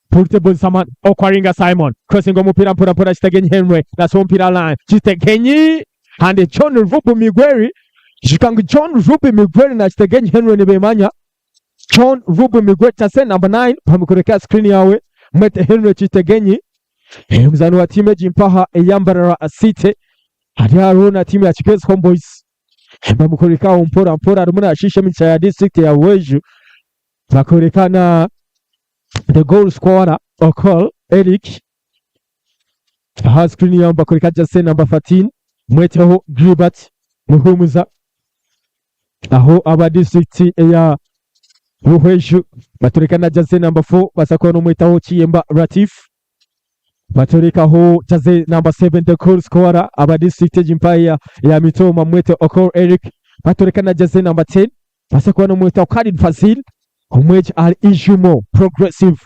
Portable Saman Okwaringa Simon crossing omupira mpora mpora Kitegenyi Henry nasa omupira line Kitegenyi and John Rubu Migweri ijuka ngu John Rubu Migweri na Kitegenyi Henry nibemanya John Rubu Migweri tase number 9 bamukoreka screen yawe mwete Henry Kitegenyi eh, omuzaani wa tiimu egi mpaha eya Mbarara City hari hariho na tiimu ya Kigezi Homeboys bamukoreka aho mpora mpora arimu nashiisha emigisha ya district ya Buhweju bakoreka na the goal scorer Okol Eric aha screen yawe bakoreka jersey number 13 mweteho Gilbert Muhumuza aho aba district eya Buhweju batureka na jersey number 4 basakuba n'omwetaho Kiyemba Latif baturekaho jersey number 7 the goal scorer aba district egi mpaya ya Mitoma Mwete Okol Eric batureka na jersey number 10 basakuba n'omwetaho Khalid Fazil omwegi ari Ijumo Progressive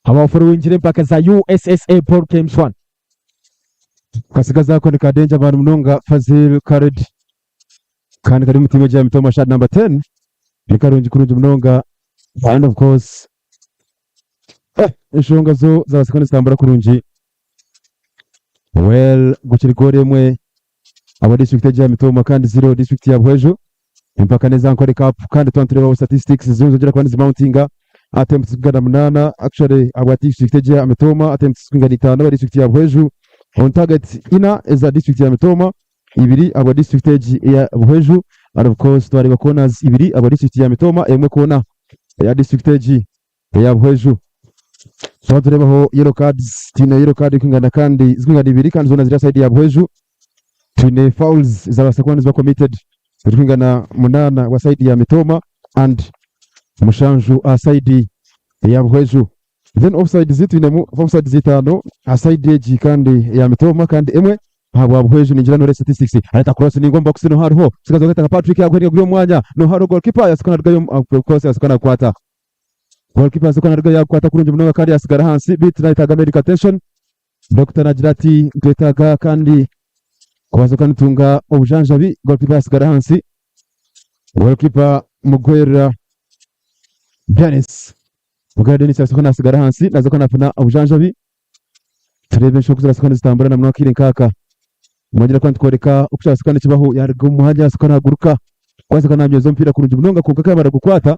abaforowingire empaka za USSA Ball Games 1. Kasigaza ako ni ka danger abantu munonga Fazil Khalid kandi kari omu tiimu egya Mitoma shirt number 10 ni karungi kurungi munonga and of course eh, enshonga zo zabaasa kuba nizitambura kurungi well gukiri goal emwe aba district egya Mitooma kandi zero district ya Buhweju empaka neza Ankole Cup kandi twaba nitureebaho statistics ziriyo nizogyera kuba nizimountinga attempts zirikwingana munaana actually ahabwa district egya Mitooma attempts zirikwingana itaano aba district ya Buhweju on target ina eza district ya Mitooma ibiri ahabwa district egi eya Buhweju and of course twareeba corners ibiri ahabwa district ya Mitooma emwe koona eya district egi eya Buhweju. Twaba nitureebaho yellow cards, twine yellow card erikwingana kandi zirikwingana ibiri kandi zoona ziri aha side ya Buhweju. Twine fouls ezabaasa kuba niziba committed zirikwingana munaana gwa side ya Mitooma and mushanju aha side ya Buhweju. Then offsides twinemu offsides itaano aha side egi kandi eya Mitooma kandi emwe Ahabwa Buhweju ningira nore statistics areta cross ningwa omu box noha hariho omutsigazi orikwetwa nka Patrick yaguheriga guri omu mwanya noha hariho goalkeeper yasika narugayo of course yasika nagukwata goalkeeper yasika narugayo yagukwata kurungi munonga kandi yasigara ahansi beitu nayetaaga medical attention doctor nagira ati nitwetaaga kandi kubaasa kuba nitutunga obujanjabi goalkeeper yasigara ahansi goalkeeper Mugwera Dennis Mugwera Dennis yasika nasigara ahansi naza kuba nafuna obujanjabi Tureebe enshoho ku zirasuka nizitambura na munonga akaire nk'aka. Mwongyera kuba nitworeka oku kyarasuka nikibaho, yaaruga omu mwanya yaasuka naaguruka, ku yaasuka naanyweza omupiira kurungi munonga kwonka ku yaamara kugukwata,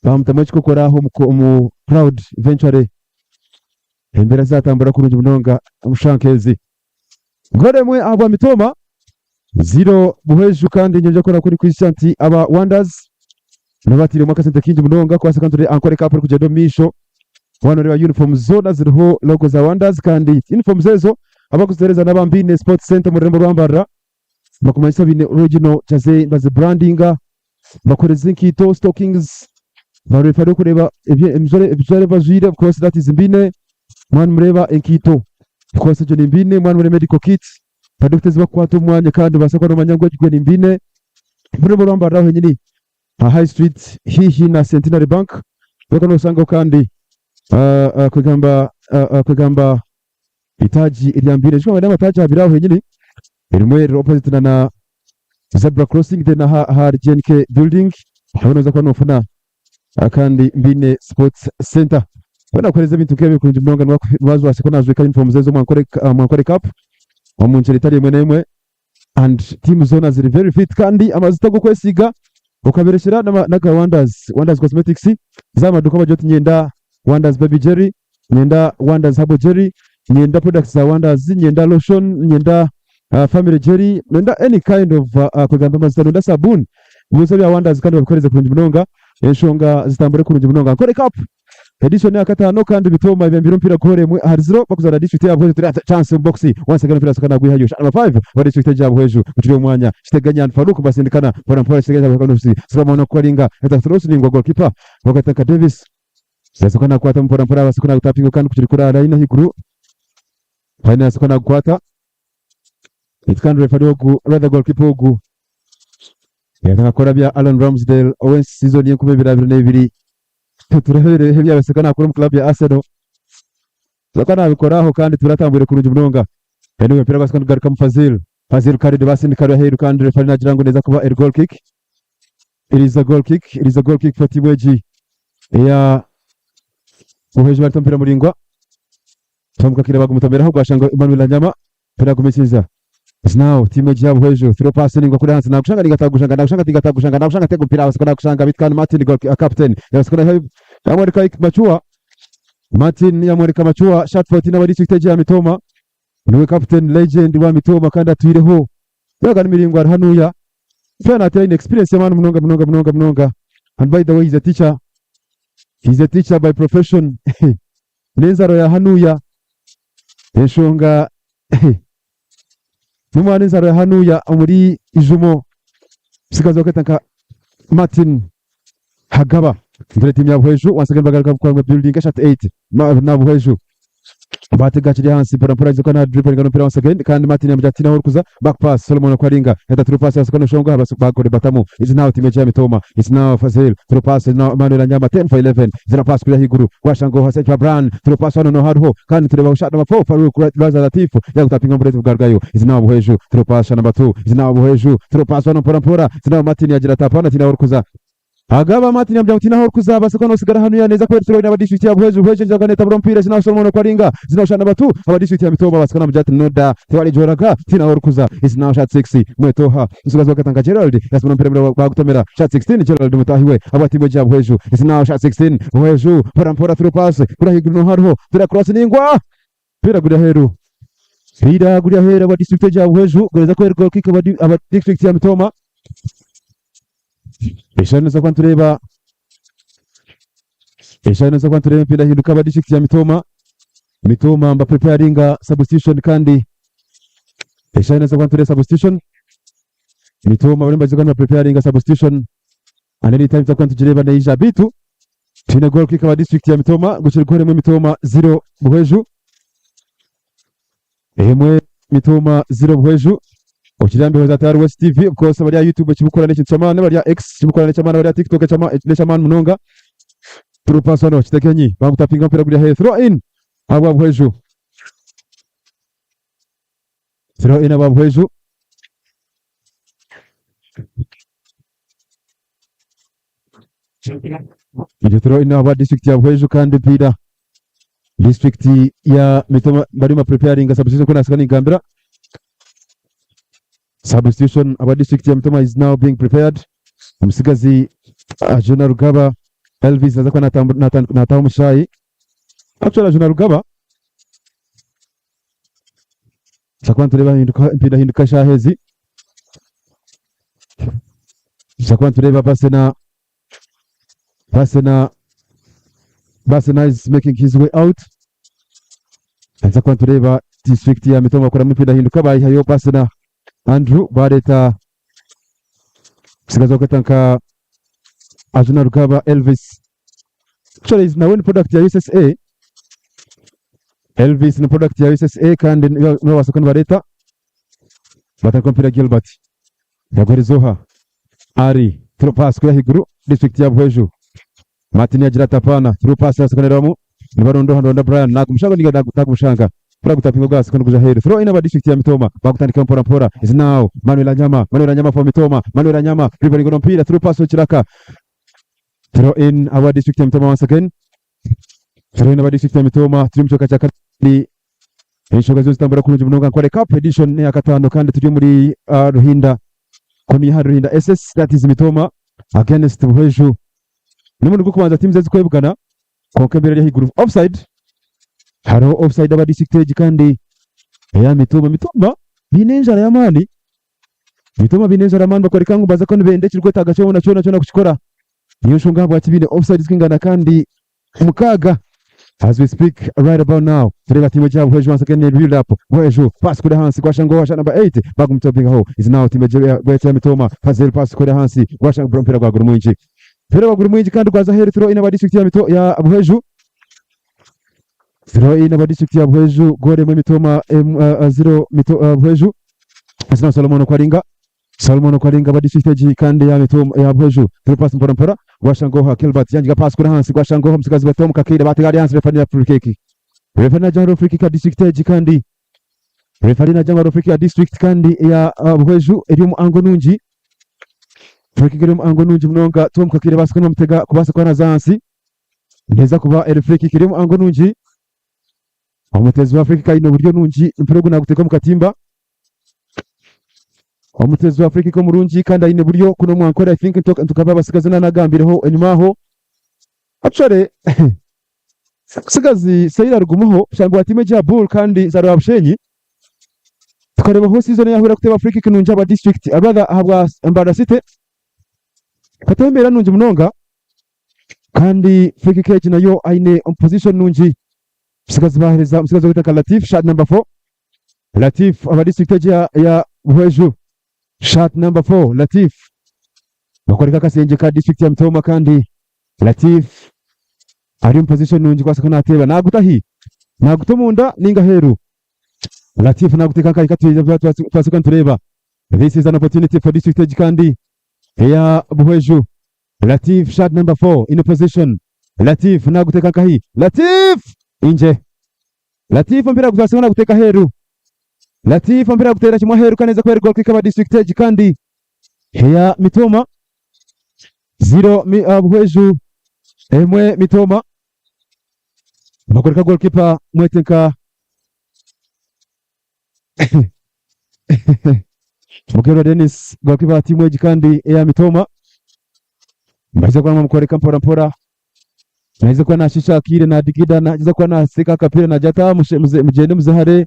baamutamu ekikokora aho omu crowd eventually embeera zaatambura kurungi munonga omu shaaha nk'ezi. Goolo emwe ahabwa Mitooma, ziro Buhweju kandi nyongye kukora kuri kwitsya nti aba Wonders nibo batairemu akasente kaingi munonga kubaasa kuba nitureeba Ankole Cup erikugyenda omu maisho. Waaba nooreeba uniforms zoona ziriho logo za Wonders kandi uniforms ezo abarikuzitereeza n'aba Mbiine Sports Centre omu rurembo rwa Mbarara. Nibakumanyisa baine original jersey nibazibrandinga, bakoreza enkaito, stockings, bareefa orikureeba ebijwaro ebi bajwaire of course that is Mbiine. Mwaba nimureeba enkaito of course egyo ni Mbiine, mwaba nimureeba medical kit product ezi barikukwata omu mwanya kandi nobaasa kuba nomanya ngu egyo ni Mbiine. Omu rurembo rwa Mbarara aho henyini aha High Street haihi na Centenary Bank kwonka noshangaho kandi kwegamba kwegamba itaagi erya Mbiine. Ijuka ngu n'amataagi abiri aho henyini erimwe riri opposite na na Zebra Crossing then aha ahari GNK building aho noza kuba nofuna kandi Mbiine Sports Center. Mbwenu nakuhereza ebintu nk'ebyo kurungi munonga niwajwasya ku najweka uniforms ezo omu Ankole Cup omu nkyera etari emwe n'emwe. and team zoona ziri very fit kandi amajuta g'okwesiiga okaberekyera n'aga Wonders, Wonders Cosmetics za aha maduuka bagira oti nyenda Wonders Baby Jelly, nyenda Wonders Herbal Jelly, nyenda products za Wonders, nyenda lotion, nyenda family jelly, nyenda any kind of kwegamba amajuta, nyenda sabuuni, buuza ebya Wonders kandi babikuheereze kurungi munonga enshonga zitambure kurungi munonga. Ankole Cup Edition ya kataano kandi Bitooma ebembire omupiira goolo emwe ahari ziro bakuzaana disiturikiti ya Buhweju turi chance omu box once again omupiira asooka nagwihayo shot number 5 wa disiturikiti egya Buhweju gukiri omu mwanya Kiteganya and Farouk basindikana mpora mpora Kiteganya Sigamona kukaringa eta throws ningwa goalkeeper wakata nka Davis yasooka nakwata mpora mpora abasooka nagutapinga kandi kukiri kuri line ahaiguru final yasooka nagukwata kandi referee ogu rather goalkeeper ogu. Yakakora bya Aaron Ramsdale owe season y'enkumi ebiri abiri n'ebiri turabire ebyabaseka nakora omu club ya Arsenal Saka nabikoraho kandi turatambwire kurungi munonga. Anyway, mpira gwasika nigugarukamu Fazil. Fazil Khalid basindika aheeru kandi refari nagira ngu neza kuba eri goal kick. It is a goal kick. It is a goal kick for timu egi eya Buhweju barita omupiira muraingwa. Tom Kakira bagumutomeraho gwashanga Emmanuel Anyama mpira gumisiriza. It's now timu egi ya Buhweju throw pass ningwa kuri ahansi nagushanga ninga atagushanga nagushanga tinga atagushanga nagushanga tega omupiira abasiko nagushanga bitkani Martin goal captain yabasiko na yamwereka Machua Martin yamworeka Machua shirt 14 aba district egi ya Mitooma niwe captain legend wa Mitooma kandi atwireho yaga ni miringwa ari hanuya Fena natera aine experience y'amaani munonga munonga munonga munonga and by the way he's a teacher he's a teacher by profession n'enzaro ya hanuya enshonga n'omwana enzaro ya hanuya omuri Ijumo musigazi bakweta nka Martin Hagaba ntore timu ya Buhweju once again bagaruka kukora building eshatu 8 na Buhweju batega kiri ahansi mpora mpora agize na dribbling n'omupiira once again kandi Martin yamugira ati naho orikuza back pass Solomon Okwaringa yata through pass yasuka n'oshonga bakore batamu it's now timu ya Mitoma it's now Fazil through pass now Emmanuel Anyama 10 for 11 zira pass kuri ahiguru washango Hasechwa Brown through pass hano no hariho kandi tureba shot number 4 Farouk Raza Latif yakutapinga mburezi bwarwayo it's now Buhweju through pass number 2 it's now Buhweju through pass hano mpora mpora it's now Martin yagira tapana tina orikuza Agaba Martin yamubwira ati naho kuzaba siko nosigara hano ya neza kubera turo n'aba district ya Buhweju Buhweju njaga neta bro mpira zina Solomon Kwaringa zina shana batu aba district ya Mitoba basikana mujati noda tewali joraga tina horukuza is now shot 6 mwetoha musugazi wakatanga Gerald yasibona mpira mura bagutomera shot 16 Gerald mutahiwe aba timu ya Buhweju is now shot 16 Buhweju mpora mpora through pass kuri higuru no hariho tura cross ningwa mpira guri aheru mpira guri aheru aba district ya Buhweju gereza ko goal kick aba district ya Mitoma Eshaaha noza kuba nitureeba eshaaha noza kuba nitureeba empindahinduka aba district ya Mitooma Mitooma mba preparinga substitution kandi eshaaha noza kuba nitureeba substitution Mitooma bariyo nibaza kuba niba preparinga substitution and any time tutakuba nitugireeba neija beitu twine goal kick aba district ya Mitooma gukiri guhoremu Mitooma 0 Buhweju Emwe Mitooma 0 Buhweju Okiri mbeho za Tayari West TV of course abari aha YouTube ekibukora n'ekintu ky'amaani abari aha X ekibukora n'eky'amaani abari aha TikTok n'eky'amaani munonga Through pass hano Kitekenyi bamutapinga omupiira guri aheeru throw in ahabwa Buhweju throw in ahabwa Buhweju Egyo throw in ahabwa district ya Buhweju kandi empiira district ya Mitooma bariyo nibapreparinga substitution nk'oku naasiga ningambira substitution ahabwa district ya Mitooma is now being prepared omutsigazi Ajuna Rugaba Elvis naaza kuba naataaha omu kishaayi actually Ajuna Rugaba Tuza kuba nitureeba empindahinduka eshaaha ezi. Tuza kuba nitureeba Basena Basena Basena is making his way out. Tuza kuba nitureeba district ya Mitooma bakoramu empindahinduka bayihayo Basena Andrew bareeta omutsigazi orikwetwa nka Ajuna Rugaba Elvis. Actually is nawe ni product ya USSA. Elvis ni product ya USSA kandi nibo babaasa kuba nibareeta batandika omupiira Gilbert yaguheereza oha Ari through pass kuri ahaiguru district ya Buhweju Martin yagira ati apaana through pass yabaasa kuba nibaronda oha nibaronda Brian nagumushanga ninga tagumushanga Mpora gutapinga ogwasi kono guja aheru throw in aba district ya Mitooma bagutandika mpora mpora is now Manuel Anyama Manuel Anyama for Mitooma Manuel Anyama dribbling ono omupiira through pass okiraka throw in aba district ya Mitooma once again throw in aba district ya Mitooma turi omu kicweka kya kabiri enshonga ziriyo nizitambura kurungi munonga Ankole Cup edition neya kataano kandi turi omuri uh, Ruhinda koniya ahari Ruhinda SS that is Mitooma against Buhweju n'omurundi gw'okubanza tiimu ezi kwebugana Kwonka embeera eri ahaiguru. Offside. Hariho offside aba district egi kandi eya Mitooma. Mitooma baine enjara y'amaani. Mitooma baine enjara y'amaani bakworeka ngu nibaza kuba nibenda ekirikwetaaga kyona kyona kyona kukikora. Niyo nshonga ahabwaki baine offside zikwingana kandi mukaaga. As we speak right about now, tureeba tiimu egi ya Buhweju once again build up. Buhweju pass kuri ahansi gwashanga owasha number 8 bagumutopingaho. Is now tiimu egi ya Mitooma. Fazil pass kuri ahansi gwashanga omupiira gwagura mwingi. Omupiira gwagura mwingi kandi gwaza aheeru throw in aba district ya Mito ya Buhweju. Throw in aba district ya Buhweju goal emwe Mitooma 0 Mito Buhweju. Asina Solomon Okwaringa. Solomon Okwaringa aba district egi kandi ya Mitooma ya Buhweju. Through pass mpora mpora gwashanga oha Gilbert yangiga pass kuri ahansi gwashanga oha omutsigazi we Tom Kakeire batega ari ahansi referee na free kick. Referee nagira ngu free kick ya district egi kandi referee nagira ngu free kick ya district kandi ya Buhweju eri omu angle nungi. Free kick eri omu angle nungi munonga Tom Kakeire baasa kuba nibamutega kubaasa kuba naza ahansi. Neeza kuba eri free kick eri omu angle nungi. Omuteezi wa free kick aine oburyo nungi omupiira ogu naguteeka omu katimba. Omuteezi wa free kick omurungi kandi aine buryo kunu omu Ankole I think ntukaba abasigazi nanagambireho enyima aho. Actually Omutsigazi Sailor Rugumaho mushambi wa tiimu egi ya Bull kandi nzaarwa ya Bushenyi tukareebaho season eyahweire arikuteeba free kick nungi ahabwa district rather ahabwa Mbarara City akateeba embeera nungi munonga kandi free kick egi nayo aine omu position nungi. Omutsigazi bahereza omutsigazi orikwetwa nka Latif shirt number 4 Latif aba district egi ya Buhweju shirt number 4 Latif bakworeka akasengye ka district ya Mitooma kandi Latif ari omu position nungi kubaasa kuba nateeba naguta hi? Naguta omunda ninga aheeru? Latif naguteeka nkahi katubaase kuba nitureeba this is an opportunity for district egi kandi eya Buhweju Latif shirt number 4 in position Latif naguteeka nkahi? Latif! Inje Latif omupiira agutwase naguteeka aheeru Latif omupiira aguteera kimwe aheeru kandi neza kuba eri goal kick aba district egi kandi eya Mitooma 0 mi, uh, Buhweju emwe Mitooma bakoreka goalkeeper mwete nka Mugerwa Denis goalkeeper wa tiimu egi kandi eya Mitooma baija kuba nibamukoreka mpora mpora naija kuba nashisha akaire nadigida naija kuba nasika akapiira nagira ati mugyende muze hare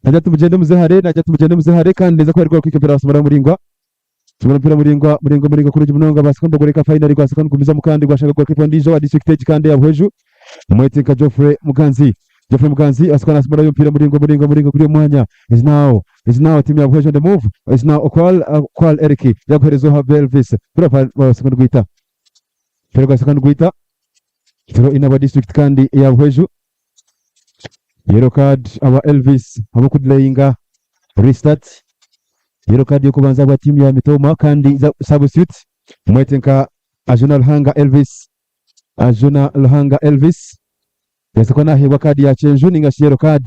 nagira ati mugyende muze hare nagira ati mugyende muze hare kandi naija kuba ari goal kick omupiira basimura muraingwa Tubona omupiira muraingwa muraingwa muraingwa kurungi munonga baasika nibagoreka finally gwasika nigugumizamu kandi gwashanga goalkeeper ondiijo wa district egi kandi eya Buhweju omwete nka Geoffrey Muganzi Geoffrey Muganzi asika nasimurayo omupiira muraingwa muraingwa muraingwa guri omu mwanya is now is now tiimu ya Buhweju on the move is now Okwal Okwal Eric yaguhereza oha Elvis omupiira gwasika nigwita omupiira gwasika nigwita throw in aba district kandi eya Buhweju Yellow card aba Elvis ahabw'okudelayinga restart. Yellow card y'okubanza ahabwa tiimu ya Mitooma kandi substitute mwete nka Ajuna Ruhanga Elvis. Ajuna Ruhanga Elvis yaza kuba naheebwa kaadi ya kyenju ninga shi yellow card.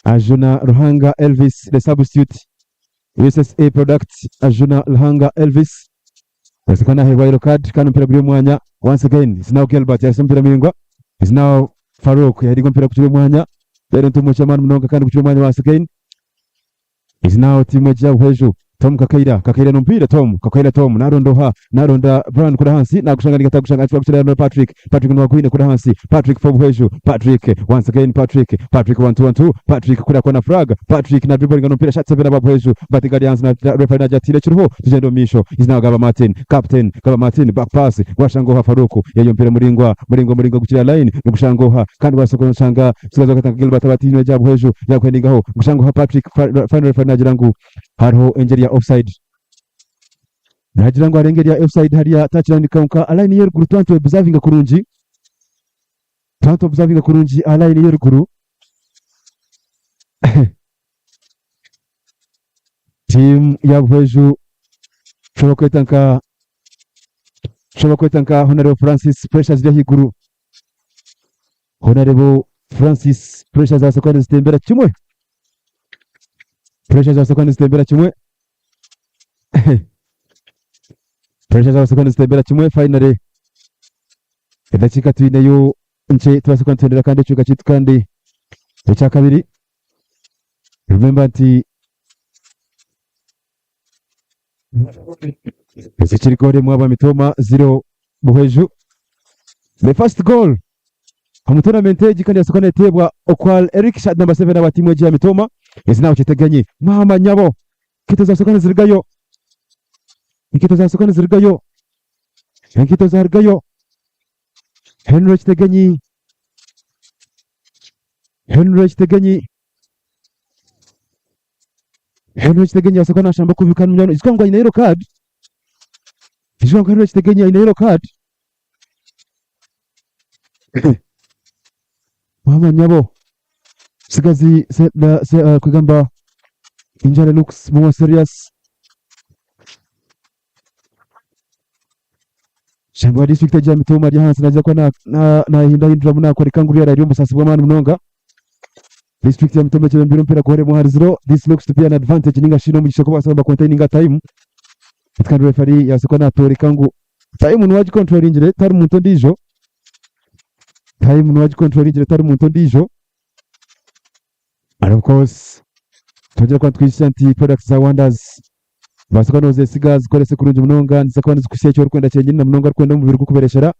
Ajuna Ruhanga Elvis the substitute USSA product Ajuna Ruhanga Elvis yaza kuba naheebwa yellow card kandi omupiira guri omu mwanya once again it's now Gilbert yarasa omupiira muraingwa it's now Farouk yahiga omupiira gukiri omu mwanya reero ntumukye amaani munonga kandi gukiri omu mwanya once again Is now tiimu egi ya Buhweju. Tom Kakaira, Kakaira n'omupiira Tom, Kakaira Tom naronda oha? Naronda Brown kuri ahansi nagushanga ninga atagushanga arikuba gukira yaronda Patrick, Patrick niwe agwine kuri ahansi, Patrick for Buhweju, Patrick once again Patrick, Patrick one two one two, Patrick kuriya kona flag, Patrick na dribblinga n'omupiira shot seven aba Buhweju but gari ahansi na referee nagira ati rekiriho tugyende omu maisho. Is now Gaba Martin, captain Gaba Martin back pass gwashanga oha Farouk yaiha omupiira muraingwa, muraingwa muraingwa gukira line nigushanga oha kandi gwabaasa kushanga Omutsigazi wa Katanga Gilbert abatiinwe egya Buhweju yaguhendingaho gushanguha Patrick Final referee nagira ngu hariho engyeri ya offside. Nagira ngu hariho engyeri ya offside hariya touchline kwonka aha line y'eruguru twaba nitwe observinga kurungi twaba nitwe observinga kurungi aha line y'eruguru tiimu ya Buhweju tushobora kweta nka tushobora kweta nka Honorable Francis pressure ziri ahaiguru. Honarebo Francis pressure zabaasa kuba nizitembera kimwe pressure zabaasa kuba nizitembera kimwe pressure zabaasa kuba nizitembera kimwe finally edakiika twineyo nkye tubaase kuba nituhendera kandi ekicweka kyaitu kandi ekyakabiri remember nti Eki goal emwe aba Mitooma zero Buhweju. The first goal omu tournament egi kandi yasooka neteebwa Okwal Eric shirt number 7 aba tiimu egi ya Mitooma. Ezi nawe kyeteganyi maama nyabo enkaito zasooka nizirugayo enkaito zasooka nizirugayo enkaito zarugayo Henry Kitegenyi Henry Kitegenyi Henry Kitegenyi yabaasa kuba nashamba kubi kandi munywani ijuka ngu aine yellow card ijuka ngu Henry Kitegenyi aine yellow card maama nyabo sigazi se, na, se, uh, kwegamba injury looks more serious. Omushambi wa disiturikiti egi ya Mitooma ari ahansi naagira kuba nahindahinduramu nakworeka ngu uriya ari omu busaasi bw'amaani munonga. Disiturikiti ya Mitooma ekyebembeire omupiira guhweremu ahari ziro. This looks to be an advantage ninga shi n'omugisha kubaasa kuba nibakontaininga time. Beitu kandi referee yabaasa kuba natworeka ngu time niwe agikontroringire tari muntu ondiijo. Time niwe agikontroringire tari muntu ondiijo. And of course twongere kuba nitwijutsya nti products za Wonders Nobaasa kuba nozeesiga zikorese kurungi munonga, niziza kuba nizikuhitsya eki orikwenda kyenyini na munonga orikwenda omubiri gukubereshera.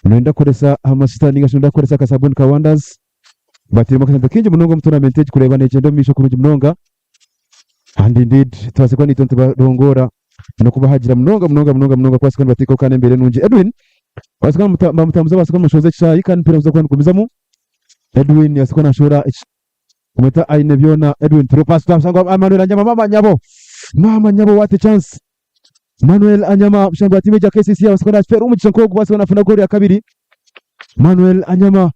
Noyenda kukoresa amashuta ninga shi noyenda kukoresa akasabuni ka Wonders, batairemu akasente kaingi munonga omu tournament egi kureeba negyenda omu maisho kurungi munonga. And indeed tubaase kuba naitwe nitubarongoora n'okubahagira munonga munonga munonga munonga kubaasa kuba nibateekaho kandi embeera enungi. Edwin babaasa kuba bamutambuza babaasa kuba nibamushohoza ekishaayi kandi omupiira niguza kuba nigugumizamu. Edwin yabaasa kuba nashohora Kumweta aine byona Edwin through pass twasanga Emmanuel Anyama mama nyabo mama nyabo what a chance Manuel Anyama mushambi wa timu ya KCC abasa kuba nakifeera omugisha nk'ogu baasa kuba nafuna goal ya kabiri Manuel Anyama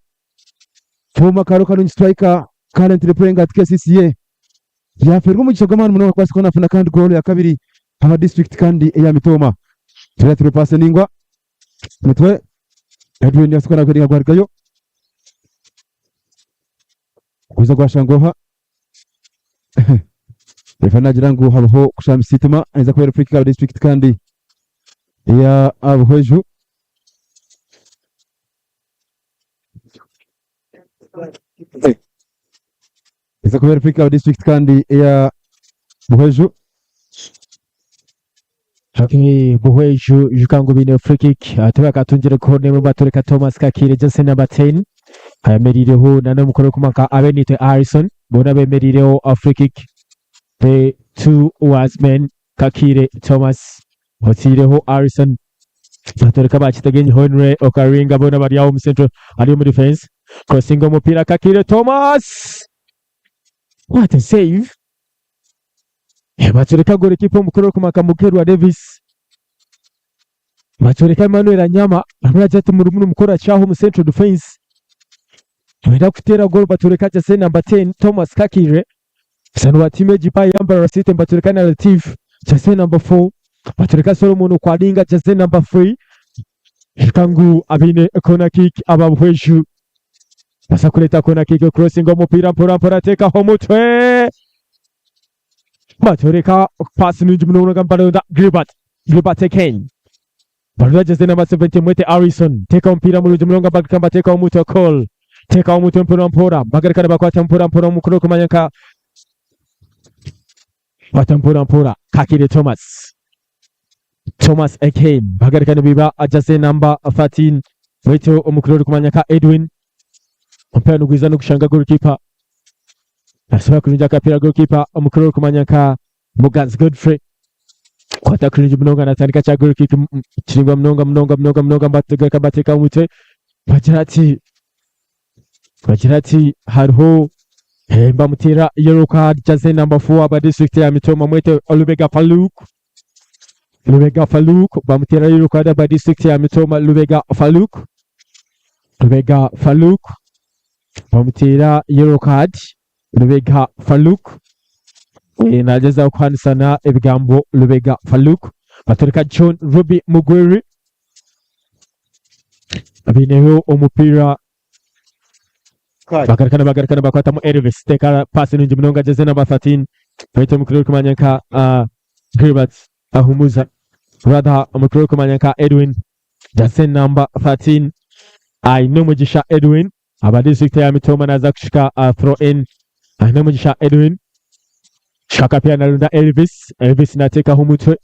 former Karo Kalungi striker currently playing at KCCA yafeerwa omugisha gw'amaani munonga kubaasa kuba nafuna kandi goal ya kabiri aba district kandi eya Mitooma turiya through pass eningwa mutwe Edwin yasa kuba nakweringa gwarugayo Kuza gwashanga oha refa nagira ngu habaho kushambisa eitima ayinza kuba eri free kick aha district kandi eya Buhweju. Eza kuba eri free kick aha district kandi eya Buhweju. Okay, Buhweju ijuka ngu baine free kick ate bakatungire corner emwe batureka Thomas Kakiire jersey number 10 ayemeriireho na n'omukono okumwe nka Abenitwe Harrison boona bemeriireho a free kick the two was men Kakiire Thomas otiireho Harrison batureka Bakitegenyi Henry Okaringa boona bari aho omu central ari omu defense crossing omupiira Kakiire Thomas what a save Batureka golikipa omukuru orikumaka Mugerwa Davis. Batureka Emmanuel Anyama arimu naagira ati murimu nimukora ki aho omu central defence? Nibenda kuteera goal batureka jersey number 10 Thomas Kakire. Muzaani wa tiimu egi ya Mbarara City nibatureka na Latif jersey number 4. Batureka Solomon Okwalinga jersey number 3. Ijuka ngu abaine corner kick aba Buhweju baza kureeta corner kick crossinga omupiira mpora mpora ateekaho omutwe batyoreka paasi nungi munonga nibaronda Gilbert Gilbert Ekeny baronda jezi namba 70 Mwete Harrison teeka omupiira murungi munonga bagaruka nibateekaho omutwe Cole teekaho omutwe mpora mpora bagaruka nibakwata mpora mpora omukuru orikumanya nka kwata mpora mpora Kakire Thomas Thomas Ekeny bagaruka nibiba jersey number 13 baitu omukuru orikumanya nka Edwin omupiira nigwiza nigushanga goalkeeper nasobola kurungi akapiira goalkeeper omukuru orikumanya nka Muganzi Godfrey kwata kurungi munonga natandika kya goal kick kiringwa munonga munonga munonga munonga bagaruka bateeka omutwe bagira ati bagira ati hariho eh, bamuteera yellow card jersey number 4 aba district ya Mitooma mwete Lubega Farouk Lubega Farouk bamuteera yellow card aba district ya Mitooma Lubega Farouk Lubega Farouk bamuteera yellow card Lubega Farouk eh, nagyezaho kuhanisana ebigambo Lubega Farouk batereka John Ruby Mugweri baineho omupiira bagarukana bagarukana bakwatamu Elvis teka pasi nungi munonga jeze namba 13 baitu omukuru orikumanya nka uh, Gilbert Ahumuza rather omukuru orikumanya nka Edwin jeze namba 13 aine omugisha Edwin aba district ya Mitooma naza kushika uh, throw in aine omugisha Edwin shika akapiira narunda Elvis Elvis nateekaho omutwe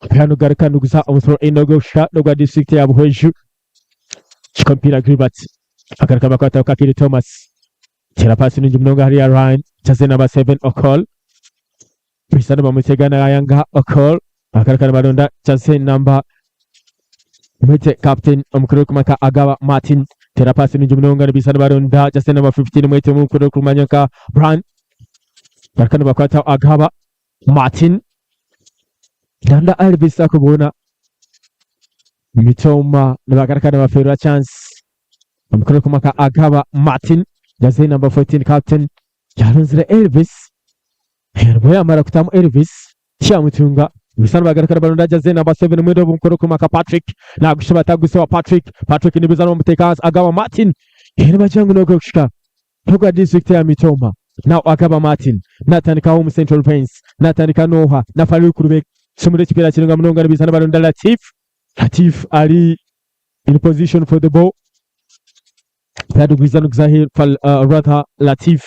Omupiira nigugaruka niguza omu throw in ogw'okushika n'ogwa disiturikiti ya Buhweju. Kika omupiira Gilbert agaruka bakwataho Kakiri Thomas. Teera paasi nungi munonga hariya Ryan jersey number 7 Okol. Bisa nibamutega nayanga Okol. Bagaruka nibaronda jersey number Mwete captain omukuru orikumanya Agaba Martin. Teera paasi nungi munonga nibisa nibaronda jersey number 15 Mwete omukuru orikumanya nka Brian. Bagaruka nibakwataho Agaba Martin Nanda Elvis akubuuna Mitooma nibagaruka nibaferwa chance omukuru kumaka Agaba Martin jersey number 14 captain yarunzire Elvis nibwo yamara kutamu Elvis tiyamutunga Bisana bagarukana baronda jersey number 7 mwenda obumukoro kumaka Patrick nagushaba tagusewa Patrick Patrick nibizana bamuteka hansi agaba Martin eri bagira ngu nogwe kushika Nogwa district ya Mitoma now agaba Martin natandikaho omu central fence natandika noha na Farouk Rubega somera ekipira kirunga munonga nibizana baronda Latif Latif ari in position for the ball Tadugwiza Zahir Fal, rather Latif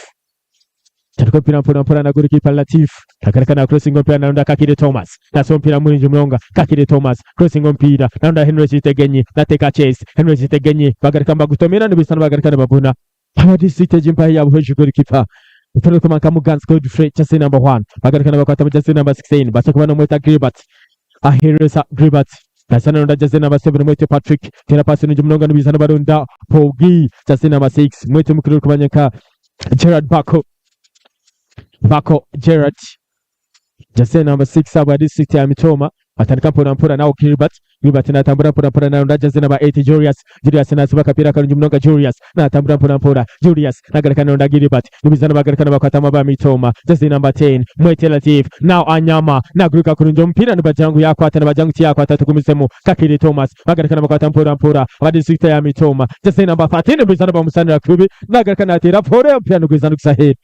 Tariko mpira mpora mpora na goalkeeper Latif Takareka na crossing mpira naronda Kakire Thomas Naso mpira muringi mulonga Kakire Thomas crossing mpira naronda Henry Kitegenyi nateka chase Henry Kitegenyi bagarika mbagutomera nibisana bagarika nibabuna Aba district egi ya Buhweju goalkeeper Mutoro kumanka Muganzi Godfrey jersey number 1 bagarika nabakwata mu jersey number 16 basa kuba nomweta Gilbert ahereza Gilbert Nasana ronda jersey number 7 mwete Patrick tera pasi nungi munonga nibisana baronda Pogi jersey number 6 mwete mukuru kumanyaka Gerard Bako Bako Gerard jersey number 6 aba district ya Mitoma atandika mpora mpora nawo Gilbert Gilbert natambura mpora mpora naronda jersey number 8 Julius Julius nasiba akapira karungi munonga Julius natambura mpora mpora Julius nagarika naronda Gilbert nibizana bagarika nabakwatama ba Mitoma jersey number 10 Mwete Latif now Anyama naguruka kurungi omupiira nibagira ngu yakwata nibagira ngu tiyakwata tugumisemu Kakiri Thomas bagarika nabakwata mpora mpora aba district ya Mitoma jersey number 13 nibizana bamusanira kubi nagarika natera pore omupiira nigwiza nigusahera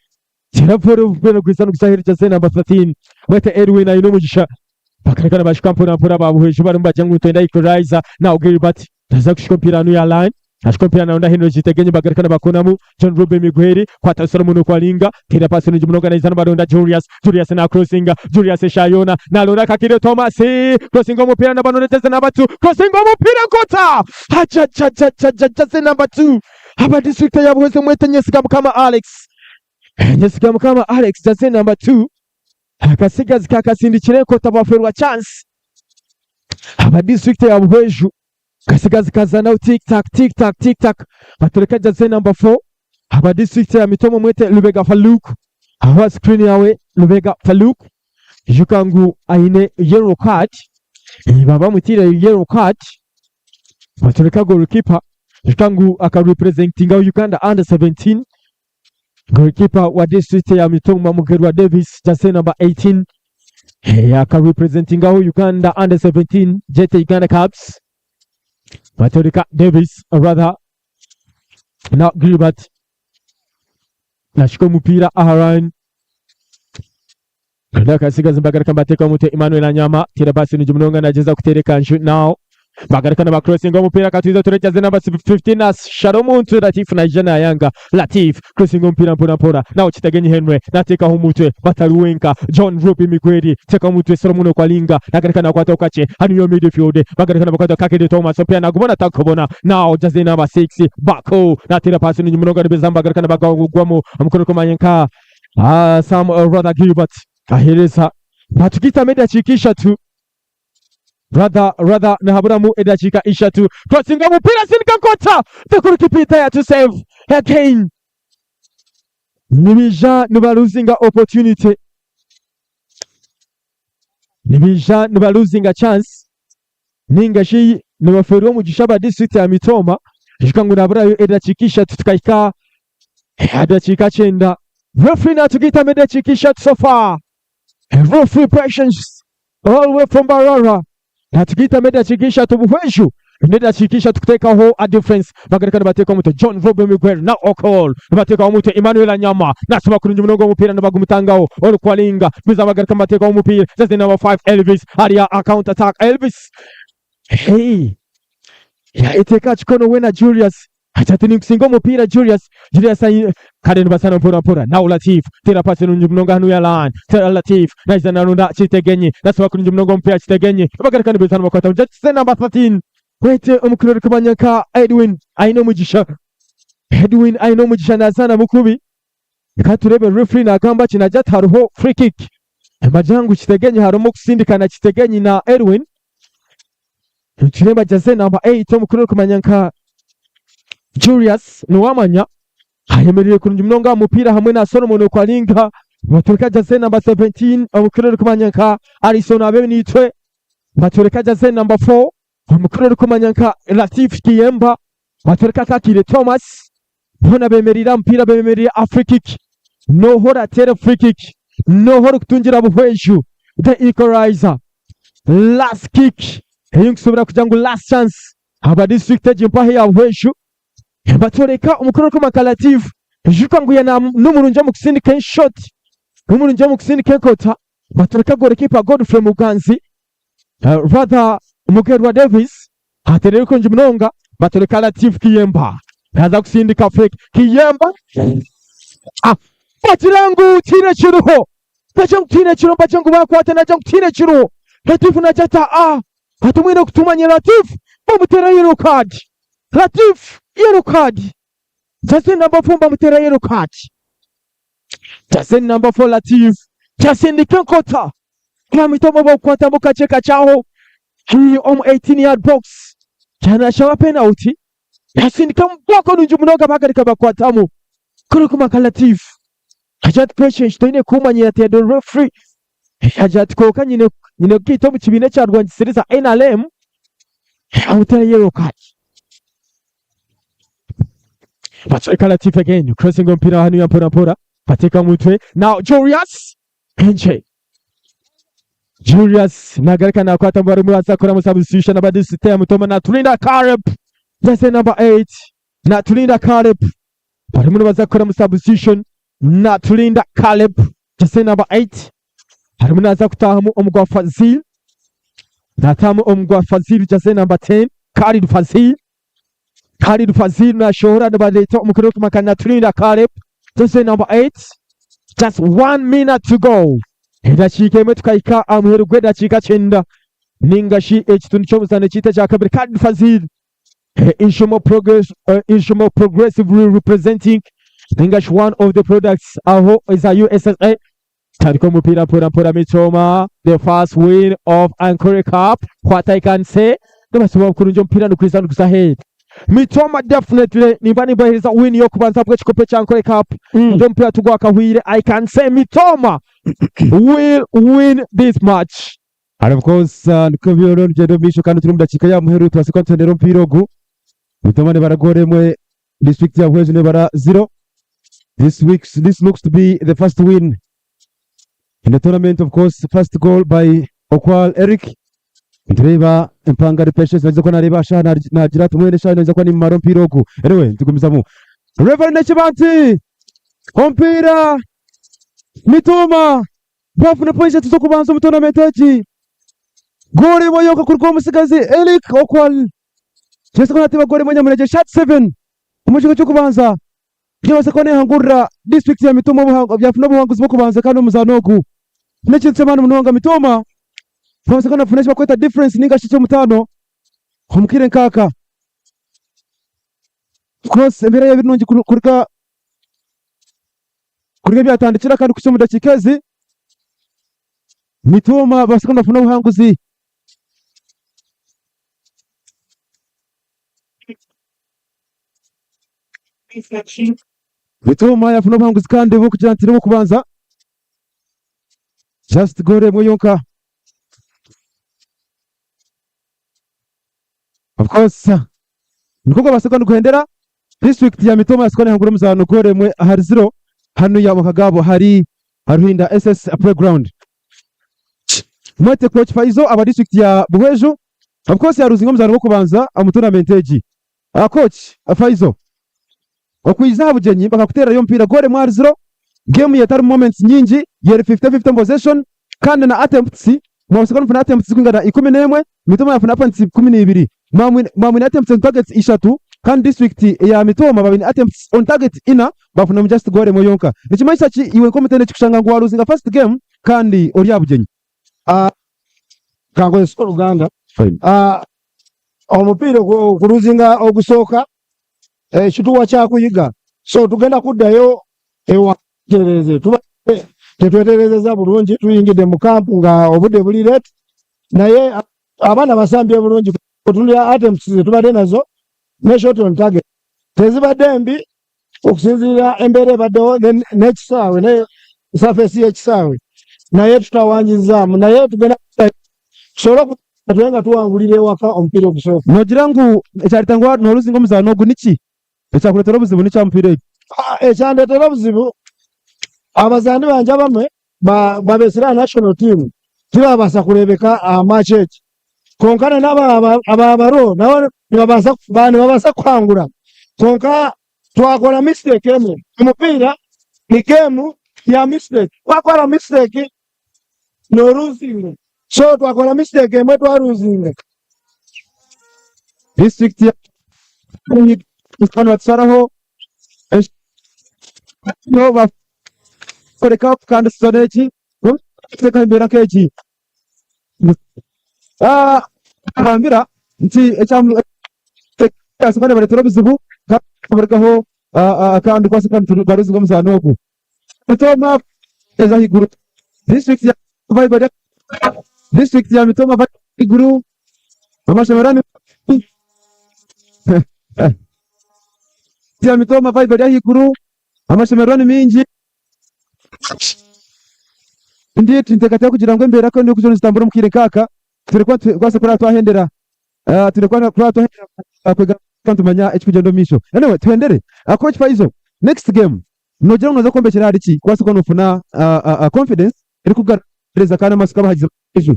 tera pore omupiira nigwiza nigusahera jersey number 13 Mwete Edwin aine omugisha bakareka nibashika mpora mpora babuhweje barimu bagira ngu nitwenda equalizer now Gilbert naza kushika omupiira hanu ya line ashika omupiira naronda Henry Kitegenyi bagarika nibakonamu John Ruben Migueli kwata Solomon Okwalinga tera pasi nungi munonga naiza nibaronda Julius Julius na crossinga Julius Shayona naronda Kakire Thomas crossinga omupiira nabanonda jersey number 2 crossinga omupiira nkota ajajajajaja jersey number 2 aba district ya Buhweju mwete Nyesiga Mukama Alex Nyesiga Mukama Alex jersey number 2 akasigazi kakasindikira enkota baferwa chance aba district ya Buhweju kasigazi kazanaho tic tac tic tac tic tac batureka jersey number 4 aba district ya Mitomo mwete Lubega Farouk aho screen yawe Lubega Farouk ijuka ngu aine yellow card baba bamutire yellow card batureka goalkeeper ijuka ngu akarepresentinga Uganda under 17 goalkeeper wa district ya Mitoma Mugerwa Davis jersey number 18 hey, akarepresentingaho Uganda under 17 JT Uganda Cubs Baturika Davis rather na Gilbert nashika omupiira aha line akasigaza mbagaruka mbateeka omutwe Emmanuel Anyama tera pasi nungi munonga nagyeza kuteera ekanju now bagaruka nabacrossinga omupiira katwiza turekyeze number 15 na Shalom Latif naija nayanga Latif crossing omupiira mpora mpora nawe Kitegenyi Henry nateekaho omutwe Bataruwenka John Ruby Migweri teeka omutwe Solomon Okwalinga nagaruka nakwata okache hanu yo midfield bagaruka nabakwata Kakede Thomas omupiira nagubona takubona now jersey number 6 Bako natera pasi nungi munonga nibeza bagaruka nabagwamo omukono kumanyenka Sam rather Gilbert ahereza batugitamu edakiika ishatu rather rather nihaburamu edakiika ishatu crossinga omupiira sindika nkota the goalkeeper there to save again nibija nibaluzinga opportunity nibija nibaluzinga chance ninga shi nibaferwa omugisha aba district ya Mitoma ijuka ngu naburayo edakiika ishatu tukahika edakiika kyenda referee natugitamu edakiika ishatu so far referee patience all the way from Mbarara natugitamu edakiika ishatu Buhweju n'edakiika ishatu kuteekaho a difference bagaruka nibateeka omutwe John Robert Miguel na Okol nibateekaho omutwe Emmanuel Anyama nasiba kurungi munonga omupiira nibagumutangaho Olukwalinga biza bagaruka nibateekaho omupiira jersey number 5 Elvis hariya a counter attack Elvis hey yaiteeka kikono we na Julius ati ninkusinga omupiira Julius Julius kale nibasana mpora mpora nawe Latif tera pasi nungi munonga hanu ya line tera Latif naiza narunda Kitegenyi nasiba kurungi munonga omupiira Kitegenyi bagaruka nibizana bakwata jersey number 13 wete omukuru ori kumanya nka Edwin aine omugisha Edwin aine omugisha nazaana mukubi reka turebe referee nagamba ki nagira ati hariho free kick bagira ngu Kitegenyi harimu okusindikana Kitegenyi na Edwin nitureba jersey number 8 omukuru ori kumanya nka Julius niwamanya ayemereire kurungi munonga aha mupiira hamwe na Solomon Okwalinga batureka jersey number 17 omukuru ori kumanya nka Alison Abenitwe batureka jersey number 4 omukuru ori kumanya nka Latif Kiyemba batureka Kakire Thomas boona bemereire aha mupiira bemereire aha free kick noha orateera free kick noha orikutungira Buhweju the equalizer. Last kick ei nkusobora kugira ngu last chance aba district egi mpaho eya Buhweju batworeka omukuru orikumaka Latif ijuka ngu ye n'omurungi omu kusindika enshoti n'omurungi omu kusindika enkota batworeka goalkeeper Godfrey Muganzi rather Mugerwa Davis atereire kurungi munonga batworeka Latif Kiyemba naza kusindika free Kiyemba bagira ngu tihaine ekiriho Nagira ngu tihaine ekiriho mbagira ngu baakwata nagira ngu tihaine ekiriho Latif nagira ati aa hati mwine kutumanya Latif bamuteera yellow card Latif yellow card Jersey number 4 bamuteera yellow card Jersey number 4 Latif yasindika enkota bamwita bakukwatamu kakye kakye aho haihi omu 18 yard box yanashaba penalty yasindika muboko nungi munonga bagarika bakwatamu kurukumaka Latif Agira ati Patience toine kuumanyira ati ndi referee. Agira ati kwonka nyine nyine kugaita omu kibiina ekyarwangisiriza NRM amutera yellow card. Bacweka Latif again crossing omupiira hanuya mpora mpora bateeka mutwe now Julius Enche Julius nagaruka nakwata barimu baza kukoramu substitution aba district Mutoma natulinda Caleb jersey number 8 natulinda Caleb barimu nibaza kukoramu substitution Natulinda Caleb jersey number 8 harimu naza kutahamu omugwa Fazil natahamu omugwa Fazil jersey number 10 Khalid Fazil Khalid Fazil nashohora nibareeta omukuru w'okumaka Natulinda Caleb jersey number 8 just one minute to go edakiika emwe tukahika aha muheru gw'edakiika kyenda ninga shi ekitundu ky'omuzaano ekiita ekya kabiri Khalid Fazil Inshomo Progress, Inshomo Progressively representing English one of the products aho eza USSA tandika omupiira mpora mpora Mitoma the first win of Ankole Cup what I can say nibasobora kurungi omupiira nigwiza niguza aheeru Mitoma definitely nimba nimbahereza win y'okubanza bw'ekikopo ekya Ankole Cup mm. omupiira tugwakahwire I can say Mitoma will win this match And of course uh, nikwo byona orugyendo omu maisho kandi turi omu dakiika ya muheru tubaase kuba nitutendera omupiira ogu. Mitoma nebara goolo emwe, district ya Buhweju nebara zero. This weeks, this looks to be the first win in the tournament of course, first goal by Okwal Eric. Nitureeba Empangari Patience naija kuba nareeba aha shaaha nagira ati mbwenu eshaaha naija kuba nimumara omupiira ogu. Anyway, nitugumizamu. Reverend Ekibanti omupiira Mitoma Bafuna pointi ishatu z'okubanza omu tournament egi. Goolo emwe yonka kuruga omu musigazi Eric Okwal. Kyese kuba nateeba goolo emwe nyamunegye shot 7 omu kicweka ky'okubanza. Yabaasa kuba nehangurira district ya Mitooma yafuna obuhanguzi bw'okubanza kandi omuzaano ogu n'ekintu ky'amaani munonga. Mitooma babaasa kuba nibafuna eki barikweta difference ninga shi eky'omutaano omu kaire nk'aka. Of course embeera yaaba eri nungi kuruga Kuruga ebyatandikira kandi kuhitsya omu dakiika ezi, Mitooma babaasa kuba nibafuna obuhanguzi. Mitooma yafuna obuhanguzi kandi bw'okugira nti n'obw'okubanza. Just goal emwe yonka. Of course nikwo gwabaasa kuba niguhendera district ya Mitooma yabaasa kuba nehangura omuzaano goolo emwe ahari ziro hanuya omu maka gaabo hari aha Ruhinda SS playground. Mwete coach Faizo aba district ya Buhweju of course yaruzinga omuzaano gw'okubanza omu tournament egi. Coach Faizo okwija aha bugyenyi bakakuteererayo omupiira goolo emwe ahari ziro, game yetarimu moments nyingi yeri 50-50 omu possession kandi na attempts Mwabasa kuba nimufuna attempts zirikwingana 11, Mitooma yafuna attempts 12. Mwaba mwine attempts on targets ishatu kandi district eya Mitooma baba baine attempts on target ina bafunamu just goal emwe yonka. Nikimanyisa ki iwe nk'omutendeki kushanga ngu waluzinga first game kandi ori aha bugyenyi? Kankozese Oluganda. Omupiira okuluzinga ogusooka kituwa kyakuyiga so tugenda kuddayo ewa twetereeze tuba tetwetereezezza bulungi tuyingidde mu kampu nga obudde buli late naye abaana basambye bulungi otunulira attempts zetubadde nazo ne shot on target tezibadde mbi okusinziira embeera ebaddewo n'ekisaawe ne surface y'ekisaawe naye tutawanyizzaamu naye tugenda tusobole tube nga tuwangulira ewaka omupiira ogusooka. Nogira ngu ekyareta ngu noruzinga omuzaano ogu niki? Ekyakureetera obuzibu niki aha mupiira ogu? Ekyandeetera obuzibu abazaani bangye abamwe babeetsire aha national team. Tibabaasa kureebeka aha match egi. Kwonka na n'aba aba bariho nabo nibabaasa ba nibabaasa kuhangura. Kwonka twakora mistake emwe, omupiira ni game ya mistake. Wakora mistake noruzinga. So twakora mistake emwe twaruzinga. District ya nibatusaraho no bakoreka kandi sizoni egi teka embeera nk'egi gambira nti ekyabaretera obuzibu barugaho kandi kwasa kandi baruzinga omuzaano ogu Mitooma eza ahaiguru district ya district ya Mitooma ahaiguru amashomero ni ya Mitooma vibe eri ahaiguru amashemererwa ni mingi Indeed ninteekateeka kugira ngu embeera ku erikuza nizitambura omu kaire nk'aka twine kuba nitubaasa kuba twahendera twine kuba twahendera kwega nitumanya ekirikugyenda omu maisho. Anyway tuhendere. Coach Faizo, next game noogira ngu nooza kwombekyera ahari ki kubaasa kuba noofuna confidence erikukugaruriza kandi amatsiko abahagizi b'ejo?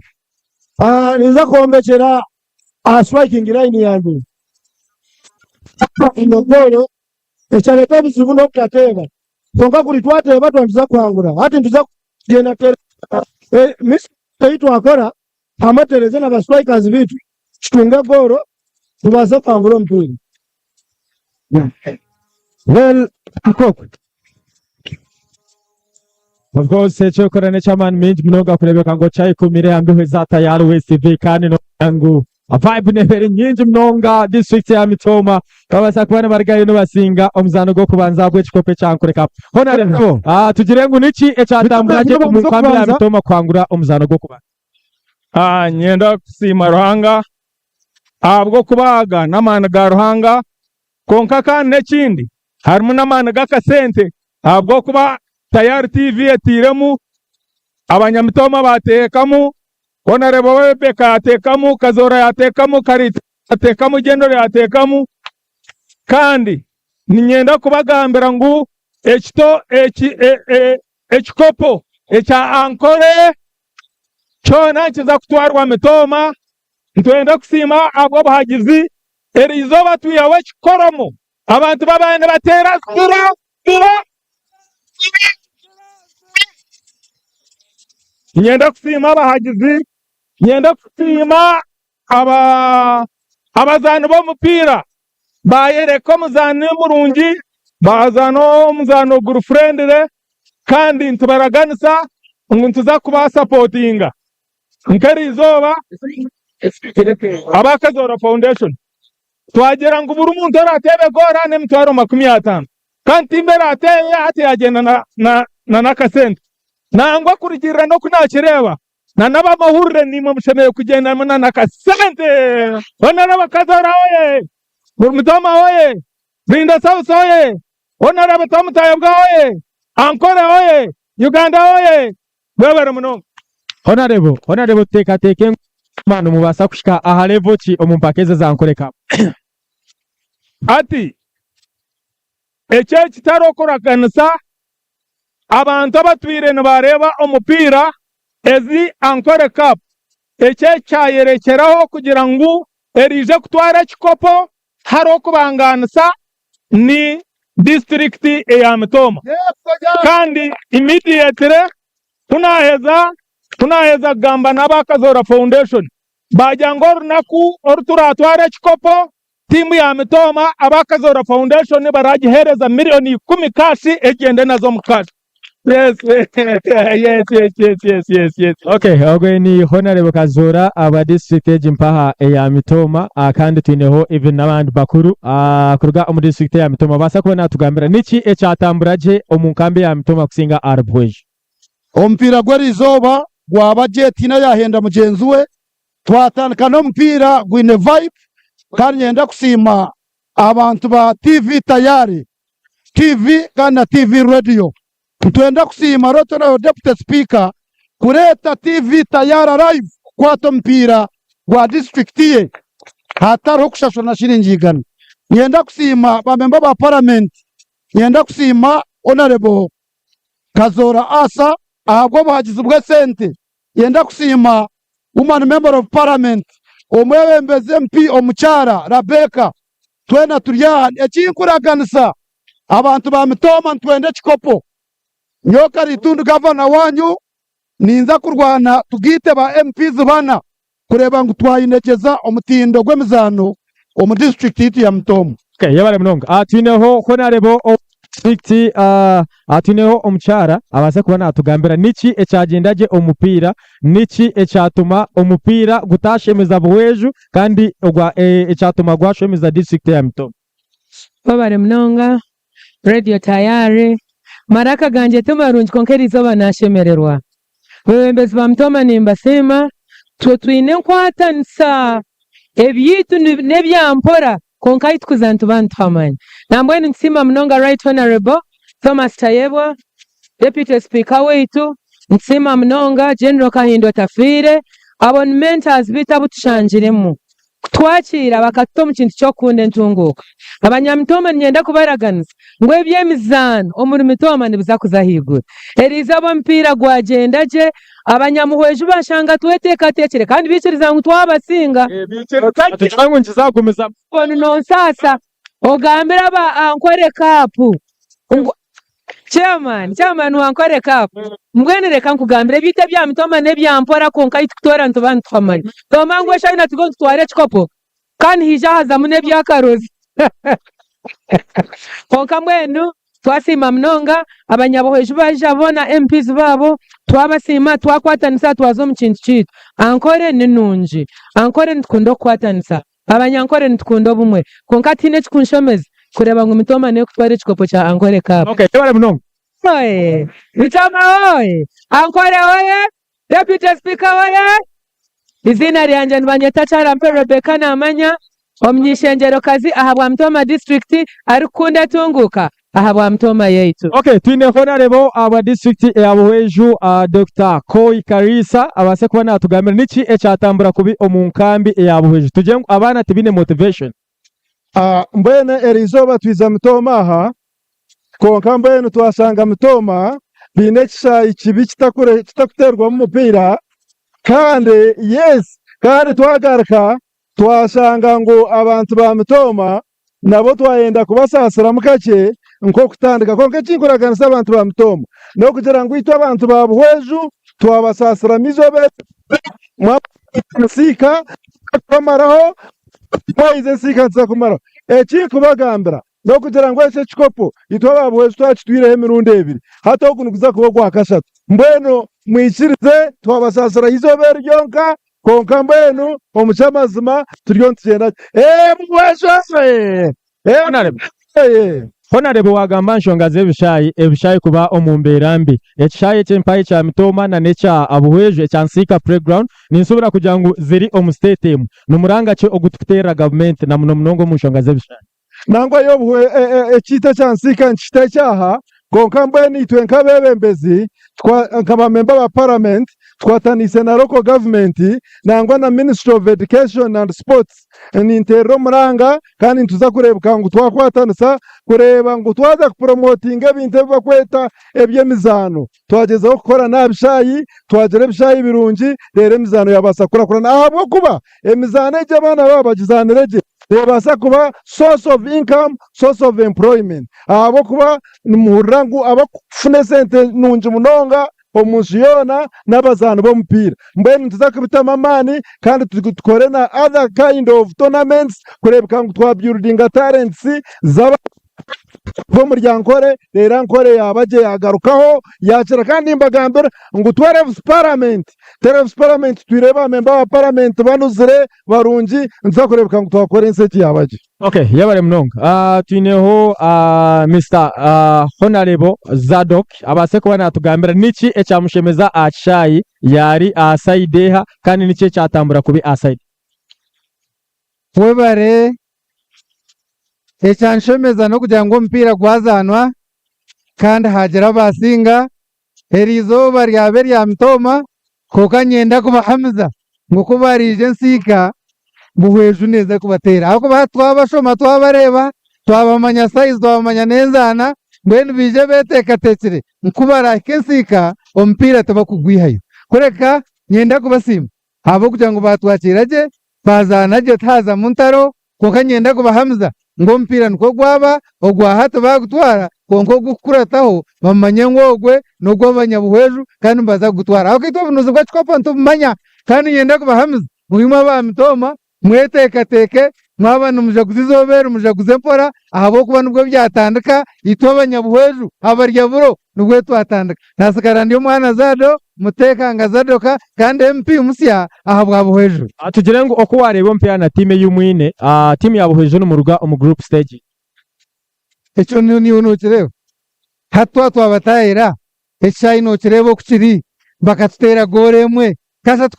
Ninza kwombekyera aha striking line yangye. Goolo Ekyareeta obuzibu n'obutateeba. Kwonka kuri twateeba twaba nituza kuhangura. Hati nituza kugyenda tuteereze mistake ei twakora hamwe tuteereze na ba strikers baitu tutunge goolo tubaase kuhangura omupiira. Well, Cook. Of course ekyokora n'eky'amaani mingi munonga kureebeka ngu okyayekumire aha mbeho eza Tayari West TV kandi nogira ngu vibe nebeere nyingi munonga district ya Mitooma babaasa kuba nibarugayo nibasinga omuzaano gw'okubanza ahabw'ekikopo ekya Ankole Cup. Honorable, ah, tugire ngu niki ekyatambura gye omu nkambi ya Mitooma kuhangura omuzaano gw'okubanza? Ah, nyenda kusiima Ruhanga ahabw'okuba aga n'amaani ga Ruhanga Kwonka kandi n'ekindi harimu n'amaani g'akasente ahabw'okuba Tayari TV etairemu, Abanyamitooma baateekamu, Honarebo Rebecca yaateekamu, Kazoora yaateekamu, Kariita yaateekamu, General yaateekamu. Kandi niinyenda kubagambira ngu ekito eki ekikopo ekya Ankole kyona nikiza kutwarwa Mitooma. Nitwenda kusiima ahabw'obuhagizi Eri izooba twihaho ekikoromo, abantu babaire nibateera zura, zura, zura. Niinyenda kusiima abahagizi, niinyenda kusiima aba abazaani b'omupiira baayereka omuzaani murungi, baazaana omuzaano guri furendire kandi nitubaraganisa ngu nituza kubasapotinga. Nk'eri izooba aba Kazoora Foundation twagira ngu buri muntu orateebe goora n'emitwaro 50 kandi tiimu eraateebe hati yaagyenda na n'akasente. Nangwa kurugiirira n'oku naakireeba na n'abamahurire naimwe mushemereire kugyendamu na n'akasente. Honorable Kazoora oye! Mutoma oye! Rinda South oye! Honorable Tom Tayebwa oye! Ankole oye! Uganda oye! Mwebare munonga. Honarebo, Honarebo tuteekateeke ngu manu mubaasa kuhika aha level ki omu mpaka ezi eza Ankole Cup? Ati, Eki ekitari okuraganisa abantu abatwire nibareeba omupiira ezi Ankole Cup, eki ekyayerekyeraho kugira ngu eriije kutwara ekikopo tihariho okubangaanisa ni disiturikiti eya Mitooma kandi immediately kunaheza kunaheza kugamba n'aba Kazoora Foundation baagira ngu orunaku oru turatwara ekikopo tiimu ya Mitooma aba Kazoora Foundation baragiheereza miriyoni ikumi kashi egyende nazo omu kashi. Yes, yes, yes, yes, yes, yes, yes. Okay, ogwe ni Honorable Kazoora aba district egi mpaha eya Mitooma ah, kandi twineho even n'abandi bakuru ah, kuruga omu district eya Mitooma baasa kuba natugambira niki ekyatambura gye omu nkambi eya Mitooma kusinga aha Rubwezi. Omupiira gw'erizooba gwaba gye tihaine ayaahenda mugyenzi we. Twatandika n'omupiira gwine vibe kandi niinyenda kusiima abantu ba TV Tayari TV kandi na TV Radio. Nitwenda kusiima Rotary Deputy Speaker kureeta TV Tayari Live kukwata omupiira gwa disiturikiti ye hatariho kushashura na shiringi igana. Niinyenda kusiima ba memba ba paramenti, niinyenda kusiima Honourable Kazoora Asa ahabw'obuhagizi bw'esente. Yenda kusiima Woman Member of Parliament, omwebembezi MP omukyara Rabecca, twena turi aha. Ekinkuraganisa abantu ba Mitooma nitwenda ekikopo. Nyowe Karitundi gavana wanyu ninza kurwana tugaite ba MPs bana kureeba ngu twayinegyeza omutindo gw'emizaano omu disiturikiti yaitu ya Mitooma. Okay, yebare munonga. Ah, twineho Honarebo owa district ah, ah, twineho omukyara abaase kuba natugambira niki ekyagyenda gye omu mupiira, niki ekyatuma omupiira gutashemeza Buhweju kandi ogwa eh, ekyatuma gwashemeza district ya Mitooma. Webare munonga Radio Tayari. Maraka gangye ti marungi kwonka erizooba nashemererwa. Abebembezi ba Mitooma nimbasiima, itwe twine enkwatanisa, ebyaitu n'ebya mpora kwonka ahu turikuza nituba nituhamanya. Nambwenu nitusiima munonga Right Honourable Thomas Tayebwa, Deputy Speaker waitu, nitusiima munonga General Kahinda Otafiire, abo ni mentors baitu abu tushangiremu. Kutwakiira bakatuta omu kintu ky'okukunda entunguuka. Abanyamitooma niinyenda kubaraganisa ngu eby'emizaano omuri Mitooma nibiza kuza ahaiguru. Eriizooba omupiira gwagyenda gye, abanyamuhwezi bashanga tweteekateekire kandi baikiriza ngu twabasinga. Nitugira ngu nikizagumizamu. Onu nonsaasa ogambire aba Ankole Cup ngu Chairman, chairman wa Ankole Cup, mbwenu reka nkugambire ebyaitu ebya Mitooma n'ebya mpora kwonka ahu tukutoora nituba nituhamanya. Noomanya ngu eshaaha yoona turiho nitutwara ekikopo kandi haija hazamu n'eby'akarozi. Kwonka mbwenu twasiima munonga abanyabuhwezi baija boona MPs baabo twabasiima twakwatanisa twaza omu kintu kyaitu. Ankole ni nungi, Ankole nitukunda okukwatanisa. Abanyankore nitukunda obumwe kwonka tihaine ekikunshemeza kureeba ngu Mitooma niyo ekutwara ekikopo kya Ankole Cup. Okay, yebare munonga. Oye! Mitooma oye! Ankole oye! Deputy Speaker oye! Eiziina ryangye nibanyeta Kyarampe Rebecca Namanya, omuny'eishengyerokazi ahabwa Mitooma District arikukunda entunguuka ahabwa Mitooma yaitu. Okay, twine Honarebo ahabwa disiturikiti eya Buhweju Dokita Koi Kariisa abaase kuba natugambira niki ekyatambura kubi omu nkambi eya Buhweju. Tugire ngu abaana tibaine motivation. Mbwenu eri izooba twija Mitooma aha, kwonka mbwenu twashanga Mitooma baine ekishaayi kibi kitakuteerwamu mupiira kandi yes kandi twagaruka twashanga ngu abantu ba Mitooma nabo twayenda kubasaasiramu kakye nk'okutandika. Kwonka eki nkuraganisa abantu ba Mitooma n'okugira ngu itwe abantu ba Buhweju twabasaasiramu eizooba eri mwabaho ensiika kubamaraho mwayiza ensiika nituza kumaraho. Eki nkubagambira n'okugira ngu eki ekikopo itwe aba Buhweju twakitwireho emirundi ebiri hati ogu niguza kuba ogwa kashatu. Mbwenu mwikirize twabasaasira eizooba eri ryonka Kwonka mbwenu omu ky'amazima turiyo nitugyenda gye. Ee Buhweju ee! Ee Ee! Honarebo wagamba aha nshonga z'ebishaayi, ebishaayi kuba omu mbeera mbi. Ekishaayi eky'empaya ekya Mitooma na n'ekya Buhweju ekya Nsiika Playground ninsuubira kugira ngu ziri omu state emwe. Ni muranga ki ogu tukuteerera gavumenti na muno munonga omu nshonga z'ebishaayi? Nangwa yobu ekiita kya Nsiika nikihita ekyaha, kwonka mbwenu itwe nk'abeebembezi nka ba memba ba paramenti tukwataniise na local government nangwa na ministry of education and sports ninteerera omuranga kandi nituza kureebeka ngu twakwatanisa kureeba ngu twaza kupromotinga ebintu ebi barikweta eby'emizaano twagyezaho kukora n'aha bishaayi twagira ebishaayi birungi reero emizaano yaabaasa kukurakurana ahabw'okuba emizaano egi abaana baaba bagizaanire gye neebaasa kuba source of income, source of employment ahabw'okuba nimuhurira ngu abarikufuna esente nungi munonga omu nsi yoona n'abazaani b'omupiira. Mbwenu nituza kubitamu amaani kandi tukore na other kind of tournaments kureebeka ngu twa buildinga talents z'abaana b'omuri Ankole reero Ankole yaaba gye yaagarukaho yaakira kandi nimbagambira ngu 12 parliament, 12 parliament twine ba memba ba parliament banuzire barungi nituza kureebeka ngu twakora ensi egi yaaba gye. Okay, yebare munonga. Uh, twineho uh, Mr. Uh, Honarebo Zadok abaase kuba natugambira niki ekyamushemeza aha kishaayi yaari aha sayidi eha kandi niki ekyatambura kubi aha sayidi. Webare, ekyanshemeza n'okugira ngu omupiira gwazaanwa kandi haagira abaasinga, eri izooba ryaba erya mitooma kwonka niinyenda kubahamiza ngu ku bariija ensiika Buhweju neeza kubateera ahabw'okuba hati twabashoma twabareeba twabamanya sayizi twabamanya n'enzaana mbwenu baije beteekateekire ngu ku baraahike ensiika omupiira tibakugwihayo kureka. Niinyenda kubasiima ahabw'okugira ngu baatwakiira gye, baazaana gye tihaazamu ntaro, kwonka niinyenda kubahamiza ngu omupiira nikwo gwaba, ogwa hati baagutwara kwonka ogurikukurataho bamanye ngu ogwe n'ogw'abanyabuhweju kandi nibaza kugutwara. Ahabw'okuba itwe obunuzi bw'ekikopo nitubumanya kandi niinyenda kubahamiza ngu imwe aba Mitooma Mweteekateeke, mwaba nimujaguza eizooba eri mujaguze mpora, ahabw'okuba nibwo byatandika, itwe abanyabuhweju, abarya buro, nibwo twatandika. Naatsigara ndi omwana Zado, Muteekanga Zadoka, kandi MP musya ahabwa Buhweju. Tugire ngu oku waareeba omupiira na tiimu ei mwine, tiimu ya Buhweju nimuruga omu group stage. Ekyo niiwe nookireeba? Hati twaba twabataahira, ekishaayi nookireeba oku kiri? Bakatuteera goolo emwe, Kasha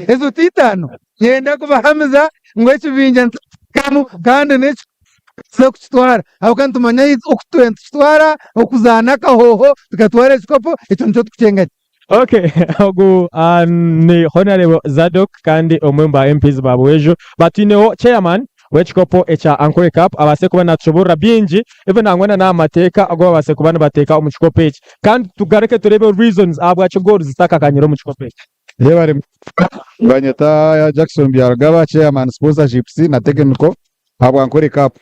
ezo ti itaano. Niinyenda kubahamiza ngu ekibinja nitukiteekamu kandi n'ekituza kukitwara ahabw'okuba nitumanya oku turiyo nitukitwara, okuzaana akahooho tukatwara ekikopo ekyo nikyo turikukyenga gye. Okay, ogu ni Honourable Zadok kandi omwe omu ba MPs ba Buhweju. Batwineho Chairman w'ekikopo ekya Ankole Cup abaase kuba natushoboorora bingi even nangwa na n'aha mateeka agu babaase kuba nibateeka omu kikopo eki. Kandi tugaruke tureebe reasons ahabwaki goals zitakakanyire omu kikopo eki. Yebare Banyeta Jackson Byarugaba chairman sponsorships na technical ahabwa Ankole Cup.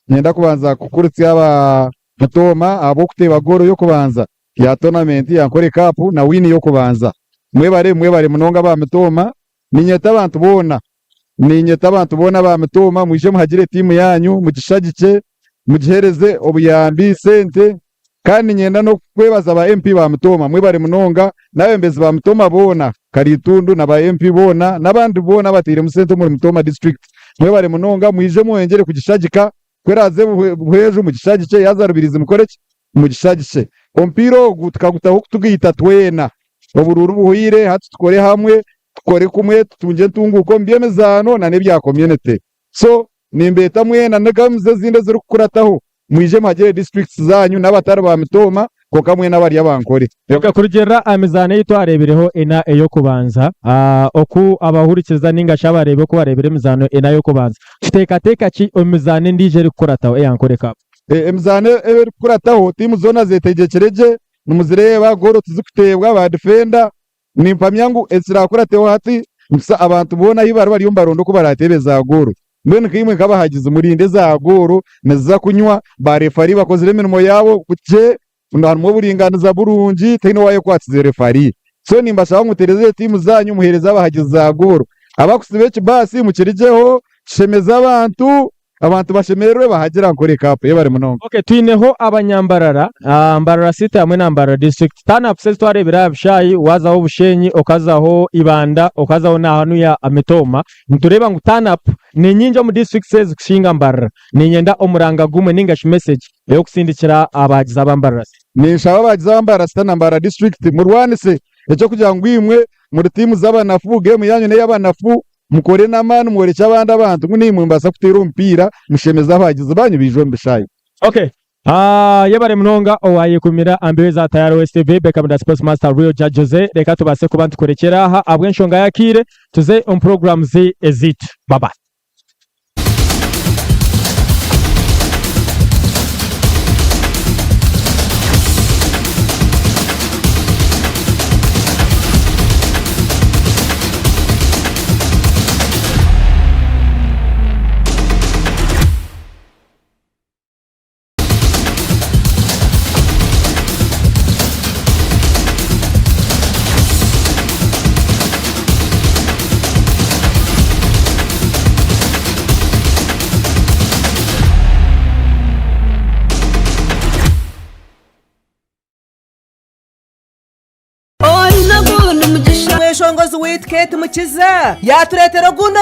Niinyenda kubanza kukurutsya aba Mitooma ahabw'okuteeba goolo y'okubanza ya tournament ya Ankole Cup na win y'okubanza. Mwebare mwebare munonga aba Mitooma. Niinyeta abantu boona Niinyeta abantu boona aba Mitooma mwije muhagire tiimu yaanyu, mugishagikye, mugiheereze obuyambi, sente. Kandi niinyenda n'okwebaza ba MP ba Mitooma, mwebare munonga, n'abeebembezi ba Mitooma boona, Karitundu na ba MP boona n'abandi boona abatairemu sente omuri Mitooma district. Mwebare munonga, mwije mwongyere kugishagika, ku eraaze Buhweju mugishagikye, yaaza Rubirizi mukore ki? Mugishagikye. Omupiira ogu tukagutaho kutugaita twena. Oburuuru buhweire, hati tukore hamwe, tukore kumwe tutungye entunguuka omu by'emizaano na n'ebya community. So nimbeeta mwena ne games ezindi ezirikukurataho mwije muhagire districts zaanyu n'abatari ba Mitooma kwonka mwena abari aba Nkore. Okay, kurugiirira aha mizaano ei twareebireho ena ey'okubanza, oku abahurikiriza ninga shi abareebi oku bareebire emizaano ena y'okubanza, tuteekateeka ki omu mizaano endiijo erikukurataho eya Nkore Cup? Emizaano erikukurataho tiimu zoona zetegyekyire gye, nimuzireeba goolo tizikuteebwa, ba difenda Nimpamya ngu ekiraakurateho hati nitusa abantu boona ahi bari bariyo nibaronda oku baraateebe zaagooro. Mbwenu nkaimwe nk'abahagizi murinde zaagooro, niziza kunywa, baarefari bakozire emirimo yaabo gye, harimu oburingaaniza burungi, tihaine owaayekwatsize refari. So nimbashaba ngu mutereeze tiimu zaanyu muheereze abahagizi zaagooro. Abakutsiba ekibaasi mukirugyeho, kishemeze abantu. Abantu bashemererwe bahagira Ankole Cup. Yebare munonga. Ok twineho abanyambarara, Mbarara City hamwe na Mbarara District. Turn ups ezi twareebire aha bishaayi, waazaho Bushenyi, okazaho Ibanda, okazaho na hanuya Mitooma, nitureeba ngu turn up ni nyingi omu districts ezi kusinga Mbarara. Niinyenda omuranga gumwe ninga shi message ey'okusindikira abahagizi aba Mbarara City. Ninshaba abahagizi aba Mbarara City na Mbarara District murwanise eky'okugira ngu imwe muri tiimu z'abanafu, game yanyu n'ey'abanafu, Mukore n'amaani mworekye abandi abantu ngu naimwe nimubaasa kuteera omupiira mushemeze abahagizi baanyu baije omu bishaayi. Ok yebare munonga owayekumira ambeho eza Tayari West TV Beckham da Sports Master Real Judge Jose reka tubaase kuba nitukurekyera aha ahabw'enshonga y'akaire tuze omu programs ezaitu bye bye. Omweshongozi waitu Kate Mukiza yaatureetera ogundi.